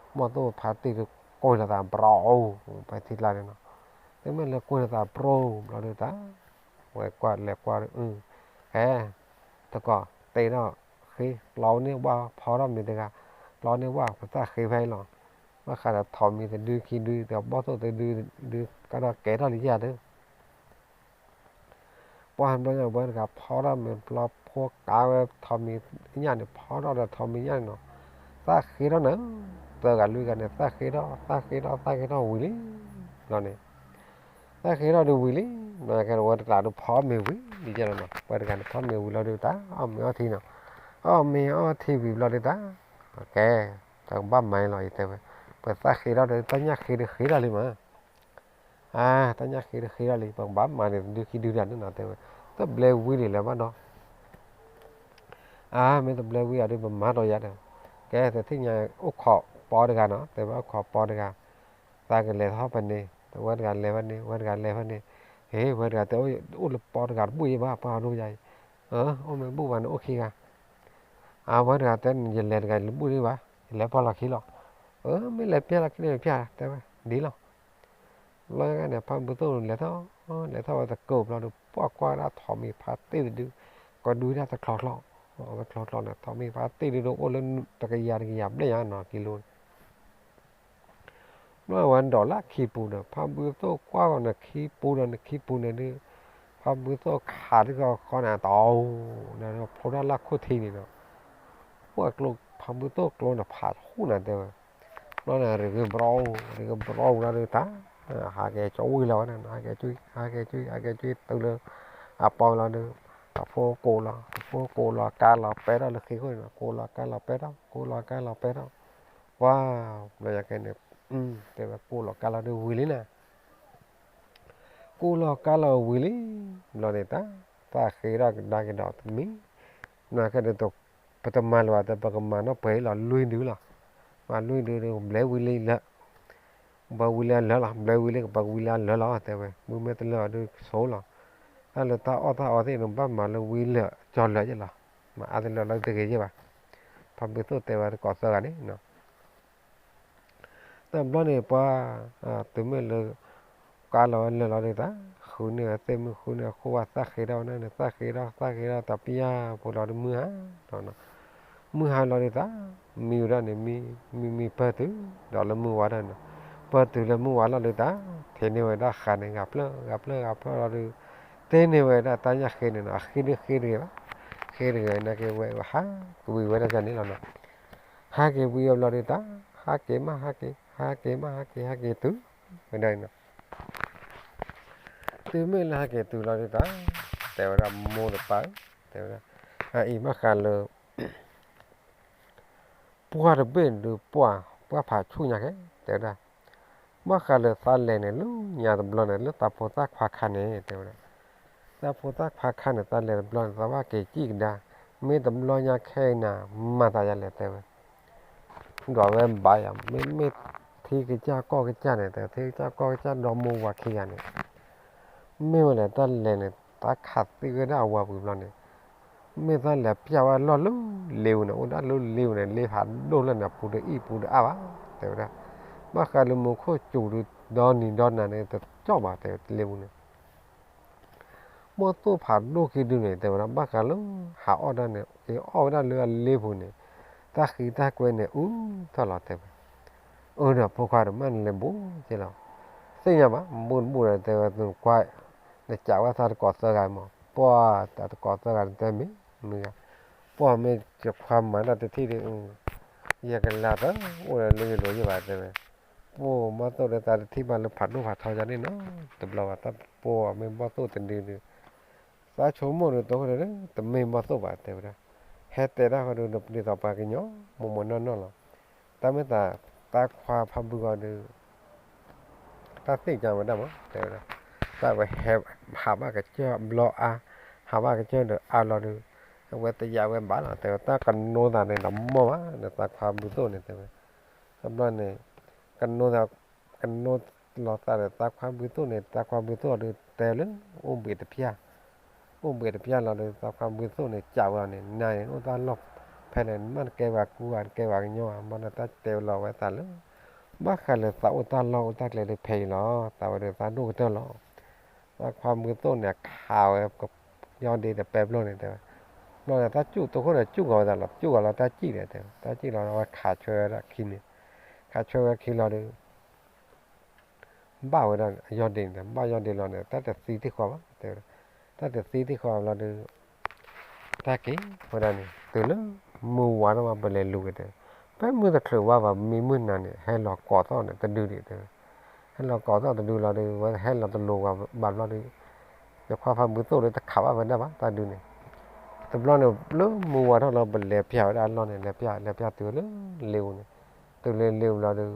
မုၢ်သိၣ်ကျိပီထီၣ်န့ၣ် တီ ဒၣ်န့ၣ်, ဘီၣ်သိၣ်ဖးတံၢ်ဒီး ကွံာ်လီၤသး ဘြီ ပထံကျါန့ၣ်နီၤ, မ့မ့ၢ်လၢကွံာ်လီၤသး ဘြီ ဘျီဒီးတၢ် ဝဲကွၢ်လဲၤကွၢ်ဒီး အၢ ဟဲ တကီၢ် တ့ထီၣ်ဃ့ ပျီန့ၢ်ဝၣ် ဖီထီၣ်မ့ၤတဂၤ, ပျီန့ၢ်ဝၣ် ပသၣ်ဃ့ဖဲအံၤလီၤ, ဘၣ်ဃးဒီးထိးမံၤတဒုခံဒု ဒီးဘီၣ်သိၣ်တဒု ဒု ကဒီးကဲထီၣ်လံယၤဒီး ပှၢ်ဘျီညါဝဲတဂၤ ဖီထီၣ်မ့ၤပျီဖိကးဝဲထိးမံၤညၣ်န့ၣ် ဖီထီၣ်ဒီးထိးမံၤညၣ်န့ၣ်နီၤ, သၣ်ဃ့ထီၣ်န့ၣ်, သၢဂၤလွံၢ်ဂၤန့ၣ် သၣ်ဃ့ထီၣ် သၣ်ဃ့ထီၣ် သၣ်ဃ့ထီၣ်ဝံၤလံ, ဘျီန့ၣ် သၣ်ဃ့ထီၣ်ဒီးဝံၤလံ, ဘျီခဲဝဲတဂၤဒီးဖီမ့ၤဝံၤလံယဲလီၤနီၤ, ဝဲတဂၤန့ၣ် ဖီမ့ၤဝံၤလီၤဒီးတၢ် အီၣ်မ့ၤအီထံနီၤ, အီၣ်မ့ၤအီထံဝံၤဘျီဒီးတၢ်, ကဲ တကဘၣ်မၤအံၤလီၤ ယတဲဝဲ, ပသၣ်ဃ့ထီၣ်ဒီး တၢ်ညၣ်ဃ့ဒီးဃ့ထီၣ်လံမး အါ တၢ်ညၣ်ဃ့ဒီးဃ့ထီၣ်လံ ပကဘၣ်မၤန့ၣ် တဒုခံဒုဒၣ်န့ၣ်နီၤ တဲဝဲ, တဘျဲဝံၤလံလၢၤဘၣ်ဒီး အါ မ့ၢ်တဘျဲဝံၤအီၤဒီး ပမၤဒီးယၤဒီး, ကဲ တထံၣ်ညါ အိၣ်ခိးပီတဂၤနီၤ တဲဝဲ အိၣ်ခိးပီတဂၤ, သးကလဲၤထီၣ်ဖဲန့ၣ် ဝဲတဂၤလဲၤဖဲန့ၣ် ဝဲတဂၤလဲၤဖဲန့ၣ်, ဟ့ ဝဲတဂၤတဲ အိၣ်လၢပီတဂၤတဘူၣ်အံၤဘၣ် ပှၤဒိယၤအံၤ, အိၣ်မ့ၢ်ဘူၣ်ဘၣ်န့ၣ် အိၣ်ခံဂၤ အဝဲတဂၤတဲန့ၣ် ယလဲၤတဂၤ ယတဘူၣ်ဒံးဘၣ်, ယလဲၤပီၢ်လီၤခံလီၤ, အၢ မ့ၢ်လဲၤပျၢ်လီၤခံန့ၣ် ပျၢ် တဲဝဲ ဒ်လီၤ. ဘျီညါန့ၣ် ဖါဘုသိၣ်လဲၤထီၣ်, လဲၤထီၣ်ဝဲသကိးဘျီဒီး ပှၢ်ကွၢ်ဒၣ်ထိးမံၤဖါတ့ၢ်တဒု, ကဒုဒၣ်တချီချီ, တချီချီန့ၣ် ထိးမံၤဖါတ့ၢ်ဒုဒီး အိၣ်လၢတကယၤတကယၤဘျဲၣ်ညါနီၤ ကံလိန့ၣ် ဘျီဝဲဒိးလၢခံပူၤဒီး ဖါဘုသိၣ်ကွၢ်ဂီၤန့ၣ်ခံပူၤဒီးန့ၣ်ခံပူၤန့ၣ်ဒုး, ဖါဘုသိၣ်ခးတဂီၤဃီန့ၣ် တအိၣ်, ဖျိတၢ်လၢခိၣ်ထံန့ၣ်ဒီး, ပှၢ်ကျိ ဖါဘုသိၣ်ကျိန့ၣ်ဖးဟူၣ်နၤတဲဝဲ, ဘျီန့ၣ် ရံးကဘြီ, ရံးကဘြီလီၤဒုးတၢ်, ဟးက့ၤကၠီဝံၤလီၤဝဲန့ၣ် ဟးက့ၤကၠီ, ဟးက့ၤကၠီ, ဟးက့ၤကၠီတုၤလၢ အပီလီၤဒုး, တဖိကိးလီၤ, တဖိကိးလီၤကါလီၤပဲထီၣ်လၢခံခိၣ်န့ၣ် ကိးလီၤကါလီၤပဲထီၣ်, ကိးလီၤကါလီၤပဲထီၣ်, ပှၢ်, ဘျီယကဲန့ၣ်, တဲဝဲကိးလီၤကါလီၤဒုးဝံၤလံနၤ ကိးလီၤကါလီၤဝံၤလံ, ဘျီန့ၣ်တၢ်, တၢ်ဃ့ထီၣ်ကဒါက့ၤဒီးတမံၤ, နကဲဒီး, ပတမၤလၢၤဘၣ်တဲ ပကမၤနီၣ်ပှဲၤလီၤလွံၢ်ဒုလီၤ, မၤလွံၢ်ဒုဒီး ဘျဲဝံၤလံလၢာ်, ဘၣ်ဝံၤလၢအလၢာ်လီၤ, ဘျဲဝံၤလံကဘၣ်ဝံၤလၢအလၢာ်လီၤ တဲဝဲ, မ့မ့ၢ်တလၢာ်ဒီးဆိလီၤ, တၢ်လၢတၢ်အီၣ်တၢ်အီသ့ၣ်န့ၣ် ဘၣ်မၤလၢဝံၤလၢာ်ကၠီလၢာ်ယဲလီၤ, မၤအါတလၢာ်လီၤတဂ့ၤယဲဘၣ်, ဖါဘုသိၣ်တဲဝဲတကိးသၢဂၤန့ၣ် တဘျီန့ၣ်ပှၤ, တုၤမ့ၢ်လၢ, ကါလီၤဝဲလၢာ်လီၤဒုးတၢ်, ဃုန့ၢ်ဝဲသ့ၣ်မုၢ်ဃုန့ၢ်အခိၣ်ဝဲသၣ်ဃ့ထီၣ်ဝဲန့ၣ် သၣ်ဃ့ထီၣ်သၣ်ဃ့ထီၣ်တပျၢ်ဖိလီၤဒုးမုၢ်ဟါလီၤ, မုၢ်ဟါလီၤဒုးတၢ်, မံဝဲဒၣ်န့ၣ် မံမံမံပၢၢ်တုၤ, ဒီးလၢမုၢ်ဝါထီၣ်န့ၣ်, ပၢၢ်တုၤလၢမုၢ်ဝါလီၤဒုးတၢ်, ထံၣ်န့ၢ်ဝဲဒၣ်ဃးန့ၣ် ဂၤဖျၢၣ်ဂၤဖျၢၣ်ဂၤဖျၢၣ်လီၤဒုး, တဲန့ၢ်ဝဲဒၣ်တၢ်ညၣ်ဃ့န့ၣ်နီၤ အဃ့ဒုးဃ့တဂ့ၤဘၣ်, ဃ့တဂ့ၤနာ်က့ဝဲ ဟးကဝံၤဝဲဒၣ်န့ၣ်လီၤနီၤ, ဟးက့ၤဝံၤအဘျီဒုးတၢ်, ဟးက့ၤမးဟးက့ၤ, ဟးက့ၤမးဟးက့ၤ ဟးက့ၤတုၤ, ဝဲဒၣ်န့ၣ်နီၤ တုၤမ့ၢ်လၢဟဲက့ၤတုၤလီၤဒုးတၢ်, တဲဝဲဒၣ်မိၢ်တပၢ်ဧၢ, တဲဝဲဒၣ်, အအံၤဘၣ်ဃးလၢ, ပှၢ်တဘ့ၣ်ဒုးပှၢ်, ပှၢ်ဖးဆူၣ်ညါခဲ, တဲဝဲဒၣ်, ဘၣ်ဃးလၢသးလဲၤန့ၣ် လၢညါတဘျီန့ၣ် လၢသးဖိသၣ်ခွါခါန့ၣ် တဲဝဲဒၣ်, သးဖိသၣ်ခွါခါန့ၣ် သးလဲၤတဘျီန့ၣ် သးဘၣ်က့ၤစံၣ်ကဒါ, မ့ၢ်တဘျီညါခဲအံၤနၤ, မၤသးယၤလဲၣ် တဲဝဲ ဒွးဝဲဘၣ်ယၤ မ့မ့ၢ်ထံကစၢ်ကီၢ်ကစၢ်န့ၣ် တဲထံကစၢ်ကီၢ်ကစၢ်ဒီမါဝၤခံဂၤန့ၣ်, မ့ၢ်ဝဲလဲၣ် တၢ်လဲၤန့ၣ် တၢ်ခးသံဝဲဒၣ်အဝၤပူၤဘျီန့ၣ်, မ့ၢ်တၢ်လဲၤပျၢ်ဝဲလီၢ်လၢလ့ပူၤန့ၣ် အိၣ်ဒၣ်လၢလ့ပူၤန့ၣ် လ့ဖးဒိၣ်လၢန့ၣ် ပူၤတအံၣ်ပူၤတအါဘၣ် တဲဝဲဒၣ်, ဘၣ်ဃးလၢမူခိၣ်စူၤဒီနံၤဒီနၤန့ၣ် တကၠီၣ်ဘၣ် တဲဝဲလ့ပူၤန့ၣ် ဘီၣ်သိၣ်ဖးဒိၣ်ခံဒုန့ၣ် တဲဝဲဒၣ် ဘၣ်ဃးလၢ ဟးအီၣ်ဒၣ်န့ၣ် အီၣ်ဝဲဒၣ်လၢအလ့ပူၤန့ၣ်, တၢ်ဃံတၢ်ကွဲန့ၣ် အူထီၣ်လီၤတဲဝဲ, အၢဒီးဖိခွါဒီးမ့ၢ်နလဲၤဘူးက့လီၤ, သ့ၣ်ညါဘၣ် ဘူးတဘူးဒီးတဲဝဲ နကွၢ်, နကးဝဲသးတကိးသၢဂၤမး, ပှၢ်တကိးသၢဂၤတဲမ့ၢ်, မ့ၢ်, ပှၢ်မ့ၢ်ယခွါမၤတၢ်တထံၣ်ဒီး ယကလၤသၢ အိၣ်ဒီးလၢယလိၤယဲၢ်ဘၣ်တဲဝဲ, ပှၢ်ဘီၣ်သိၣ်ဒီးသးတထံၣ်ဘၣ်လၢဖးဒိၣ်ဖးထီယၤန့ၣ်နီၤ, တဘျီဘၣ်တၢ်ပှၢ်မ့ၢ်ဘီၣ်သိၣ်တဒုဒီး သးဆိကမိၣ်ဒီးတအိၣ်ဒီး တမ့ၢ်ဘီၣ်သိၣ်ဘၣ်တဲဝဲဒၣ်, ဟဲတဲတၢ်ဃီဒီး နပဒ်သိးပှၤကညီ မိၢ်မိၢ်နီၢ်နီၢ်လီၤ, တၢ်မ့ၢ်သး တၢ်ခွါဖးဘုဂီၤဒီး တၢ်သ့ၣ်ညါဝဲဒၣ်မး တဲဝဲဒၣ်, တၢ်ဝဲဟဲ ဟးဘၣ်ကစၢၢ်ဘျီအါ, ဟးဘၣ်ကစၢၢ်ဒီးအါလီၤဒီး, အဝဲတယာ်ဝဲဘၣ်လီၤ တဲဝဲ တၢ်ကနိသးန့ၣ်ဒီးမီၢ်ဘၣ် နသးခွါဘုသိၣ်န့ၣ်တဲဝဲ, တဘျီန့ၣ်, ကနိသး, ကနိလီၤသးဒီးသးခွါဘုသိၣ်န့ၣ် သးခွါဘုသိၣ်ဒီးတဲလၢ အိၣ်ဘှံးတဖျၢၣ် အိၣ်ဘှံးတဖျၢၣ်လီၤဒီး သးခွါဘုသိၣ်န့ၣ် ကးဝဲအီၤန့ၣ် နၤန့ၣ်အိၣ်တၢ်လီၢ်ဖဲလဲၣ် နမ့ၢ်တကဲပှၤကူဧါ နကဲပှၤကညီဧါ ဘၣ်ဒီးတၢ်တဲလီၤဝဲသးလၢ, ဘၣ်ဃးလၢသးအိၣ်တၢ်လီၢ်အိၣ်တၢ်ကျဲဒီးဖဲအံၤလီၤ သးဝဲဒီးသးဒိၣ်ကတၢၢ်လီၤ, သးခွါဘုသိၣ်န့ၣ် ခးဝဲ ယီၢ်ဒ့ဒီးပဲဘျီၣ်န့ၣ်တဲဝဲ, ဘျီၣ်န့ၣ် တၢ်စူၣ်တိခိၣ်န့ၣ် စူၣ်ဂီၤဝဲသးလီၤ စူၣ်ဂီၤလီၤတၢ်စံၣ်န့ၣ်တဲဝဲ တၢ်စံၣ်လီၤဝဲခးဆွဲဝဲဒၣ်ခံန့ၣ်, ခးဆွဲဝဲခံလီၤဒီး ဘၣ်ဝဲဒၣ်ယီၢ်ဒ့န့ၣ် ဘၣ်ယီၢ်ဒ့လီၤန့ၣ် တၢ်တသံသ့ၣ်ဃီဘၣ်တဲဝဲဒၣ်, တၢ်တသံသ့ၣ်ဃီဘျီဒီး, တၢ်က့ၤဝဲဒၣ်န့ၣ် တုၤလၢမုၢ်ဝါထီၣ်မး ပလဲၤလူၤက့ၤတဲဝဲ, ဖဲမုၢ်တချုးဝါဘၣ် မံမုၢ်နၤန့ၣ် ဟဲလီၤကိးသီၣ်န့ၣ် တဒုဒံးတဲဝဲ, ဟဲလီၤကိးသီၣ်တဒုလီၤဒီး ဝဲဟဲလီၤတလိၤဘၣ်ဘျီဒီး, ယခွါဖးဘုသိၣ်ဒီးတခးဘၣ်ဝဲဒၣ်ဘၣ် တၢ်ဒုန့ၣ်, တဘျီန့ၣ် လၢမုၢ်ဝါထီၣ်လီၤ ပလဲၤပျၢ်ဝဲဒၣ်အလီၢ်န့ၣ် လဲၤပျၢ် လဲၤပျၢ်တုၤလၢလ့ပူၤန့ၣ်, တုၤလၢလ့ပူၤလီၤဒီး,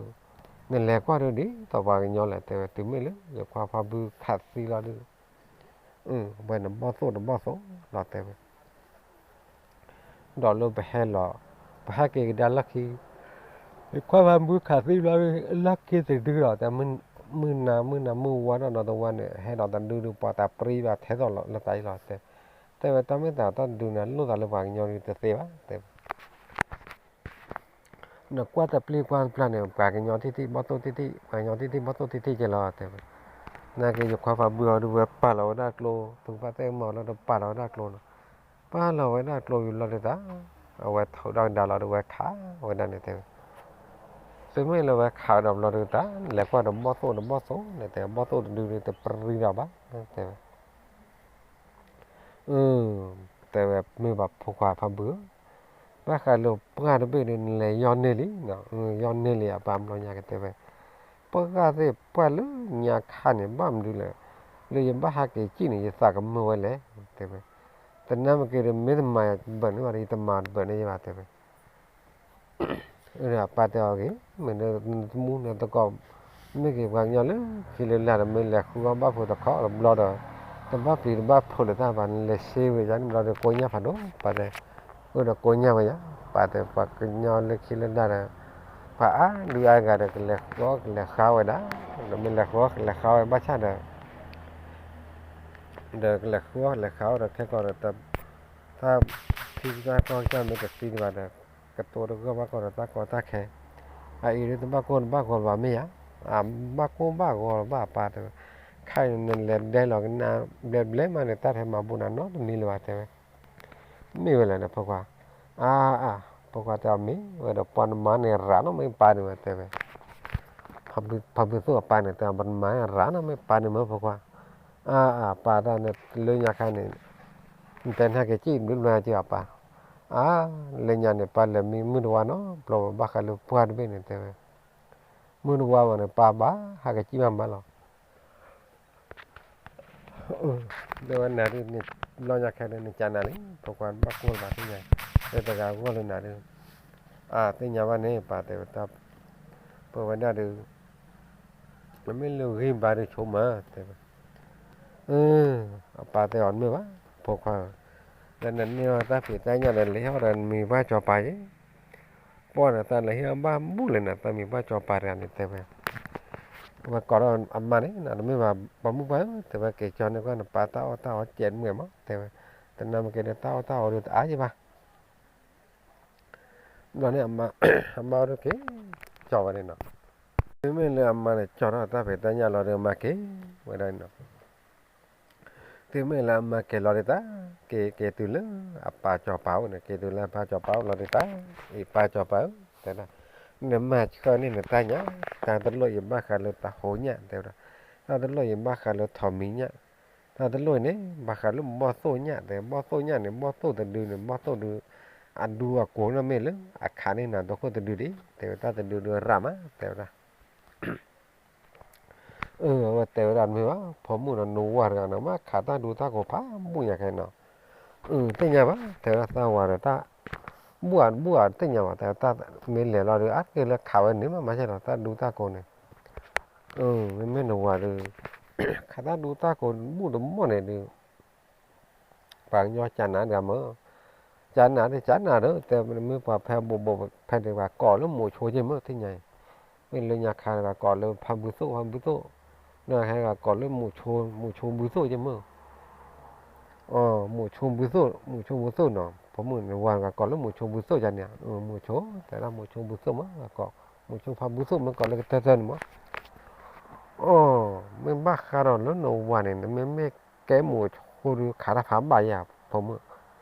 နလဲၤကွၢ်ဒုဒ်သိးပှၤကညီလဲၣ်တဲဝဲ တုၤမ့ၢ်လၢ ယခွါဖးဘုခးသံလီၤဒီး, ဝဲန့ၣ်ဘီၣ်သိၣ်တဘီၣ်သိၣ်လီၤတဲဝဲ ဒီးလၢပဟဲလီၤ, ပဟဲက့ၤကဒါလီၢ်ခံ, ယခွါဖးဘုခးသံလီၤ လီၢ်ခံတဒုလီၤ တဲမုၢ်နၤ မုၢ်နၤမုၢ်ဝါထီၣ်နီၤတဝါန့ၣ် ဟဲဒီးတဒုဒုး ပှၤတၢ်ပြံဘၣ်ထဲသိးလီၤလၢသးအံၤလီၤတဲ, တဲဝဲတၢ်မ့ၢ်သးတၢ်တဒုန့ၣ် လိၣ်သးလၢပှၤကညီဒုးတသ့ဘၣ်တဲဝဲ နကွၢ်တပျ့ၤကွၢ်တပျၢ်န့ၣ် ပှၤကညီထံၣ်ထံၣ်ဘီၣ်သိၣ်ထံၣ်ထံၣ် ပှၤကညီထံၣ်ထံၣ်ဘီၣ်သိၣ်ထံၣ်ထံၣ်ကဲလီၤ တဲဝဲ. နာ်က့ ယခွါဖးဘုအီၤဒုးဝဲပာ်လီၤဝဲဒၣ်ကျိ သုကဖါသ့ၣ်မီၤလီၤဒီးပာ်လီၤဝဲဒၣ်ကျိနီၤ. ပာ်လီၤဝဲဒၣ်ကျိယူၤလီၤဒုးတၢ် အဝဲထုးထီၣ်ကဒါလီၤဒုးဝဲခးဝဲဒၣ်န့ၣ်တဲဝဲ. သုမ့ၢ်လၢဝဲခးဝဲဒီးဘျီဒုးတၢ် လဲၤကွၢ်ဒီးဘီၣ်သိၣ်ဒီးဘီၣ်သိၣ်တဒုဒုးတပရံဒီးဘၣ် တဲဝဲ. အၢ တဲဝဲ မ့ၢ်ဘၣ်ဖိခွါဖးဘုဧၢ, ဘၣ်ဃးလၢပှၢ်တဘ့ၣ်ဒီး နလဲၤယီၢ်န့ၢ်လံ, ယီၢ်န့ၢ်လံအပၢ်ဘျီညါကတဲဝဲ, ပှၢ်သ့ၣ်ပှၢ်လၢညါခါန့ၣ် ဘၣ်မနုၤလဲၣ်, လၢယဘၣ်ဟးက့ၤစံၣ်န့ၣ် ယသးကမုာ်ဝဲလဲၣ် တဲဝဲ, တနၢ်မ့ၢ်က့ၤဒီး မ့ၢ်တမၤယၤတဘၣ်န့ၣ်ဘၣ်ဒီး ယတမၤတဘၣ်န့ၣ်ယဘၣ် တဲဝဲ. အၢ အပၢ်တဲအီၤက့ၤ, မ့ၢ်နတမူနတကိး, မ့ၢ်က့ၤပှၤကညီလၢခံလၢလာ်ဒီး မ့ၢ်လဲၤဃုအီၣ်ဘၣ်ဖိတခီတဘျီဒီး, တဘၣ်ပျံၤတဘၣ်ဖုးလၢၤတၢ်ဘၣ် နလဲၤရှဲဝဲယါန့ၣ်ဘျီဒီး ကိညၢ်ဖးဒိၣ် ပၢ်တဲ, အၢ ဒီးကိညၢ်ဝဲယါ, ပၢ်တဲ ပှၤကညီလၢခံလၢလာ်ဒီး, ပှၤအါဒုအါဂၤဒီး ကလဲၤဃုအီၣ်ကလဲၤဃုဝဲဒၣ်, ဒီးမ့ၢ်လဲၤဃုအီၣ်ကလဲၤဃုဝဲဘၣ်ဆၣ်ဒီး ဒီးကလဲၤဃုအီၣ်ကလဲၤဃုအီၣ်ဒီး ခဲကီးဒီး တၢ်ဖံးတၢ်ကီၢ်ကစၢ်မ့ၢ်တသံတဘၣ်ဒီး ကတိၤတဂၢၢ်ဘၣ်ကီးဒီးတၢ်ကီတၢ်ခဲ, အအံၤဒ်တဘၣ်ကိၢ်တဘၣ်ဂီၤဘၣ်မ့ၢ်ယါ, အဘၣ်ကိၢ်ဘၣ်ဂီၤလီၤဘၣ်အပၢ်တဲဝဲ, ခါအံၤနလဲၤဒဲလီၤကနၣ်ဘျဲဘျဲမးန့ၣ် တၢ်ထဲမၤဘူၣ်နၤနီတမံၤလၢၤဘၣ်တဲဝဲ. မ့ၢ်ဝဲလဲၣ်ဒီးဖိခွါ, အါအါ, ဖိခွါတဲအီၤမ့ၢ်ဝဲဒီး ပှၤနမၤန့ၣ်ရၤနီၢ်မ့ၢ်ပၢ်န့ၣ်ဝဲတဲဝဲ ဖးဘုသိၣ်အပၢ်န့ၣ် တဲပှၤနမၤန့ၣ်ရၤနီၢ်မ့ၢ်ပၢ်န့ၣ်မ့ၢ်ဖိခွါ, အါအါ ပၢ်တၢ်န့ၣ်လၢညါခါန့ၣ်, နတဲနဟဲက့ၤစံၣ်ဘျုးဘျုးက့ၤအပၢ်, အါ, လၢညါန့ၣ် ပၢ်လဲၤမံမုၢ်တဝါနီတဘျီဘၣ်ဃးလၢပှၢ်တဘ့ၣ်န့ၣ်တဲဝဲ, မုၢ်တဝါဘၣ်န့ၣ် ပၢ်ဘၣ်ဟဲက့ၤစံၣ်မးမးလီၤ. တဲဝဲနၤဒုး ဘျီညါခဲဒုး နကးနၤလံ ဖိခွါဘၣ်ကိၢ်လၢၤဘၣ်သ့ၣ်ညါ, လၢတဂၤဂီၢ်လၢနၤဒုး, အသ့ၣ်ညါဘၣ်န့ၣ် ပၢ်တဲဝဲတၢ်, ပဝဲဒၣ်ဒုး, မ့ၢ်လၢဂံၢ်ဘါဒုးဆိမး တဲဝဲ, အပၢ်တဲအီၤတမ့ၢ်ဘၣ်, ဖိခွါ, လၢနန့ၢ်အီၣ်တၢ်ဖံးတၢ်ညၣ်ဒီး လဲၤဟီၣ်ဒီးနမံၤပှၢ်စီၤပၤယ့ၣ်, ပှၢ်ဒီးတၢ်လဲၤဟ့ၣ်အီၣ်ဘၣ်ဘူၣ်လၢနၤ တၢ်မံၤပှၢ်စီၤပၤတဂၤန့ၣ်တဲဝဲ, ဝဲကိးထီၣ်အမါန့ၣ် နတမ့ၢ်ဘၣ် ပှၤမုၣ်ပှၢ်ဧၢ တဲဝဲ က့ၤကၠီန့ၢ်ကွၢ်နပၢ်တၢ်အီၣ်တၢ်အီကဲးတမုာ်မး တဲဝဲ, တနၢ်မ့ၢ်က့ၤဒီးတၢ်အီၣ်တၢ်အီဒုးတအါယံၤဘၣ် ဘျီန့ၣ် အမါအိၣ်ဒီးက့ၤကၠီဝဲန့ၣ်နီၤ, တုၤမ့ၢ်လၢအမါန့ၣ် ကၠီထီၣ်တၢ်ဖံးတၢ်ညၣ်လီၤဒီး အမါက့ၤဝဲဒၣ်နီၤ, တုၤမ့ၢ်လၢအမါက့ၤလီၤဒီးတၢ်, က့ၤက့ၤတုၤလၢအပၢ်စီၤပၤအိၣ်န့ၣ် က့ၤတုၤလၢအပၢ်စီၤပၤအိၣ်လီၤဒီးတၢ်, အံၤပၢ်စီၤပၤဧၢ တဲဒၣ်, နမၤဆှၢန့ၢ်နတၢ်ညၣ်, တၢ်တလိၣ်အံၤဘၣ်ဃးလၢတၢ်ဟိညၣ် တဲဝဲဒၣ်, တၢ်တလိၣ်အံၤဘၣ်ဃးလၢထိးမံၤညၣ်, တၢ်တလိၣ်အံၤန့ၣ် ဘၣ်ဃးလၢဘီၣ်သိၣ်ညၣ် တဲ ဘီၣ်သိၣ်ညၣ်န့ၣ် ဘီၣ်သိၣ်တဒုန့ၣ် ဘီၣ်သိၣ်ဒု အဒူအကိာ်နီၢ်မ့ၢ်လၢ အခးန့ၢ်နၤဒိခိၣ်တဒုဒံး တဲဝဲတၢ်တဒုဒုရၣ်မး တဲဝဲဒၣ် အဝဲတဲဝဲဒၣ်မ့ၢ်ဘၣ် ဖိမုၣ်ဒီးနဝၤတဂၤနီၤ မ့ၢ်ခးတၢ်ဒူတၢ်ကိးဖးဘူၣ်ညါခဲနီၤ, အသ့ၣ်ညါဘၣ် တဲဝဲဒၣ်သးဝၤဒီးတၢ် ဘူၣ်အဘူၣ်အသ့ၣ်ညါဘၣ် တဲတၢ်မ့ၢ်လဲၤလီၤဒီး အါတက့ၢ်လၢခးဝဲန့ၣ်မး မၤဆဲးဒီးတၢ်ဒူတၢ်ကိးန့ၣ်, မ့မ့ၢ်နဝၤဒီး ခးတၢ်ဒူတၢ်ကိးဘူၣ်တမီၢ်န့ၣ်ဒီး ပှၤကညီကနၤတဂၤမ့ၢ်, ကနၤဒီးကနၤဒီး တဲမ့ၢ်ပှၤဖဲဘိးဘိးဖဲန့ၣ် ပှၤကိးလၢမိၤဆိက့မ့ၢ်သ့ၣ်ညါအံၤ, မ့ၢ်လၢညါခါပှၤကိးလၢဖးဘုသိၣ် ဖးဘုသိၣ်, လၢဟဲပှၤကိးလၢမိၤဆိ မိၤဆိဘုသိၣ်က့မ့ၢ်, မိၤဆိဘုသိၣ် မိၤဆိဘုသိၣ်နီၤ ဖိမုၣ်နဝၤပှၤကိးလၢမိၤဆိဘုသိၣ်ယါန့ၣ်, မိၤဆိ တဲဒၣ်မိၤဆိဘုသိၣ်မ့ၢ်ကိး, မိၤဆိဖးဘုသိၣ်မ့ၢ်ကိးလၢကတၢၢ်တၢၢ်န့ၣ်မ့ၢ် အိ မ့ၢ်ဘၣ်ဃးဒီးလၢနဝၤန့ၣ် နမ့မ့ၢ်ကဲမိၤဆိဒုးခးတၢ်ဖးဘၣ်ယၤ ဖိမုၣ်,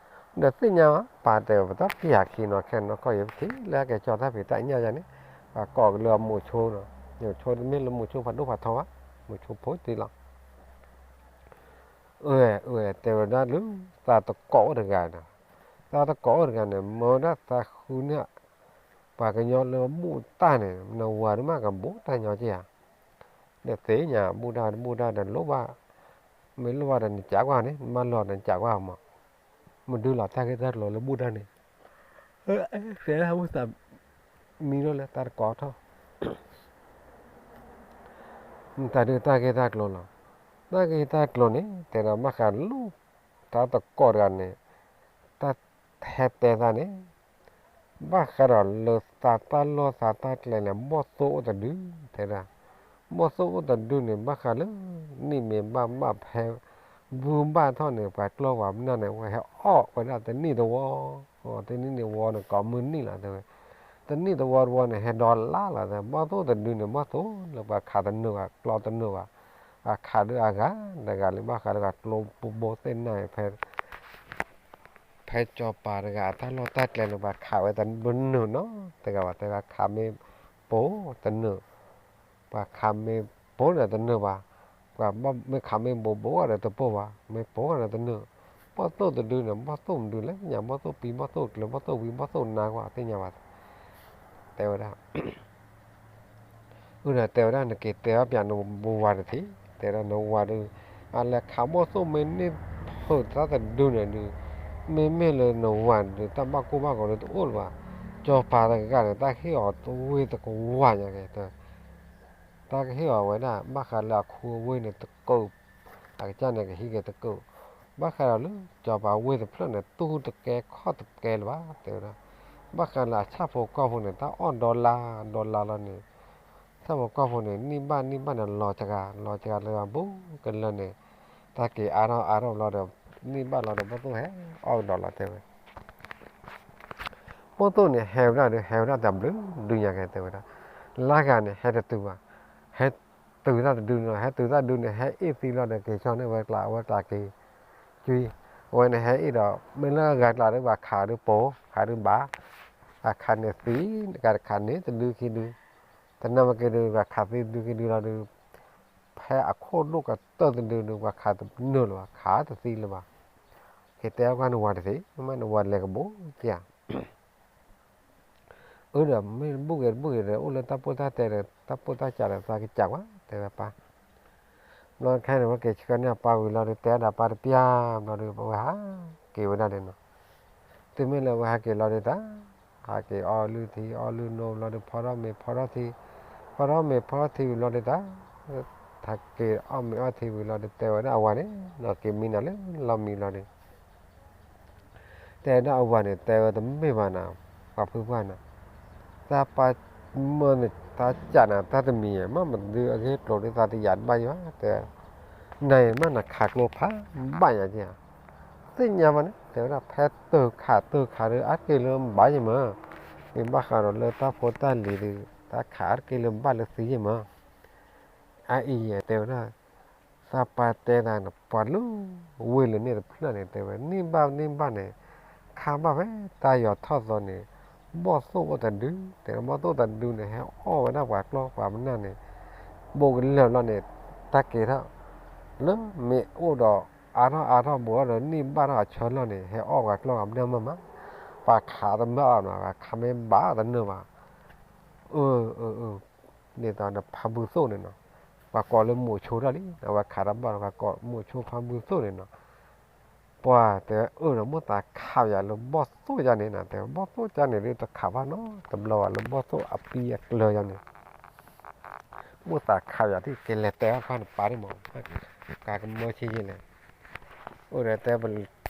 ဒီးသ့ၣ်ညါဘၣ် ပၢ်တဲပတၢ်ပျံၤဟးခံနီၤ ခဲနီၢ်ခီၣ်ယံၤ ပထံၣ်လၢအကဲကၠီတၢ်ဖံးတၢ်ညၣ်ယါန့ၣ်, ပှၤကိးကလၢမိၤဆိနီၤ, မိၤဆိတမ့ၢ်လၢမိၤဆိဖးဒိၣ်ဖးထီဘၣ်, မိၤဆိဖိတ့ၢ်လီၤ အၢ အၢ တဲဝဲဒၣ်လၢ သးတကိးအိၣ်တဂၤဒီး, သးတကိးအိၣ်တဂၤန့ၣ် မ့ၢ်ဝဲဒၣ်သးဃုန့ၢ် ပှၤကညီလၢဘူၣ်တၢ်န့ၣ် နဝၤဒုးမးကဘူးတၢ်ညီက့ဧါ, ဒီးသ့ၣ်ညါ ဘူၣ်တၢ်တဘူၣ်တၢ်ဒီးလိၣ်ဘၣ်, မ့ၢ်လိၣ်ဘၣ်ဒီးနကးကွၢ်န့ၣ် နဘၣ်လီၤဒီးနကးကွၢ်မး, မဒုလီၤတၢ်ဂ့ၢ်တၢ်ကျိၤလၢဘူၣ်တၢ်န့ၣ်, သဲဝဲသးမံလီၤလၢတၢ်တကိးထီၣ် တၢ်ဒုးတၢ်ဂ့ၢ်တၢ်ကျိၤလီၤ. တၢ်ဂ့ၢ်တၢ်ကျိၤန့ၣ် တဲဒၣ်ဘၣ်ဃးလၢ တၢ်တကိးတဂၤန့ၣ် တၢ်ဟဲတဲသးန့ၣ် ဘၣ်ဃးဒီးလၢသးတၢ်လီၢ်သးတၢ်ကျဲန့ၣ် ဘီၣ်သိၣ်အိၣ်တဒု တဲဒၣ်, ဘီၣ်သိၣ်အိၣ်တဒုန့ၣ် ဘၣ်ဃးလၢ နံၣ်မ့ၢ်ဘၣ်ဘၣ်ဖဲ ဘုဘၣ်ထီၣ်န့ၣ် ပှၤကျီၢ်ပှၤမနၢ်န့ၣ် ဝဲဟဲအီၣ်ဝဲဒၣ်တနံၣ်တဝီ, တနံၣ်န့ၣ်ဝီန့ၣ် ကိးမုၢ်နံၣ်လီၤ တဲဝဲ. တနံၣ်တဝီတဝီန့ၣ် ဟဲဒီလါလီၤ, ဘီၣ်သိၣ်တဒုန့ၣ် ဘီၣ်သိၣ်လၢပှၤခးတနုာ်ဘၣ် ကျီတနုာ်ဘၣ်, ပှၤခးဒုးအဂၤတဂၤလံ ဘၣ်ဃးလၢပှၤကျိပူဘိသ့ၣ်နၢ် ဖဲစီၤပၤတဂၤအတၢ်လီၢ်တၢ်ကျဲန့ၣ် ပှၤခးဝဲတနုာ်နီတဂၤဘၣ်, တဲဝဲခးမ့ၢ်ပိာ်တနုာ်, ပှၤခးမ့ၢ်ပိာ်န့ၣ်တနုာ်ဘၣ်, ပှၤမ့ၢ်ခးမ့ၢ်ပိာ်ပိာ်ဒီးတပိာ်ဘၣ်, မ့ၢ်ပိာ်န့ၣ်တနုာ်, ဘီၣ်သိၣ်တဒုန့ၣ် ဘီၣ်သိၣ်မနုၤလဲၣ်ညါ, ဘီၣ်သိၣ်ပံ ဘီၣ်သိၣ်ကျၢၤ ဘီၣ်သိၣ်ဝံ ဘီၣ်သိၣ်နါကွၢ်သ့ၣ်ညါဘၣ် တဲဝဲဒၣ် အၢဒီးတဲဝဲဒၣ် နက့ၤတဲအီၣ်ပၠးနဝၤတထံၣ်, တဲဒၣ်နဝၤဒီး အလဲၤခးဘီၣ်သိၣ်မ့ၢ်န့ၢ်ဖုးသးတဒုန့ၣ်ဒုး, မ့မ့ၢ်လၢနဝၤန့ၣ်ဒုး တၢ်ဘၣ်ကိၢ်ဘၣ်ဂီၤလၢတအိၣ်လၢၤဘၣ်, စီၤပၤတဂၤန့ၣ် တၢ်ဟ့ၣ်အီၤတဝ့ၢ်တကဝၤညါက့ၤ, တၢ်ကဟ့ၣ်အီၤဝဲဒၣ် ဘၣ်ဃးလၢအခူအဝ့ၢ်န့ၣ်တကၢၢ်, အကစၢ်န့ၣ်ကဟံးက့ၤတကၢၢ်, ဘၣ်ဃးဒီးလၢစီၤပၤဝ့ၢ်တဖျၢၣ်န့ၣ် တူၢ်တကဲခီၣ်တကဲလၢၤဘၣ် တဲဝဲဒၣ်, ဘၣ်ဃးလၢအဆၣ်ဖိကီၢ်ဖိန့ၣ် တၢ်အီၣ်ဒီလါ ဒီလါလီၤန့ၣ်, ဆၣ်ဖိကီၢ်ဖိန့ၣ် နံၣ်ဘၣ်နံၣ်ဘၣ်န့ၣ် လီၤစှၤ လီၤစှၤလၢအဘူးကလၢာ်န့ၣ်, တၢ်က့ၤအါထီၣ်အါထီၣ်ဘျီဒီး နံၣ်ဘၣ်လီၤဒီးဘီၣ်သိၣ်ဟဲအီၣ်ကဒီးလီၤ တဲဝဲ ဘီၣ်သိၣ်န့ၣ် ဟဲဝဲဒၣ်ဒီး ဟဲဝဲဒၣ်တဘျုးဒုညါက့ၤ တဲဝဲဒၣ်, လါဂၤန့ၣ် ဟဲတတုၤဘၣ်, ဟဲတုၤတၢ်တဒုန့ၣ် ဟဲတုၤတၢ်ဒုန့ၣ် ဟဲအ့ၣ်သံလီၤဒီး က့ၤဆီန့ၢ်ဝဲကျး အဝဲကျးက့ၤ, ကွံ, အဝဲန့ၣ်ဟဲအ့ၣ်ဒီး မ့ၢ်လၢဂၤကျးဒီး ပှၤခးဒုးပိာ် ခးဒုးဘၣ်, အခးန့ၣ်သံ, တကးတခါန့ၣ် တဒုခံဒု, တနၢ်မ့ၢ်က့ၤဒုး ပှၤခးသံတဒုခံဒုလီၤဒုး, ဖဲအခိၣ်ဒိၣ်ကတၢၢ်တဒုဒုး ပှၤခးတနုာ်လၢၤဘၣ် ခးတသံလၢၤဘၣ်, က့ၤတဲအီၣ်ကွၢ်နဝၤတသ့, မ့ၢ်နဝၤလဲၤကဘိက့ၤဧါ အၢဒီး မ့ၢ်တဘူၣ်က့ၤတဘူၣ်က့ၤဒီး အိၣ်လၢတၢ်ပိၢ်တၢ်တဲဒီး တၢ်ပိၢ်တၢ်စးဒီး သးကစးကွၢ် တဲဝဲပၢ်, ဘျီခဲန့ၣ် ဝဲက့ၤဆှၢန့ၢ်အပၢ်ဝံၤလီၤဒီး တဲဒၣ်ပၢ်တပျၢ်ဘျီဒီး ဝဲဟးက့ၤဝဲဒၣ်န့ၣ်နီၤ, တုၤမ့ၢ်လၢဝဲဟးက့ၤလီၤဒီးတၢ်, ဟးက့ၤအီၣ်လုၢ်ထံအီၣ်လုၢ်နိဘျီဒီး ဖီထီၣ်မ့ၤဖီထီၣ်ထံ, ဖီထီၣ်မ့ၤဖီထီၣ်ထံဝံၤလီၤဒီးတၢ်, ဟးက့ၤအီၣ်မ့ၤအီၣ်ထံဝံၤလီၤဒီး တဲဝဲဒၣ်အဝၤန့ၣ်နီၤ က့ၤမံနီၤလၢလီၢ်မံလီၤဒီး တဲဒၣ်အဝၤန့ၣ် တဲဝဲတမ့ၢ်ဘၣ်နၤ, ပှၤဖုပှၢ်နၤ, တၢ်ပၢ်မၢန့ၣ် တၢ်စးနၤ တၢ်တမံၤ မ့ၢ်မနုၤအဂ့ၢ်ကျိၤဒ်သိးတယာ်တဘၣ်ယၤ တဲ, နၤအံၤမ့ၢ်နခးကျိဖးဘၣ်ယၤက့ၤဧါ, သ့ၣ်ညါဘၣ်န့ၣ် တဲဝဲဒၣ် ဖဲတၢ်ခးတၢ်ခးဒီး အါတက့ၢ်လၢဘၣ်ယၤမး, မ့ၢ်ဘၣ်ဃးဒီးလၢတၢ်ဖိတၢ်လံၤဒီး တၢ်ခးအါတက့ၢ်လၢဘၣ်လၢသံယၤမး အအံၤယဲ တဲဝဲဒၣ်, သးပၢ်တဲသးန့ၣ် ပှၤလၢဝ့ၢ်လၢန့ၣ်တဖျၢၣ်န့ၣ် တဲဝဲ န့ၢ်ဘၣ်န့ၢ်ဘၣ်န့ၣ် ခါဘၣ်ဖဲတၢ်ယီၤထီၣ်သီန့ၣ် ဘီၣ်သိၣ်အိၣ်တဒု, တဲဘီၣ်သိၣ်တဒုန့ၣ် ဟဲအီၣ်ဝဲဒၣ်ပှၤကျီၢ်ပှၤမနၢ်န့ၣ် ဘူးကလၢာ်ဘျီန့ၣ် တၢ်က့ၤထီၣ် လၢမ့ၢ်အိၣ်ဒီးအါထီၣ်အါထီၣ်ဘူးထီၣ်ဒီးန့ၢ်ဘၣ်ထီၣ်အဆၢလီၢ်န့ၣ် ဟဲအီၣ်ပှၤကျီၢ်ပှၤမနၢ်မးမး, ပှၤခးတဘၣ်အီၤနီၤ ပှၤခးမ့ၢ်ဘၣ်တနၢၤဘၣ် အၢ အၢ အၢ ဒ်သိးဒီးဖါဘုသိၣ်န့ၣ်နီၤ, ပှၤကိးလၢမိၤဆိတၢ်လံ, အဝဲခးတၢ်ဘၣ်ဒီး ပှၤကိးမိၤဆိဖါဘုသိၣ်န့ၣ်နီၤ, ပှၤတဲအၢဒီး မိၣ်သးခးယၤလၢဘီၣ်သိၣ်ယၤန့ၣ်နီၤ, တဲဘီၣ်သိၣ်ယၤန့ၣ်ဒ်တခးဘၣ်နီတဘျီဘၣ် လၢဘီၣ်သိၣ်အပံအကျၢၤယၤန့ၣ်, မိၣ်သးခးယၤ တက့ၤလဲၤတဲအီၣ်ခီၣ်နပၢ်န့ၣ်မး, ကကမၢဆ့ယဲလဲၣ်, အိၣ်ဒီးတဲပတၢ်ဒီးပ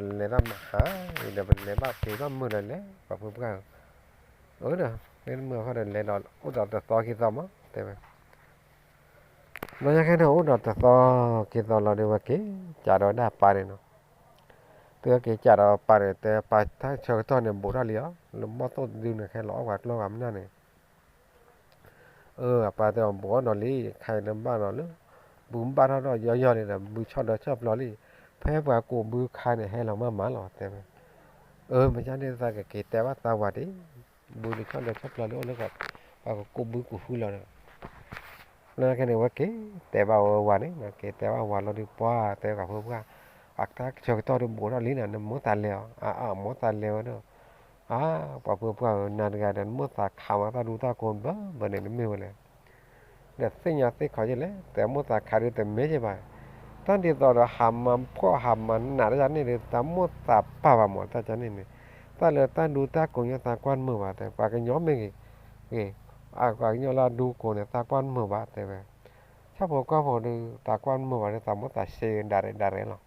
လဲၤတၢ်မဟါအံၤဒီး ပလဲၤဘၣ်ဖံးဘၣ်မုာ်ဒီးလဲၤ ပှၤဖုပှၢ်ဧၢ အၢဒီး ဖဲမုာ်ဃီဒီးလဲၤဒီး အိၣ်ဒီးတသီခံသီမး တဲဝဲ, ဘျီညါခဲန့ၣ် အိၣ်ဒီးတသီခံသီလီၤဒီး ဝဲက့ၤစးဒီးဝဲဒၣ်အပၢ်န့ၣ်နီၤ, တုၤဝဲက့ၤစးဒီးအပၢ်န့ၣ် တဲပၢ်တၢ်ဆၢကတီၢ်န့ၣ် ဘူးထီၣ်လံလီၤ, လၢဘီၣ်သိၣ်တဒုန့ၣ် ဟဲလီၤအီၣ်ပှၤကျီၢ်ပှၤမနၢ်န့ၣ် အၢ အပၢ်တဲအီၤ ဘူးထီၣ်ဒီးလံ, ခါအံၤလၢဘၣ်ဒီးလၢ ဘုဘၣ်ထီၣ်ဒီးယီၤယီၤန့ၣ်ဒီး ဘုဆီၣ်ဒီးဆီၣ်ပျီလံ, ဖဲပှၤကူးဘုခါန့ၣ် ဟဲလီၤမးမးလီၤ တဲဝဲ, အၢ မ့ၢ်ကန့ၣ်သးကက့ၤတဲဘၣ်သးဝၤဒံး, ဘုန့ၣ်ဆီၣ်ဒီးဆီၣ်ပျီလံ အိၣ်လၢ ပှၤကကူးဘုကူးဃုလီၤဒီး လၢခဲန့ၣ် ဝဲက့ၤတဲဘၣ်ဝဲဝၤန့ၣ် က့ၤတဲဘၣ်ဝၤလီၤဒီး ပှၤတဲပှၤဖိပှၢ် အတၢ်ဆၢကတီၢ်ဒီးဘူးထီၣ်လံနီၤ နမိၢ်သးလဲၤအီၤ အအမိၢ်သးလဲၤဝဲဒီး အါ ပှၤဖိပှၢ်ဧၢ နၤတဂၤဒီး နမိၢ်သးခးမးတၢ်ဒူတၢ်ကိးဘၢဘၢန့ၣ် နမ့ၢ်ဝဲလဲၣ် ဒီးသ့ၣ်ညါသ့ၣ်ခီယဲလဲၣ် တဲမိၢ်သးခးဒုးတမ့ၢ်ယဲဘၣ်, တၢ်ဒ်သိးဒီးဟးမၤဖှီၣ်ဟးမၤနးတၢ်န့ၣ်ဒီး တၢ်မိၢ်သးပာ်ဘၣ်မး တၢ်ကန့ၣ်န့ၣ်, တၢ်လၢတၢ်ဒူတၢ်ကိးညီသးကွၢ်မုာ်ဘၣ် တဲပှၤကညီမ့ၢ်ဂ့ၤ, ဂ့ၤ, ပှၤကညီလၢအဒူကိးန့ၣ် သးကွၢ်မုာ်ဘၣ် တဲဝဲ, ဆၣ်ဖိကီၢ်ဖိဒီး သးကွၢ်မုာ်ဘၣ်ဒီး သးမိၢ်သးစ့ဒၣ်ရဲၣ်ဒၣ်ရဲၣ်လီၤ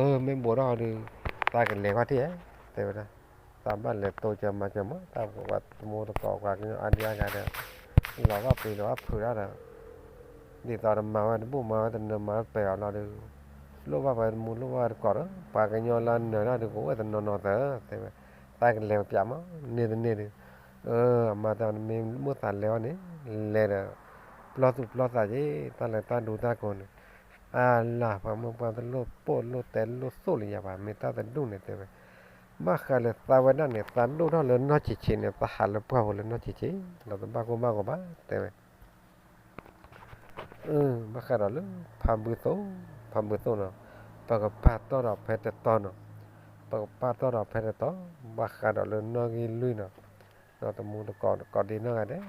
အၢ မ့ၢ်ဘူးထီၣ်ဒီး သးကလဲၤကွၢ်ထံၣ်ဧါ တဲဝဲဒၣ်, သးဘၣ်လဲၤတိစၢၤမၤစၢၤမး တၢ်ပှၤတမူတကိးပှၤကညီအါဒံအါဂၤဒီး လီၤဘၣ်ပှ့ၤလီၤဘၣ်ဖုးဒၣ်ဒီး ဒ်သိးဒီးမၤဝဲတဘူၣ်မၤဝဲတနၢၤမၤဝဲပှဲၤအီၤလီၤဒီး လိၣ်ဘၣ်ပှၤတမူလိၣ်ဘၣ်တကိးဒီး ပှၤကညီလၢနၢၤဒၣ်ဒီး ကအိၣ်ဝဲတနီၤနီၤသၢ တဲဝဲ, သးကလဲၤပျးမး န့ၢ်တန့ၢ်ဒီး, အမါတဲ နမ့ၢ်မိၣ်သးလဲၤအီၤန့ၣ် လဲၤဒီး ပျီသူၣ်ပျီသးက့ၤ တၢ်လဲၤတၢ်ဒူတၢ်ကိးန့ၣ်, အလၢ် ပှၤမုၣ်ပှၢ်တလိၣ်ပိာ်လိၣ်တဲလိၣ်သိၣ်လၢယၤဘၣ် မ့ၢ်တၢ်တဒူၣ်န့ၣ်တဲဝဲ, ဘၣ်ဃးလၢသးဝဲဒၣ်န့ၣ် သးဒိၣ်ထီၣ်လၢနီၢ်ဆံးဆံးန့ၣ် သးဟးလၢပှၢ်ပူၤလၢနီၢ်ဆံးဆံး လီၤတဘၣ်ကိၢ်ဘၣ်ဂီၤဘၣ် တဲဝဲ ဘၣ်ဃးဒီးလၢ ဖးဘုသိၣ်, ဖးဘုသိၣ်နီၤ, ပကပာ်တီၢ်ဒီးဖဲတတီၤနီၤ, ပကပာ်တီၢ်ဒီးဖဲတတီၤ, ဘၣ်ဃးဒီးလၢနီၣ်ဂံၢ်လွံၢ်နီၤ, တမူတကိးဒ့နီၢ်ဂၤဒဲး